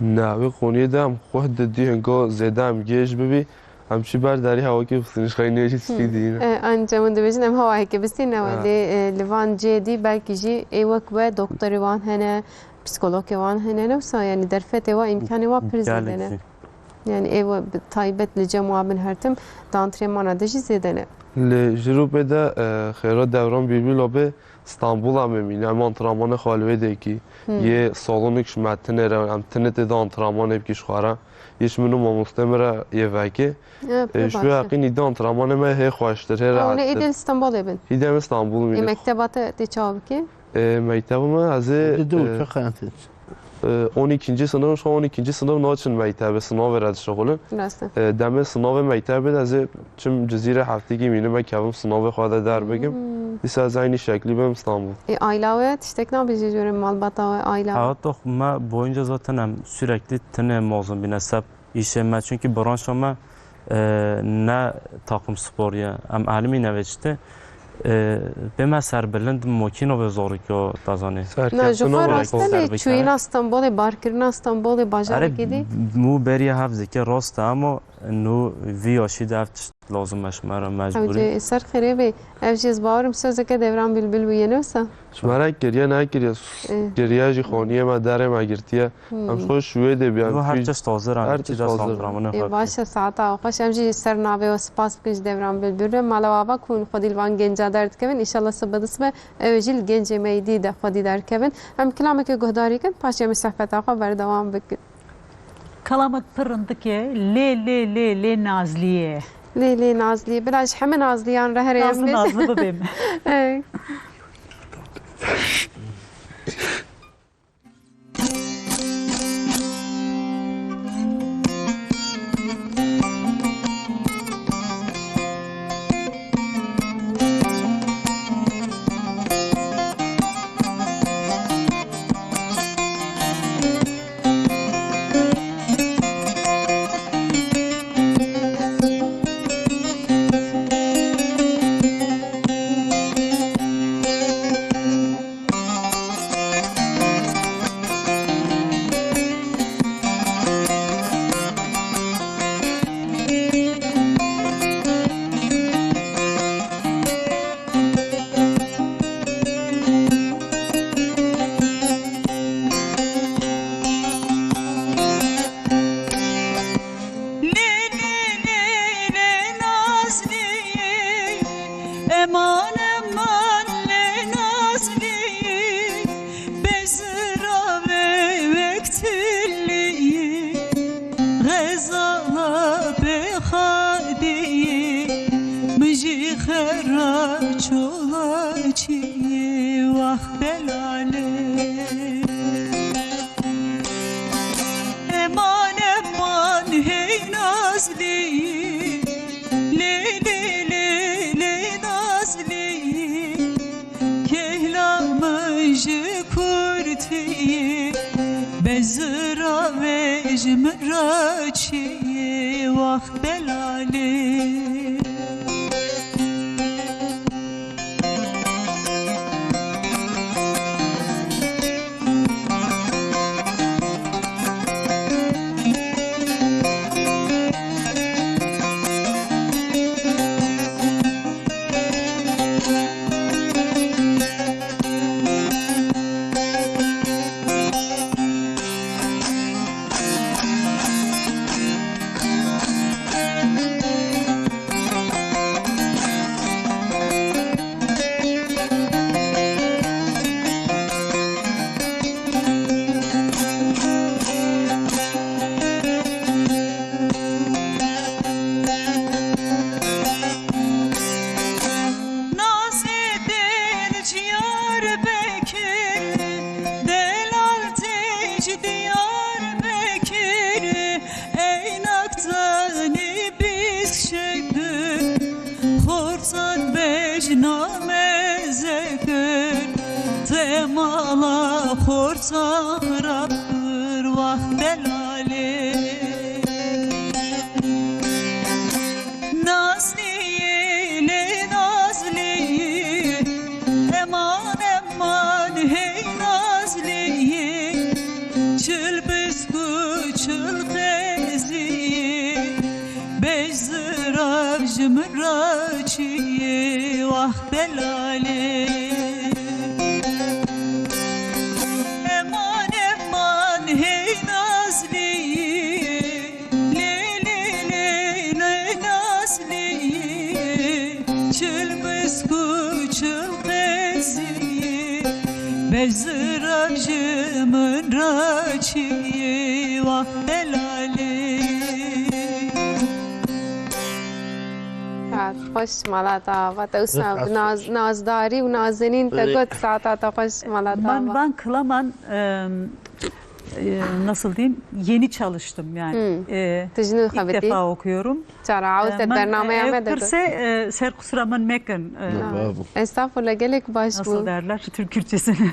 Na, wê qoniyê de em xweh didî hingo zêde em gêj bibî, em çî ber derî hewa kê xistinîş xeynê jî tiştî dî ne. E, anca hûn dibêjin em hewayeke bistî ne we. Ha. Lê, e, li van cihê dî belkî jî ê wek we doktorê wan hene, psîkologê wan hene, ne wisa, yanî derfetê wa, îmkanê wa pir zêde ne. Gelek jî. Yanî ê we bi taybet li cem wa bin her tim di antrenmana de jî zêde ne. Li Jîropê de, e, xêra Devran Bîlbîl abê Stenbol em ê mîne, em antrenmanê xwe li wê dê kî. Hmm. Yê salonik ji me tinê re, em tinê tê de antrenmanê bikî ji xwe re. Yê ji min û mamostê min re yê vekê. Ya, pir baş e. E, ji wê heqî nî de antrenmanê me hê xweştir, hê rehettir. Ew ne êdî li Stenbolê bin? Îdî em ê Stenbol mîne. E, mekteba te tê çawa bikî? E, mekteba me ez ê, Di du e, çi xeyantin? E, on ikinci sınıf, şu an on ikinci sınıf naçin mektebê, sınavê re dişixulin. Rast e. E, demê sınavê mektebê de ez ê çim Cizîrê heftekî mînim, me kevim sınavê xwe de derbigim. Hmm. Dîsa ez eynî şeklî bim Stenbol. E, ayla we tiştek nabêjî jûrê malbata we, ayla we? Hayata xwe me boyunca zaten em sürekli tinê mozin bîne seb. Îşê me, çunkî branşa me, e, ne takım sporî ye. Em elimî nevê çi tê. E, bê me serbilind mokîno vê zorî ke dazanê. Na, ji xwe rast e, lê çûyîna Stenbolê, barkirina Stenbolê, bajarekê dî? Mû beriya hev dike, rast e, ama nû vî yaşî de ev tişt lazim e ji me re, mecbûrî. Ew cê ser xêrê bê. Ev jî ez bawerim sözeke Devran Bülbül bûye, ne wisa? Ji me re kiriye, nekiriye, kiriye jî xaniyê me, derê me girtiye. Hmm. Em xweş ji wê dê biyan. Her tişt hazir e, her tişt hazir e. Ê, baş e, saeta xweş. Em jî ser navê we spas bikin ji Devran Bülbül re. Mala we ava ku hûn xwedî li van genca derdikevin, înşallah sibe disibe ew ê jî li gencê me yî dî de xwedî derkevin. Em kilameke guhdarî kin, paşê em ê sohbeta xwe berdewam bikin. Kalamek pir rindik e. Lê, lê, lê, lê Nazliyê. Lê, lê Nazliyê. Bila ji hemî Nazliyan re here em bê. Nazli, Nazli bibêm. Ey. Lê, lê, lê, lê Nazliyê, eman, eman lê Nazliyê, bezira ve wek tiliyê, xezala pê xadiyê, min jî xera çola çiyê, wax delalê. Eman, eman hey Nazlî, lê, lê, lê, lê Nazlî, kehla min ji kurtî, bezira vê ji min re çî, wax delalê. Diyarbekir, ey naktanî bîst şekir, xorsan bejname zekir, te mala xorsan xirabtir, wax delalê. Nazlî, lê Nazlî, eman, eman, hey Nazlî, çil bisk û çil qezî, bej zirav ji min re çi ye, wax delalê. Eman, eman, hey Nazlî, lê, lê, lê, lê Nazlî, çil misk û çil qezî, bej zirav ji min re çi ye, wax delalê. Saet xweş, mala te ava, te wisa Saet bi naz-, xweş. Nazdarî û nazenîn te Ê. got, saeta te xweş, mala te Ben, ava. ben Kılaman, em, e, nasıl diyeyim, yeni çalıştım yani. Hmm. E, Tijnû ilk xebitî. defa okuyorum. Çara, E, awit te men, bernameya e, me de got. Pirse, e, ser kusura min mekin. E, Yok, abi. Estağfurullah, gelek baş Nasıl bû. derler Türk Türkçesini?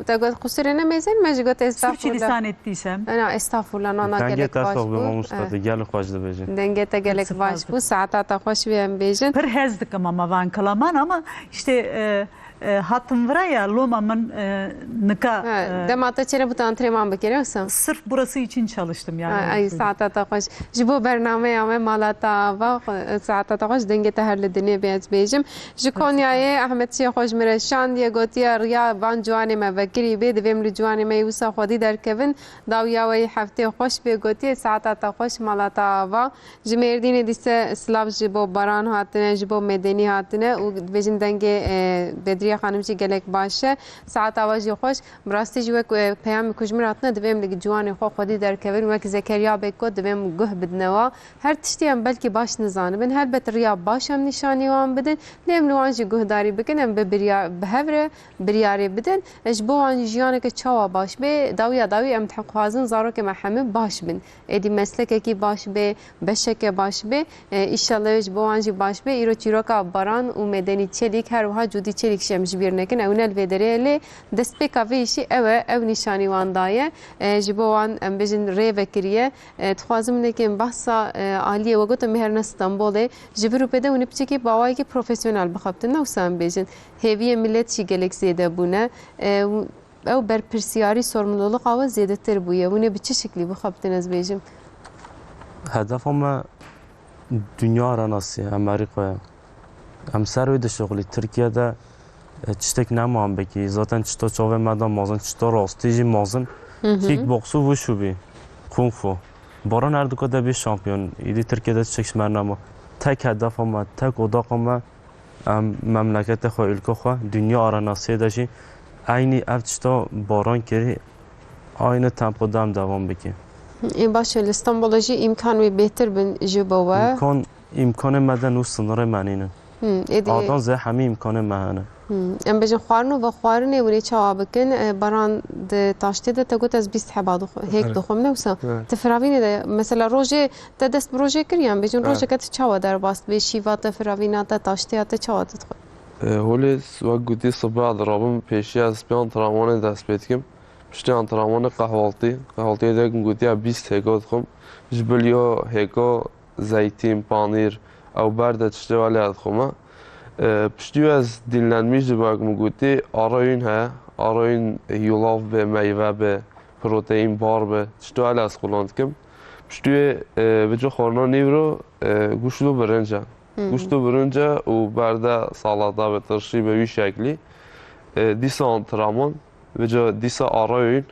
Te got qusûrê nemêzin, me jî got estağfurullah. Sürçülisan ettiysem. Ana, estağfurullah, nana Dengê gelek te baş sax be bû. mamosta, Eh. te gelek xweş dibêjin. Dengê te gelek baş Spas bû, dikim. saeta te xweş bê em bêjin. Pir hez dikim ama van Kılaman ama işte, e, e, hatim vira ya, loma min, e, nika, Ha, e, dema te çêne bû te antrenman bikirî, yoksa? Sırf burası için çalıştım yani. Ay, ay, saeta te xweş. Ji bo bernameya me mala te ava, xwe-, saeta te xweş, dengê te her li dinê bê ez bêjim. Ji Konyayê Ahmet Çiyê xwe ji min re şandiye, gotiye, riya van ciwanê me vekirî bê, divêm li ciwanê me yê wisa xwedî derkevin. Dawiya we yê heftê xweş bê, gotiye, saeta te xweş, mala te ava. Ji Mêrdînê dîse silav ji bo Baran hatine, ji bo Medenî hatine û dibêjin dengê, e, Bedriye Xanim jî gelek baş e. Saeta we jî xweş. Bi rastî jî wek, e, peyamê ku ji min hatine, divêm li ciwanê xwe xwedî derkevin, wek Zekeriya bê ku divêm guh bidine wa. Her tiştî em belkî baş nizanibin, helbet riya baş em nîşanî wan bidin, lê em li wan jî guhdarî bikin, em bi birya-, bi hev re biryarê bidin. E, ji bo wan jî jiyaneke çawa baş bê, dawiya dawî em dixwazin zarokê me hemî baş bin. Êdî meslekekî baş bê, beşeke baş bê. E, îşallah ji bo wan jî baş bê. Îro çîroka Baran û Medenî Çelîk, her wiha Cûdî Çelîk jî em ji bîr nekin. Ew ne li vê derê ye, lê destpêka vê îşî ew e, ew nîşanî wan daye. E, ji bo wan, em bêjin, rê vekiriye. E, dixwazim nekin behsa, e, aliyê we gotin, me herine Stenbolê. Ji vir û pê de hûn ê piçekî bi awayekî profesyonel bixebtin, ne wisa em bêjin. Hêviyê milet jî gelek zêde bûne. E, û ew berpirsiyarî, sorumluluqa we zêdetir bûye. Hûn ê bi çi şiklî bixebtin, ez bêjim? Hedefa me dinya arenasî ye, Amerîka ye. Em ser wê dişixulî. Tirkiye de, e, tiştek nema em bikî. Zaten çito çavê me de mazin, çito rastî jî mazin. Hı hı. Kickbox û wushu bî. Kung fu. Baran her duka de bî şampiyon. Îdî Tirkiye de tiştek ji me nema. Tek hedefa me, tek odaqa me, em memleketê xwe, ülke xwe, dinya arenasiyê de jî eynî ev tişta Baran kirî, aynı tempoda em devam bikî. Ê, baş e, li Stenbolê jî îmkan wê bêtir bin ji bo we? Îmkan, îmkanê me de nû, sınırê me nînin. Hmm, êdî Adan zê hemî îmkanê me hene. Hmm, em bêjin xwarin û vexwarinê hûn ê çawa bikin? E, Baran di taştê de te got ez bîst heba dixwe-, hêk Evet. dixwim, ne wisa? Evet. Ti firavînê de, mesela rojê Te dest bi rojê kir, yan bêjin Evet. rojeke tu çawa derbas dibê, şîva te, firavîna te, taştiya te çawa didixwe? E, holê s-, wek gotî, sibe ez dirabim, pêşî ez pê antrenmanê dest pê dikim. Piştî antrenmanê qehwaltî, qehwaltiyê de min gotiye bîst hêka dixwim. Ji bilî ya hêka zeytîn, panîr, ew berde tiştê welê ez dixwime. E, piştî wê ez dinlenmiş dibim, wek min gotî, ara wîn heye, ara wîn yulav be, meyve be, proteîn bar be, tiştê welê ez xulan dikim. Piştî wê, e, vêca xwarina nîvro, e, guşt û birinc e. Hı hı. Guşt û birinc e û berde salata be, tirşî be, wî şeklî. E, dîsa antrenman, vêca dîsa ara öğün,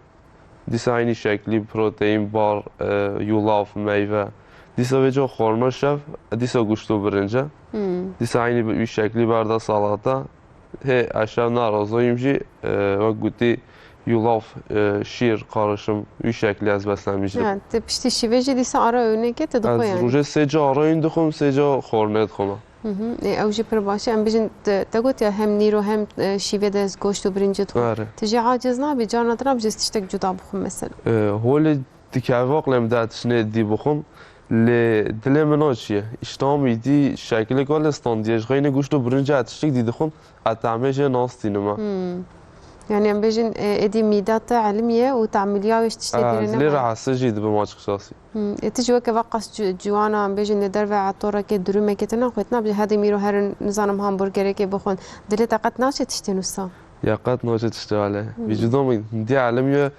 dîsa eynî şeklî proteîn bar, e, yulaf, meyve. Dîsa vêca xwarina şev, dîsa guşt û birinc e. Hı. Dîsa eynî bi wî şeklî berde salata. Hê eşev narazayîm jî, e, wek gotî, yulaf, e, şîr, karışım, wî şeklî ez beslenmiş dibim. Yani, tu piştî şîvê jî dîsa ara öğünekê tu dixwe Ez yani? rojê sê ca ara öğün dixwim, sê ca xornê dixwim. Hı hı. E, ew jî pir baş e. Em bêjin te, te gotiya hem nîro hem, e, şîvê de ez goşt û birincê dixwim. Are. Tu jî aciz nabî, carna din nabêjî ez tiştek cuda bixwim mesela. E, holê dikeve aqilê min de tiştê dî bixwim. Lê dilê min o çi ye? Îştahim îdî şekilek wele standiye. Ji xeynê goşt û birincê ez tiştek dî dixwim. Ez tehmê jê nastînim e. Hmm. Yani em bêjin, e, êdî mîda te elimiye û temiliya wê ji tiştê Ah, dirê dilê nema. Rahatsız jî dibim açıkçası. Hmm. E, tu ji weke va qas ci-, ciwana, em bêjin li derve etorekê, durumekê te naxwet, nabêjin hedê mîro herin, nizanim hamburgerekê bixwin. Dilê te qet naçe tiştên wisa? Ya qet naçe tiştê wele. Hmm. Vücuda min hindî elimiye.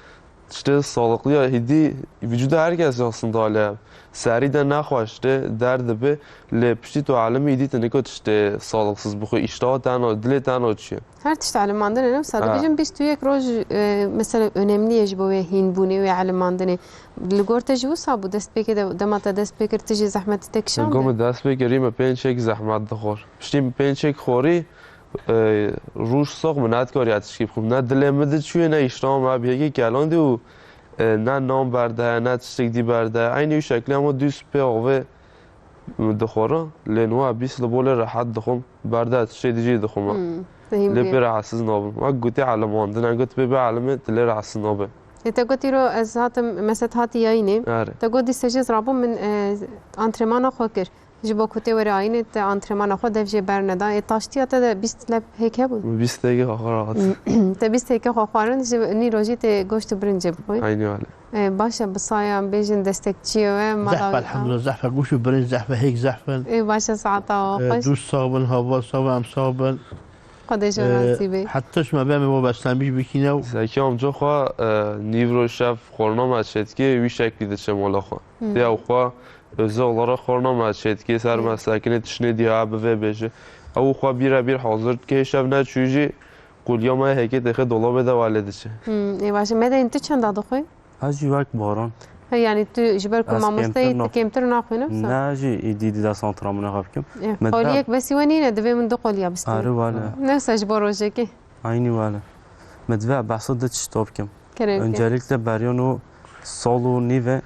Tiştê sağlıklı ya, hîdî vücuda her kes aslında hale. Serî de nexweş tê, derd dibe, lê piştî tu elimiye hîdî tu niko tiştê sağlıksız bixwe, îştaha te no, dilê te no çi ye. Her tişt elimandin e, ne wisa Ha. dibêjin bîst û yek roj, e, mesela önemli ye ji bo wê hînbûnê, wê elimandinê. Li gor te jî wisa bû, destpêkê de, dema te dest pê kir, tu jî zehmetî te kişand? Gome dest pê kirî me pênc çek zehmet dixwar. Piştî pênc çek xorî, E, rûj soq min nedikarî ez tişkî bixwim. Ne dilê min diçûye, ne îştaha min bi yekê kelandî û, e, ne nan berdiheye, ne tiştek dî berdiheye. Eynî wî şeklê hema dû spê avê dixwara. Lê niha bîst li bolê rehet dixwim. Berdiheye tiştê dî jî dixwim. Hmm, fehîm Lê bûye. Pê rehetsiz nabim. Wek gotî elimandin. Em got pê bê elimê dilê rehetsiz nabe. Ê, te got îro ez hatim, mesed hatî yayînê. Erê. Te got dîse jî ez rabûm min, e, antrenmana xwe kir. Ji bo ku tê were ayînê te antrenmana xwe dev jê berneda. Ê taştiya te de bîst lep hêk hebûn? Bîst hêkê xwe xwe rahat. Te bîst hêkê xwe xwarin, ji nîro jî tê goşt û birincê bixwî. Eynî wele. Ê, baş e, bi saya em bêjin destekçiyê we, mala Zehf, wî elhamdulillah, zehf e, goşt û birinc zehf e, hêk zehf in. Ê, baş e, saeta we Ê, xweş. Dûst sax bin, hava sax bin, em sax bin. Xwedê ji we Ê, razî be. Heta ji me be, me bo beslenbîş bikîne û Zekî amca xwe, e, nîvro şev xorna me çêdikê, wî şeklî diçe mala xwe. Hmm. Tê ew xwe Özel olarak xorna me çêdikê ser Hı. me sekinê tiştê diya bi vê bêje. Ew xwe bîre bîr hazir dike, şev neçû jî qulya me hêkê têxe dolabê de wele diçe. Hmm, ê baş e. Medeyên tu çenda dixwî? Ez jî wek Baran. He, yani tu ji ber ku Ez mamosteyî kêmtir tu nax- kêmtir naxwî, ne wisa? Ne, jî îdî dî dest antrenmana xwe bikim. Ê, Me qoliyek de- besî we nîne, divê min du qoliya bistînim. Erê wele. Ne wisa ji bo rojekê. Eynî wele. Me divê behsa du tişta bikim. Kerem ke. Öncelikle beriya nû sal û nîve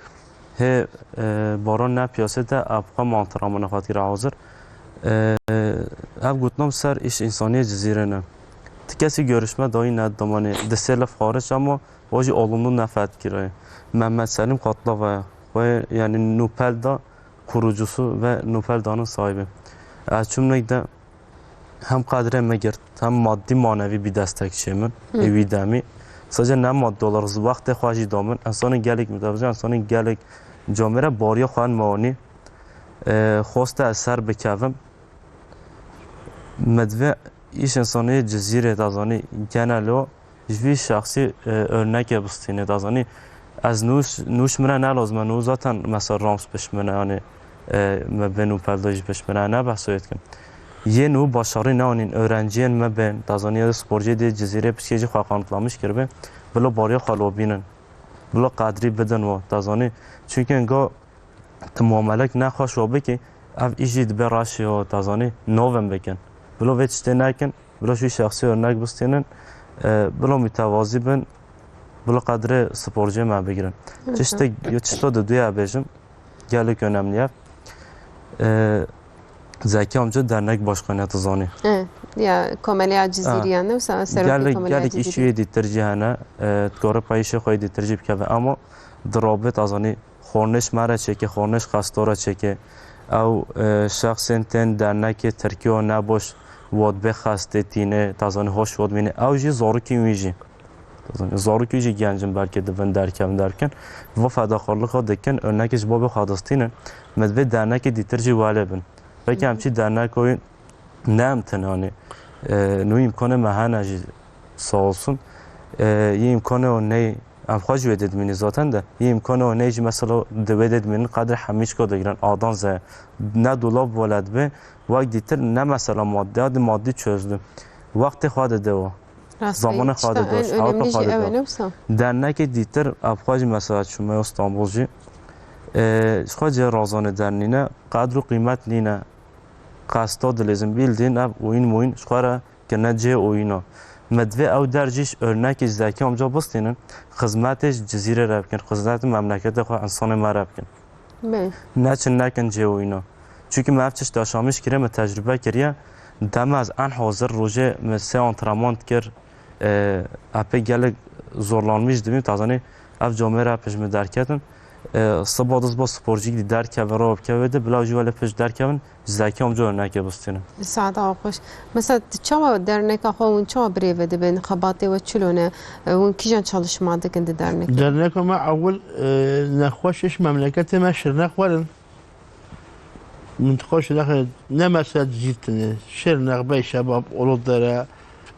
hê, e, Baran ne piyasê de ev xwe mantira min xwe dikire hazir. E, ev gotina ser îş însaniyê Cizîrê ne. Ti kesî görüşme dayî ne dimanê. Di sê lef xaric ama o jî olumlu ne feth kiraye. Mehmet Selim Katlava ye. Xwe yani Nûpel da kurucusu ve Nûpel danın sahibi. Ez çûm neyde hem qedrê me girt, hem maddi manevi bir destekçi min, Hı. ê wî demî. Sadece ne maddi olarak wextê xwe jî da min. Ensanê gelek mi devce, ensanê gelek camêre bariya xwe me anî. E, xweste ez ser bikevim. Me divê îş ensanê Cizîrê da zanî genel o. Ji vî şexsî, e, örnekê bistîne, da zanî. Ez nûş, nûş min re ne lazim e, nû zaten mesela rams piş min e, yani, e, me bên û pelda jî piş min e, ne behsa wê dikim. Yên û başarî neanîn, öğrenciyên me bên, da zanî, ya sporciyê dê Cizîrê piçkê jî xwe kanıtlamış kiribê, bila bariya xwe lobînin. Bila qedrî bidin wa, da zanî. Çünkü enga tu muamelek nexweş wa bikî, ev îş jî dibe reşê wa, te zanî, novin bikin. Bila vê tiştê nekin, bila şu şexsî örnek bistênin, e, bila mütevazî bin, bila qedrê sporcê me bigirin. Evet. Tiştek, ya tişta di duya bêjim, gelek önemli ye. E, Zeki amca dernek başkanı, tu zanî. E, ya Komeleya Cizîrî Ha. ya, ne wisa serokê Gelek, Komeleya gelek Cizîrî. Îşiyê dîtir jî hene, e, dikare payîşê xwe yê dîtir jî bikeve. Ama di rabit, ez zanî, Xornêş me re çêke, xornêş qesto re çêke. Ew, e, şexsên tên dernekê Tirkiyo nebaş, wad bê xestê tîne, tazanî hoş wad mîne. Ew jî zarokên wî jî. Tazanî zarokên wî jî gencin belkê divin derkevin derkin. Va fedakarlika dikin, örnekê ji babê xwe distînin. Me divê dernekê dîtir jî welê bin. Belkî em çî dernek oyun Ne em tenê, yanî, e, nû îmkanê me hene jî, sağ olsun. E, yê îmkanê o ney, em xwe jî wê dê dimînin zaten de, yê îmkanê o ney jî mesela di wê dê dimînin qedrê hemî çika digirin, adan ze, ne dolab wele dibe, wek dîtir ne mesela maddi, hadi maddi çözdü. Wextê xwe dide o. Rastî, Zamanê xwe tişta dide o, en şewata önemli jî xwe ew dide e, o. ne wisa? Dernekê dîtir, ev xwe jî mesela çûme Îstanbul jî. E, ji xwe cê razanê dernîne, qedr û qîmet nîne. Qesta dilêzin bîldîn ev oyun moyun ji xwe re kirine cihê oyuna. Me divê ew der jî ji örnekê ji Zekî amca bistînin, xizmetê ji Cizîrê re bikin, xizmetê memleketê xwe, insanê me re bikin. Belê. Neçin nekin cihê oyuna. Çunke me ev tişt yaşamîş kiriye, me tecrube kiriye. Dema ez en hazir rojê me sê antrenman dikir, e, epê gelek zorlanmîş dibîm, tazanî ev camêra pişt min derketin. E, siba du siba sporcîk dî derkeve, raw bikeve de, bila jî welê pişt derkevin, ji zekî amca örnekê bistînin. Saeta xweş. Mesela, tu çawa derneka xwe hûn çawa birêve dibin? Xebatê we çilo ne? E, hûn kîjan çalışma dikin di dernekê? Derneka me ewil, e, nexweş ji memleketê me Şirnex werin. Mintiqa Şirnexê ne mesela Cizîr tine. Şirnex, Beyşebab, Uludere,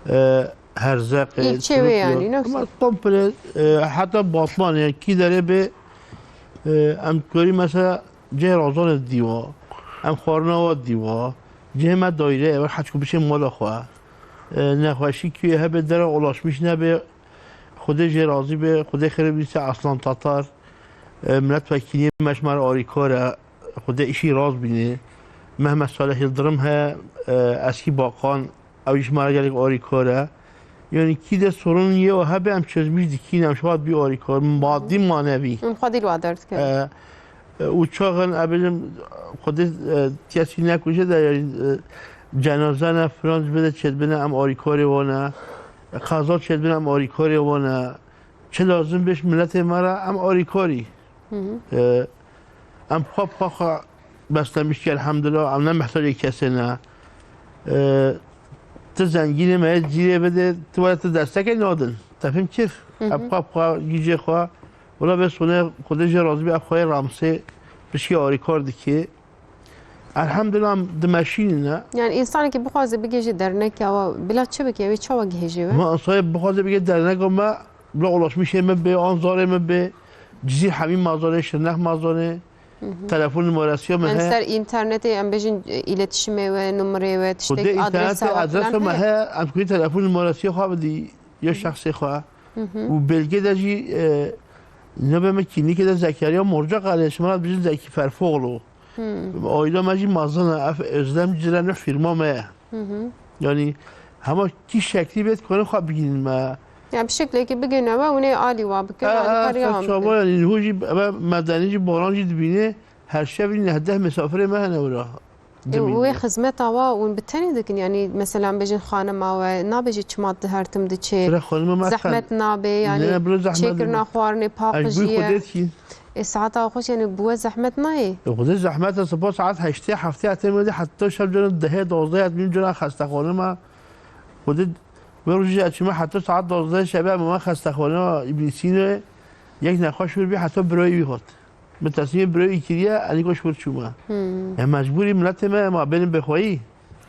e, Herzeqê, Îlçe wê Turuklu. Yanî, ne? Ama komple, e, heta Batmanê, kî derê bê, e, em kurî mesela cihê razanê dîwa, em xwarina wa dîwa, cihê me daîre, ew her çiku biçê mala xwe. E, nexweşî kî hebe dera ulaşmîş nebe, Xwedê jê razî be, Xwedê xêr bîse Aslan Tatar, e, miletvekîliyê me ji me re arîkar e, Xwedê îşî rast bîne. Mehmet Salih Yildirim he, e, eskî bakan, ew jî ji me re gelek arîkar e. Yanî kî de sorun ye û hebe em çözmîş dikîn, em şivat bî arîkar, madî manevî. Em xwedî li wa derdikin. E, e, û çaxin, e, bêjim, Xwedê, e, kesî nekuje de, yanî, e, cenaze ne, filan ji bide çêdibine, em arîkarê wan e. Qeza çêdibine, em arîkarê wan e. Çi lazim bê ji miletê me re, em arîkarî. Hı hı. E, em xwe bi xwe xwe beslemiş kir, elhamdulillah, em ne mihtacê kesê ne. E, tu zengînê me yê cîrê bide, tu were tu destekê nadin. Te fêm kir. Hı hı. Em xwe bi xwe gîcê xwe, wela vê sonê Xwedê jê razî be, ev xweyê Ramsê pişkî arîkar dike. Elhamdulillah, em dimeşînîne. Yani, insanekî bixwaze bigihêje derneka we, bila çi bike, wê çawa gihêje we? Ma insanê bixwaze bigihê derneka me, bila ulaşmîşê me bê, an zarê me bê, Cizîr hemî ma zanê, Şirnex ma zanê, hı hı, telefon numaresiya me heye. Yani, ser internetê, em bêjin, e, îletişimê we, numarê we, tiştek, adresa we, adresa me heye, em kurî telefon numaresiya xwe bidî, ya şexsê xwe. Hı hı. Û belgê de jî, e, nebe me kînîkê de Zekeriya Morca qale, şima dibêjin Zekî Ferfoğlu. Hmm. Aîla me jî mezin e, ev Özlem Cire ne firma me ye. Hı hı. Yanî hema kî şeklî bê dikare xwe bigihînin me. Ya bi şeklekî bigihîne we, hûn ê alî wa bikin, e, alîkariya wan bikin. Çawa yanî, hû jî, eve medenî jî, baran jî dibîne, her şevî neh deh misafirê me hene wira. E, wê xizmeta wa hûn bi tenê dikin, yanî mesela bêjin xanima we, nabêjî çima tu her tim diçê, zehmet nabe, yanî çêkirina xwarinê, paqijî ye. Ê, saeta xweş, yanî bi we zehmet nayê? E, Xwedê zehmet e, siba saet heştê, heftê hatê me de heta şev cana dehê, dozdehê hatibîm cana xestexane me. Xwedê wê rojê ez çûme heta saet dozdehê şevê me xestexane Îbn Sînê, yek nexweş wir bî heta birayê wî hat. Min teslîmê birayê wî kiriye, enî goş wir çûme. Hmm. Ya mecbûrî miletê me, ma bênin bêxweyî.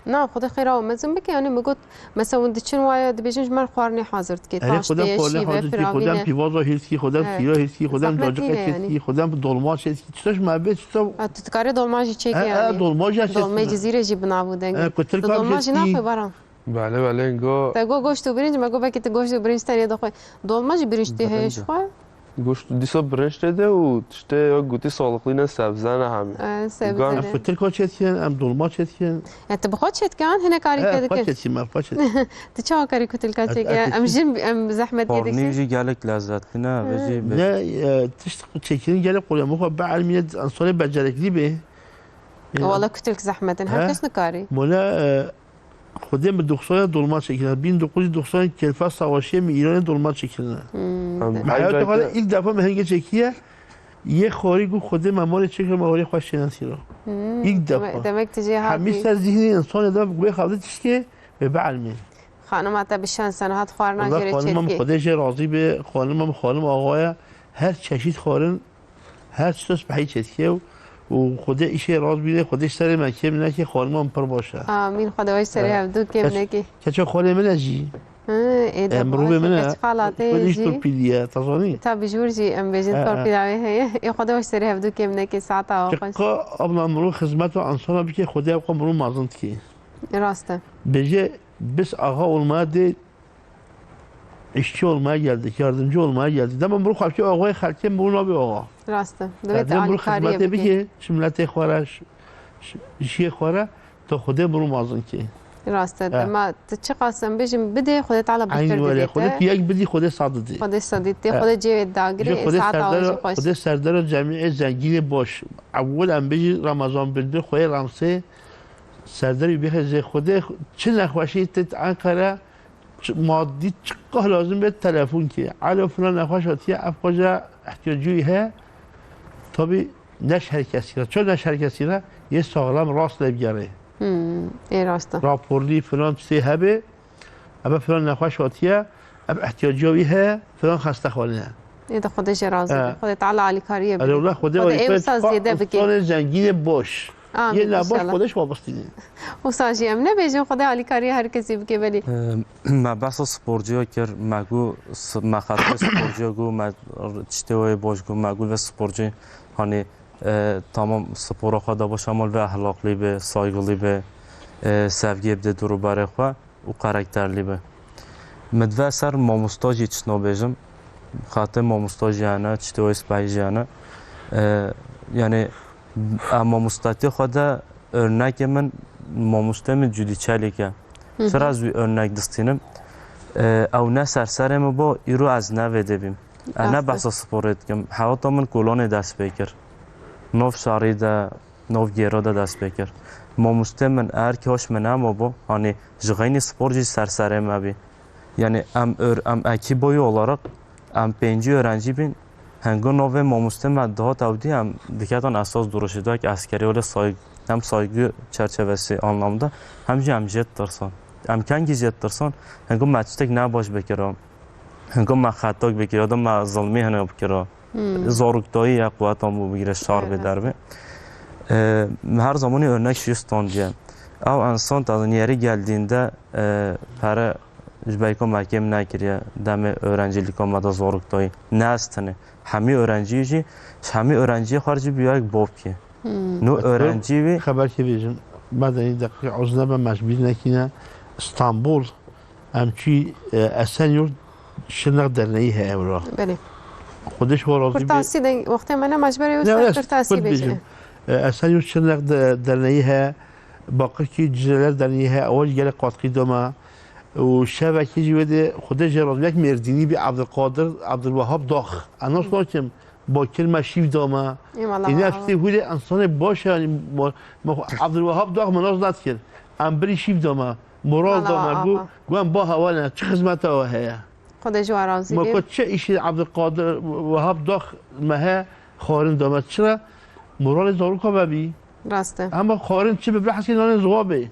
Na, Xwedê xêra we mezin bike, yanî min got, mesela hûn diçin waye, dibêjin ji me re xwarinê hazir dike, taştê ye, şîve, firavîne. Xwedem pîvaza hêl dikî, xwedem şîra hêl dikî, xwedem cacikê hêl dikî, xwedem dolma çê dikî. Çita ji me bê, çita. Ha, tu dikarî dolma jî çêkî, yanî. Dolma jî ez çêdikî. Dolmê Cizîrê jî bi nav û deng e. Dolma jî naxwî, Baran? Belê, belê, go. Te go goşt û birinc, me go belkî tu goşt û birinc tenê dixwî. Dolma jî birinc tê heye ji xwe? Goşt dîsa birinc tê de û tiştê ya gotî sağlıklı ne sebze ne hemî. E, sebze ne. Em kutilka çêdikin, em dolma çêdikin. Ya tu bi xwe çêdikin, hinek karî te dikin? Xwe çêdikin, me xwe çêdikin. Tu çawa karî kutilka çêkî? Em jin, em zehmetê dikin. Parnî jî gelek lezzetli ne, vê jî. Ne, e, tişt çêkirin gelek qolî, em xwe bi elmî ne, ensanê becereklî bê. Wala kutilk zehmet in, her kes nikarî. Mola, e, Xwedê min doxsan dolma çêkirine. Bin dokuz yüz doksan kelfa savaşê min Îranê dolma çêkirine. Hmm. Min heyata xwe de ilk defa min hingê çêkiye. Yê xwarî got Xwedê me malê çêkir, me xwarî xweş çêne sîra. Hmm. İlk defa. Demek, demek tu jê hatî. Hemî ser zihnê insanê de wê xew de tiştê wê bielmê. Xanima te bi şans e, niha xwarina jê re çêdikê. Xanima min Xwedê jê razî be, xanima min xanim axa ye. Her çeşît xwarin Her çi spehî çêdike û Xwedê îşê rast bîne, Xwedê ji serê me kêm neke, xanima min pir baş e. Amîn, Xwedê wê ji serê hevdû kêm neke. Keça xalê min e jî. Hı, ê de mirovê min e. Xwedê jî torpîlî ye, te zanî? Tabi ji wir jî em bêjin torpîla wê heye. Ê Xwedê wê ji serê hevdû kêm neke, saeta we xweş. Çiqa abla mirov xizmeta insana bike, Xwedê ew qe mirov mezin dike. Rast e. Bêje, biz ağa olmaya değil, İşçi olmaya geldik, yardımcı olmaya geldik. Dema mirov xwe bike axayê xelkê, mirov nabe axa. Rast e. Divê te alîkariyê bike. Mirov xizmetê bike, ji miletê xwe re, ji, ji, jiyê xwe re, ta Xwedê mirov mezin ke. Rast e, dema tu çiqas em bêjin bidê, Xwedê Teala bihtir didê te. Xwedê tu yek bidî, Xwedê sed didê. Xwedê sed didê, Xwedê cêvê dagirê, saeta wê jî xweş. Xwedê serdera cemîê zengînê baş. Ewil em bêjî Ramazan Bilbil, Xwedê Ramsê, serderî bêxe zê Xwedê, çi nexweşî tê Enqere, çi madî çiqas lazim bê telefon kê. Alo, filan nexweş hatiye, ev xweca ihtiyacî wî heye. Tabî ne ji her kesî re. Ço ne ji her kesî re? Yê saxlem rast lê bigerê. Hmm, ê rast e. Raporlî filan tiştê hebe, ebe filan nexweş hatiye, ev ihtiyacî wî heye, filan xestexane ye. Ê de Xwedê jê razî be. Xwedê Teala alîkariyê bide. Erewla Xwedê Xwedê ê alîkariyê wisa bike. Çiqa zêde insanê zengînê baş. Amîn, înşallah. Yê nebaş Xwedê ji xwe bistîne. Wisa jî em nebêjin, Xwedê alîkariya her kesî bike belê. Eee, me behsa sporcuya kir, me got s-, me xetê sporcuya got, me r-, tiştê wê baş got, me got vê sporcî, hanî, eee, tamam spora xwe de baş, ama vê ehlaqlî be, saygılî be, eee, sevgiyê bide dûr û berê xwe û karakterlî be. Min divê ser mamosta jî çi nabêjim. Xatê mamosta jî hene, çi tê wê spehî jî hene. E, yanî, e, mamostatî xwe de örnekê min, mamostê min Cudî Çelîk e. Hı hı. Çira ez wî örnek distînim? E, ew ne serserê min bû, îro ez ne vê dê bîm. E, ne behsa sporê dikim. Hewata min Kolanê dest pê kir. Nov şarî de, Novgêro de dest pê kir. Mamostê min, eger kî hoş min nebû, hanî ji xeynî spor jî serserê me bî. Yanî em ör-, em ekîboyî olarak em pêncî öğrencî bîn. Hengo navê mamostê me dihat ew dî, em diketan esas duruşê de ki eskerî wele sayg-, hem saygı çerçevesi anlamda, hem jî em jê ditirsan. Em kengî jê ditirsan, hengo me tiştek nebaş bikira. Hingo me xetak bikira, da me zilmî hinek bikira. Hmm. Zaroktayî ya quwetan bû bigire şar bê derbê. E, me her zamanî örnek şiyo standiye. Ew insan ta yeri geldiğinde, e, pere ji beyko me kêm nekiriye, demê öğrencîlika me de zaroktayî. Ne ez tenê. Hemî öğrencî jî, ji hemî öğrenciyê xwe jî bîya yek bavkê. Hmm. No öğrencî wî. Xeber kê bêjim, me denî deqîqe uzne be me ji bîr nekîne. İstanbul, Em çûyî, e, Esenyurt Şirnex derneyî heye ewra. Belê. Xwedê ji we razî be. Kurtasî de wextê me nema ji ber wê kurtasî bêje. E, Esenyurt Şirnex de-, derneyî heye, Bakırköy Cizreler derneyî heye, ew jî gelek qatkî da me. Û şevekê jî wê de Xwedê jê razî be, yek Mêrdînî bî Abdulkadir, Abdulwehab Dax. Ez nas nakim, Bakir me şîv da me. Ê, wala. Êne ev tiştê hûrê insanê baş e, yanî, ma, ma, Abdulwehab Dax me nas nadikin. Em birî şîv da me. Moral da me, got, got em ba heval ne, çi xizmeta we heye? Xwedê ji we razî be. Ma ku çi îşê Abdulkadir Wehab Dax me he, xwarin da me. Çira? Moralê zaroka me bî. Rast e. Hema xwarin çi bibe, heskê nanê ziwa bê.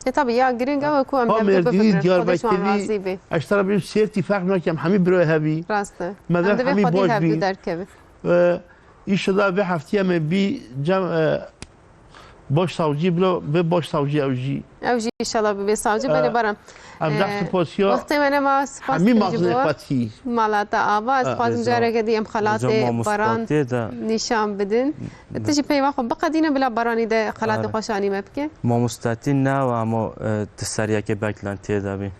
E, tabii ya, giring ew e ku em hevdu bifikrin. Xwedê ji wan razî be. Ez ji te re bêjim, Sêrtî ferq nake, em hemî birayê hev bî. Rast e. Em divê hemî baş bî. Em divê Xwedê hevdu derkevin. E, Înşallah vê heftî em ê bî cem, e, başsavcî bila, vê başsavcî ew jî. Ew jî înşallah bibe savcî. E, belê Baran. Em zehf, e, spasiya wextê me nema, spas hemî mezin ê xwetî. Mala te ava, ez dixwazim careke dî em xelatê Baran nîşan bidin. Tu jî peyva xwe biqedîne bila Baranî de xelatê xwe şanî me bike. Mamostatî ne, ama, e, tu ser yekê beklentiyê de bî.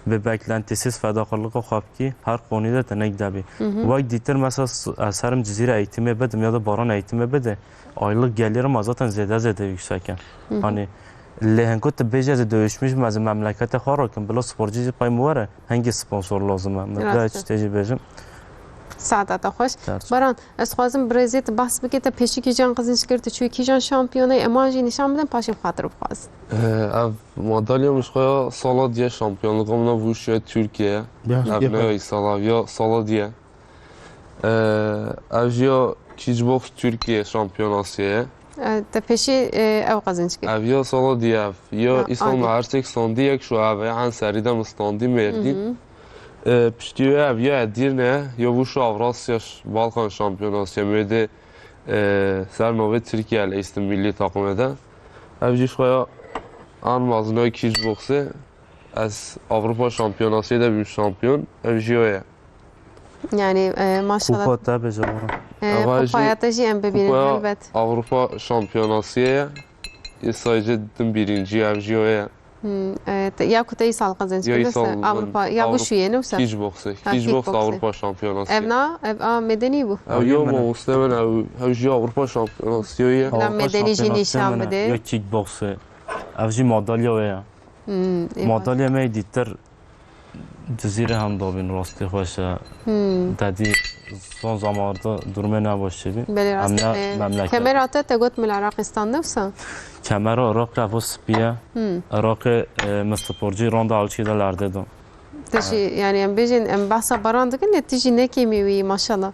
Bi beklentisiz fedakarlıka xwe bikî, her konî de tenek de bî. Hı hı. Wek dîtir mesela s-, ez herim Cizîre eğitimi bidim ya da Baran eğitimi bide, aylık gelirim zaten zêde zêde yüksek e. Hı hı. Hani lê hengo tu bêje ez dövüşmüş me, ez memlekete xwe rakim, bila sporcu jî pay min were, hengî sponsor lazim e? Min vê tiştê jî bêjim. Saeta te xweş. Baran, ez dixwazim bi rêzê tu behs bike, te pêşî kîjan qizînc kir, tu çûyî kîjan şampiyonayê, eman jî nîşan bidin, paşê bi xatir bixwazin. Ev madalya min ji xwe ya sala diye şampiyonluka min a wushuya Tirkiye. Ev ne ya îsal, ev ya sala diye. Ev jî ya kickbox Tirkiye şampiyonasiyê ye. E, te pêşî, e, ew qezinc kir. Ev ya sala diye ev. Ya îsal me her sêk standî yek şu ev e, en serî de min standî Mêrdîn. Hı hı. E, piştî wê ev ya Edirne, ya wushu Avrasya ş-, Balkan şampiyonasiyê wê de, e, ser navê Tirkiye leyîstin millî takımê de. Ev jî ji xwe ya an mezinoyê kickboxê. Ez Avrupa şampiyonasiyê de bîm şampiyon. Ev jî o ye. Yani, e, maşallah. Kupa te bêje bana. E, kupaya te jî em bibînin, helbet. Avrupa şampiyonasiyê ye. Yê sayıcı din birinci, ev jî o ye. Hmm, e, te, ya ku te îsal qezenc kir, Avrupa, ya wushu ye, ne wisa? Kickboxê. Ha, kickbox, kickboxê. Avrupa şampiyonası. Ev na, ev a medenî bû. Ev yo, mamoste min, ev, ev jî Avrupa şampiyonası ye. La medenî jî nîşan bide. Ya kickboxê. Ev jî madalya wê ya. Hmm, ê baş. Madalya me yê dîtir Cizîrê hem dabîn, rastî xweş e. Hmm. Te dî son zamanlarda durumê ne baş çêbî. Belê, em rastî, ne e, memleket. Kemera te, te got min li Iraqê standin wisa? Kemera Iraqê evo spî ye. Hmm. Iraqê, e, min sporcî ronda Alçî de li erdê da. Te jî, yanî em bêjin, em behsa Baran dikin, lê tu jî ne kêmî wî yî, maşallah.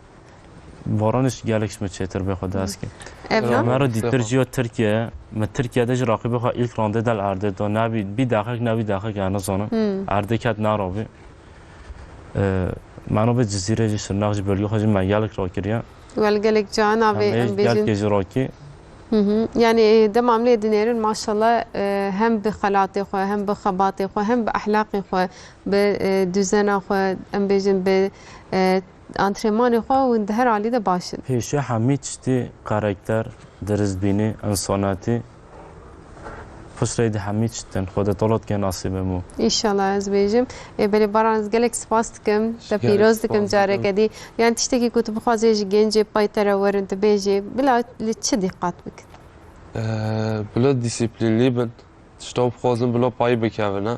Baran jî gelek ji min çêtir bê, xwe dest kê. Ev na? Kemera dîtir jî yo Tirkiye ye. Min Tirkiye de jî raqîbê xwe îlk randê de li erdê da. Nebî, bî deqek, nebî deqek, yani nizanim. Hmm. Erdê ket nerabî. Ee, me navê Cizîrê jî, Şirnex jî, bölgê xwe jî me gelek rakiriye. Wel, gelek cayan navê em bêjin. Gelkê jî rakî. Hı hı. Yani, e, dema em lê dinêrin, maşallah, e, hem bi xelatê xwe, hem bi xebatê xwe, hem bi ehlaqê xwe, bi, e, duzena xwe, em bêjin bi, e, antrenmanê xwe hûn di her alî de baş in. Pêşiya hemî tiştî karakter, diristbînî, însanetî, piştre di hemî tiştin Xwedê Teala dike nasîbê min. Înşallah ez bêjim. Ê, belê Baran, ez gelek spas dikim. Te pîroz dikim careke dî. Yan tiştekî ku tu bixwazê ji gencê pay te re werin tu bêjê, bila li çi dîqat bikin? Ee, bila dîsîplînlî bin. Tişta bixwazin bila payî bikevine.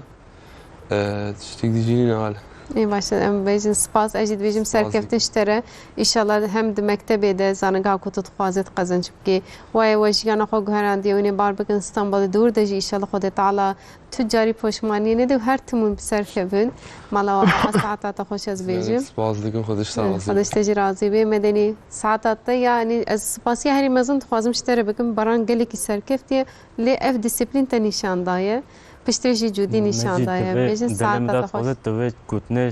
Ee, tiştek dî jî nîne hale. Ê baş e, em bêjin spas, ez jî dibêjim serkeftin ji te re. Înşallah hem di mektebê de zanîngeha ku tu dixwazê tu qezenc bikî. Wayê we jiyana xwe guherandiye, hûn ê bar bikin Stenbolê, di wir de jî înşallah Xwedê Teala tu carî poşmaniyê nede û her tim hûn bi ser kevin. Mala we ava, saeta te xweş ez bêjim. Spas dikim, Xwedê ji te razî be. Xwedê ji te jî razî be. Medenî, saeta te, yanî ez spasiya herî mezin dixwazim ji te re bikim. Baran gelekî serkeftiye. Lê ev dîsîplîn te nîşan daye. Piştre jî Cûdî nîşan daye. Bêjin saeta te xweş. Xwedê tu vê gotinê,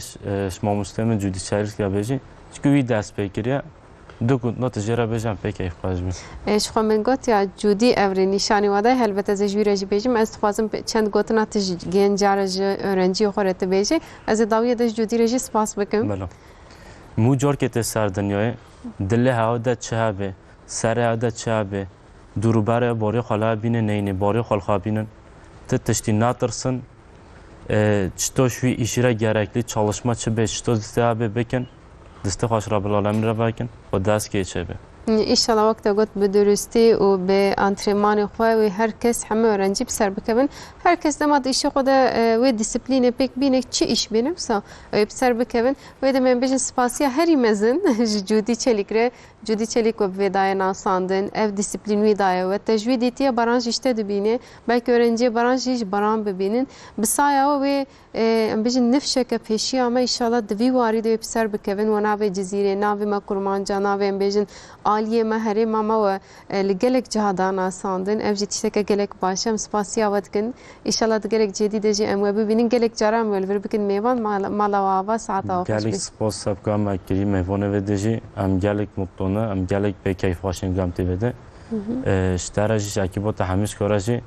e, ji mamosteyê min Cûdî Çelîk re bêjî. Çikî wî dest pê kiriye. Du gotina tu jê re bêje em pê keyfxweş bin. E, ji xwe min got ya Cûdî ev rê nîşanî we daye. Helbet ez ê ji wî re jî bêjim. Ez dixwazim pe-, çend gotina tu ji genca re, ji öğrenciyê xwe re tu bêjî. Ez ê dawiyê de ji Cûdî re jî spas bikim. Bela. Mû carkê tê ser dinyayê, dilê hewe de çi hebe, serê hewe de çi hebe, Dûrûberê barê xwe li bînin neyne, barê xwe li xwe bînin. Ti tiştî natirsin. E, çito ji wî îşî re gereklî çalışma çi bê, çito distê hebê bikin. Distê xwe ji Rabbil Alemîn re vekin. Xwe dest kê çê bê. Înşallah wek te got bi durustî û bi antrenmanê xwe wê her kes hemû öğrencî bi ser bikevin. Her kes dema di îşê xwe de, e, wê disiplînê pêk bîne, çi îş bîne wisa wê bi ser bikevin. Wê demê em bêjin spasiya herî mezin ji Cûdî Çelîk re. Cudî Çelîk we bi vê daye nasandin. Ev disiplîn wî daye we. Te ji wî dîtiye, Baran jî ji te dibîne. Belkî öğrenciyê Baran jî ji Baran bibînin. Bi saya we wê, e, em bijin nifşeke pêşiya me, înşallah di vî warî de wê bi ser bikevin. We navê Cizîrê, navê me Kurmanca, navê em bêjin aliyê me, herêma me we, e, li gelek ciha da nasandin. Ev jî tişteke gelek baş e. Em spasiya we dikin. Înşallah di gelek cêdî de jî em we bibînin. Gelek caran em we li vir bikin mêvan. Mala, mala we ava, saeta we xweş be. Gelek spas sebka me kirî mêvanê vê de jî. Em gelek mutlu ne, em gelek pê keyfxweş in ku em tê vê de. Hı hı. Ee, ji te re jî, ji ekîba te hemî ji xwe re jî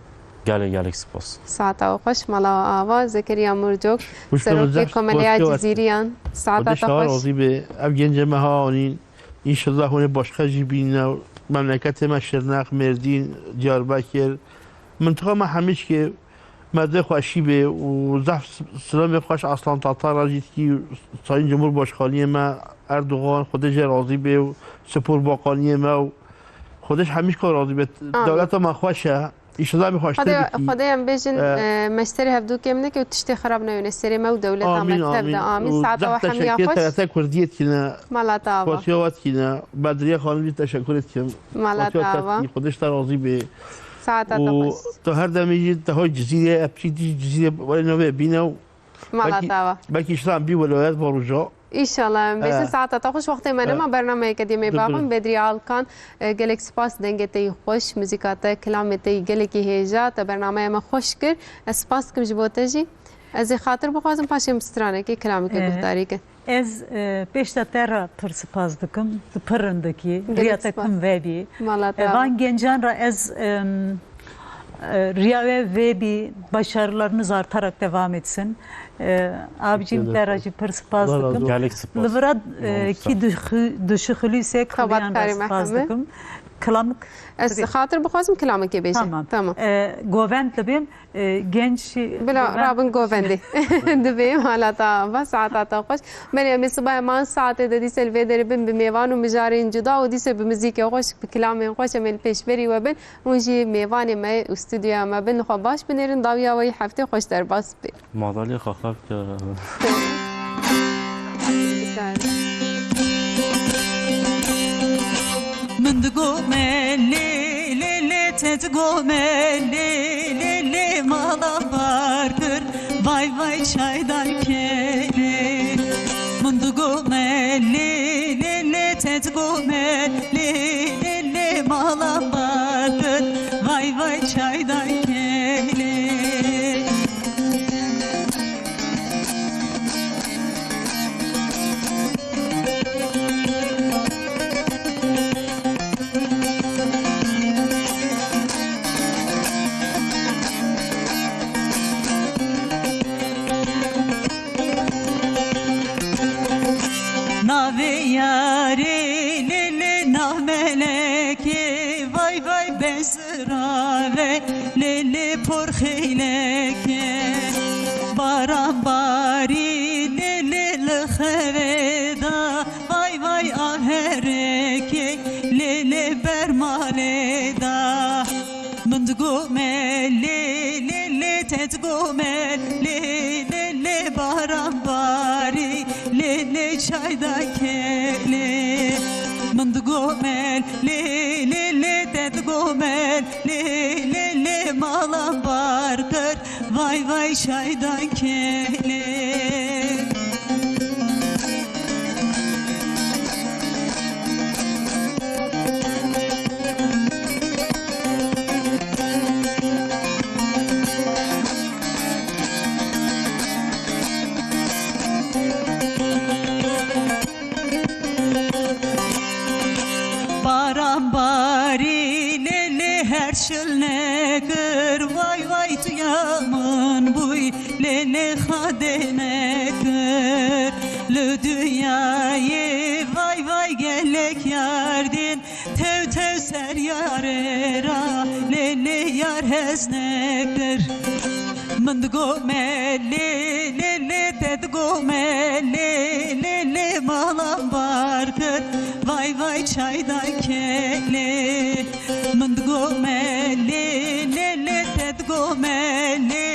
gelek gelek spas. Saeta we xweş, mala we ava. Zekeriya Murcok, serokê Komeleya Cizîriyan. Saeta te xweş. Razî be. Ev gencê me ha anîn. Înşallah hûn ê başqa jî bîne. Memleketê me Şirnex, Mêrdîn, Diyarbekir. Mintiqa me hemî jî ke Me dê xweşî bê û zehf silamê xweş Aslan Tatar re jî dikî, Sayın Cumhurbaşkaniyê me Erdogan, Xwedê jê razî bê û Spor Bakaniyê me û Xwedê ji hemî ka razî bê. Amîn. Dewleta me xweş e. Înşallah em xweştir bikî. Xwedê, Xwedê em bêjin, e, me ji serê hevdûkê min neke û tiştê xirab newêne serê me û dewleta me tev de. Amîn, amîn. Û zehf teşekkür T R T Kurdiyê dikine. Mala te ava. Spasiya we dikine. Bedriye Xanim jî teşekkür dikim. Mala te ava. Xwedê ji te razî bê. Saeta te xweş. Û tu her demê jî te hay Cizîrê, hepsî dî Cizîrê were navê bîne û mala te ava. Belkî îşte em bî welayet va roja. Înşallah em bêjin. Eh. Saeta te xweş, wextê me nema, bernameyeke dî em ê baxin. Bedriye Alkan, e, gelek spas, dengê te yî xweş, muzîka te, kilamê te yî gelekî hêja, te bernameya me xweş kir. Ez spas dikim ji bo te jî. Ez ê xatir bixwazim, paşê em stranekê, kilamekê guhdarî kin. Ez, e, pêşta te re pir spas dikim. Tu pir rind dikî. Riya te kim vebî. Mala te ava. Van gencan re ez, em, e, riya we vebî, başarılarınız artarak devam etsin. E, abicim, te re jî pir spas dikim. Gelek spas. Li vira, e, kî duşi-, duşixilîsek, xebatkarê me heme. Spas dikim. Kilamik. Ez xatir bixwazim kilamekê bêje. Tamam. Tamam. E, govend dibêm, e, genç Bila govend. Rabin govendê. Dibêm, hala ta va, saeta ta xweş. Belê, em ê sibaya man saetê de dîse li vê derê bin bi mêvan û mijarên cuda û dîse bi muzîkê xweş, bi kilamên xweş em ê li pêşberî we bin. Hûn jî mêvanê me û stûdyoya me bin, xwe baş binêrin, dawiya we yî heftê xweş derbas bê. Madalya xaxa bike. Min digo me lê, lê, lê, te digo me lê, lê, lê, mala bar kir, vay, vay, çaydan kelê. Min digo me lê, lê, lê, te digo me lê, lê, lê, mala bar kir, vay, vay, çaydan kelê. Navê yarê lê lê nav melekê, vay vay bezirave lê lê porxeyleke. Baran barî lê lê li xevê da, vay vay av herekê lê lê ber malê da. Min digo me lê, lê, lê, te digo me lê, lê, lê, baran barî, lê, lê, çayda kelê. Min digo me lê, lê, lê, te digo me lê, lê, lê, malan bar kir, vay, vay, çayda kelê. Baran barî lê lê her şil nekir, vay vay tu ya min bûy lê lê xadê nekir. Li dinyayê vay vay gelek yar dîn, tew tew ser yarê ra lê lê yar hez nekir. Min digo me lê lê lê, te digo me lê lê lê, malan bar kir, vay vay çayda kelê. Min digo me lê lê lê, te digo me lê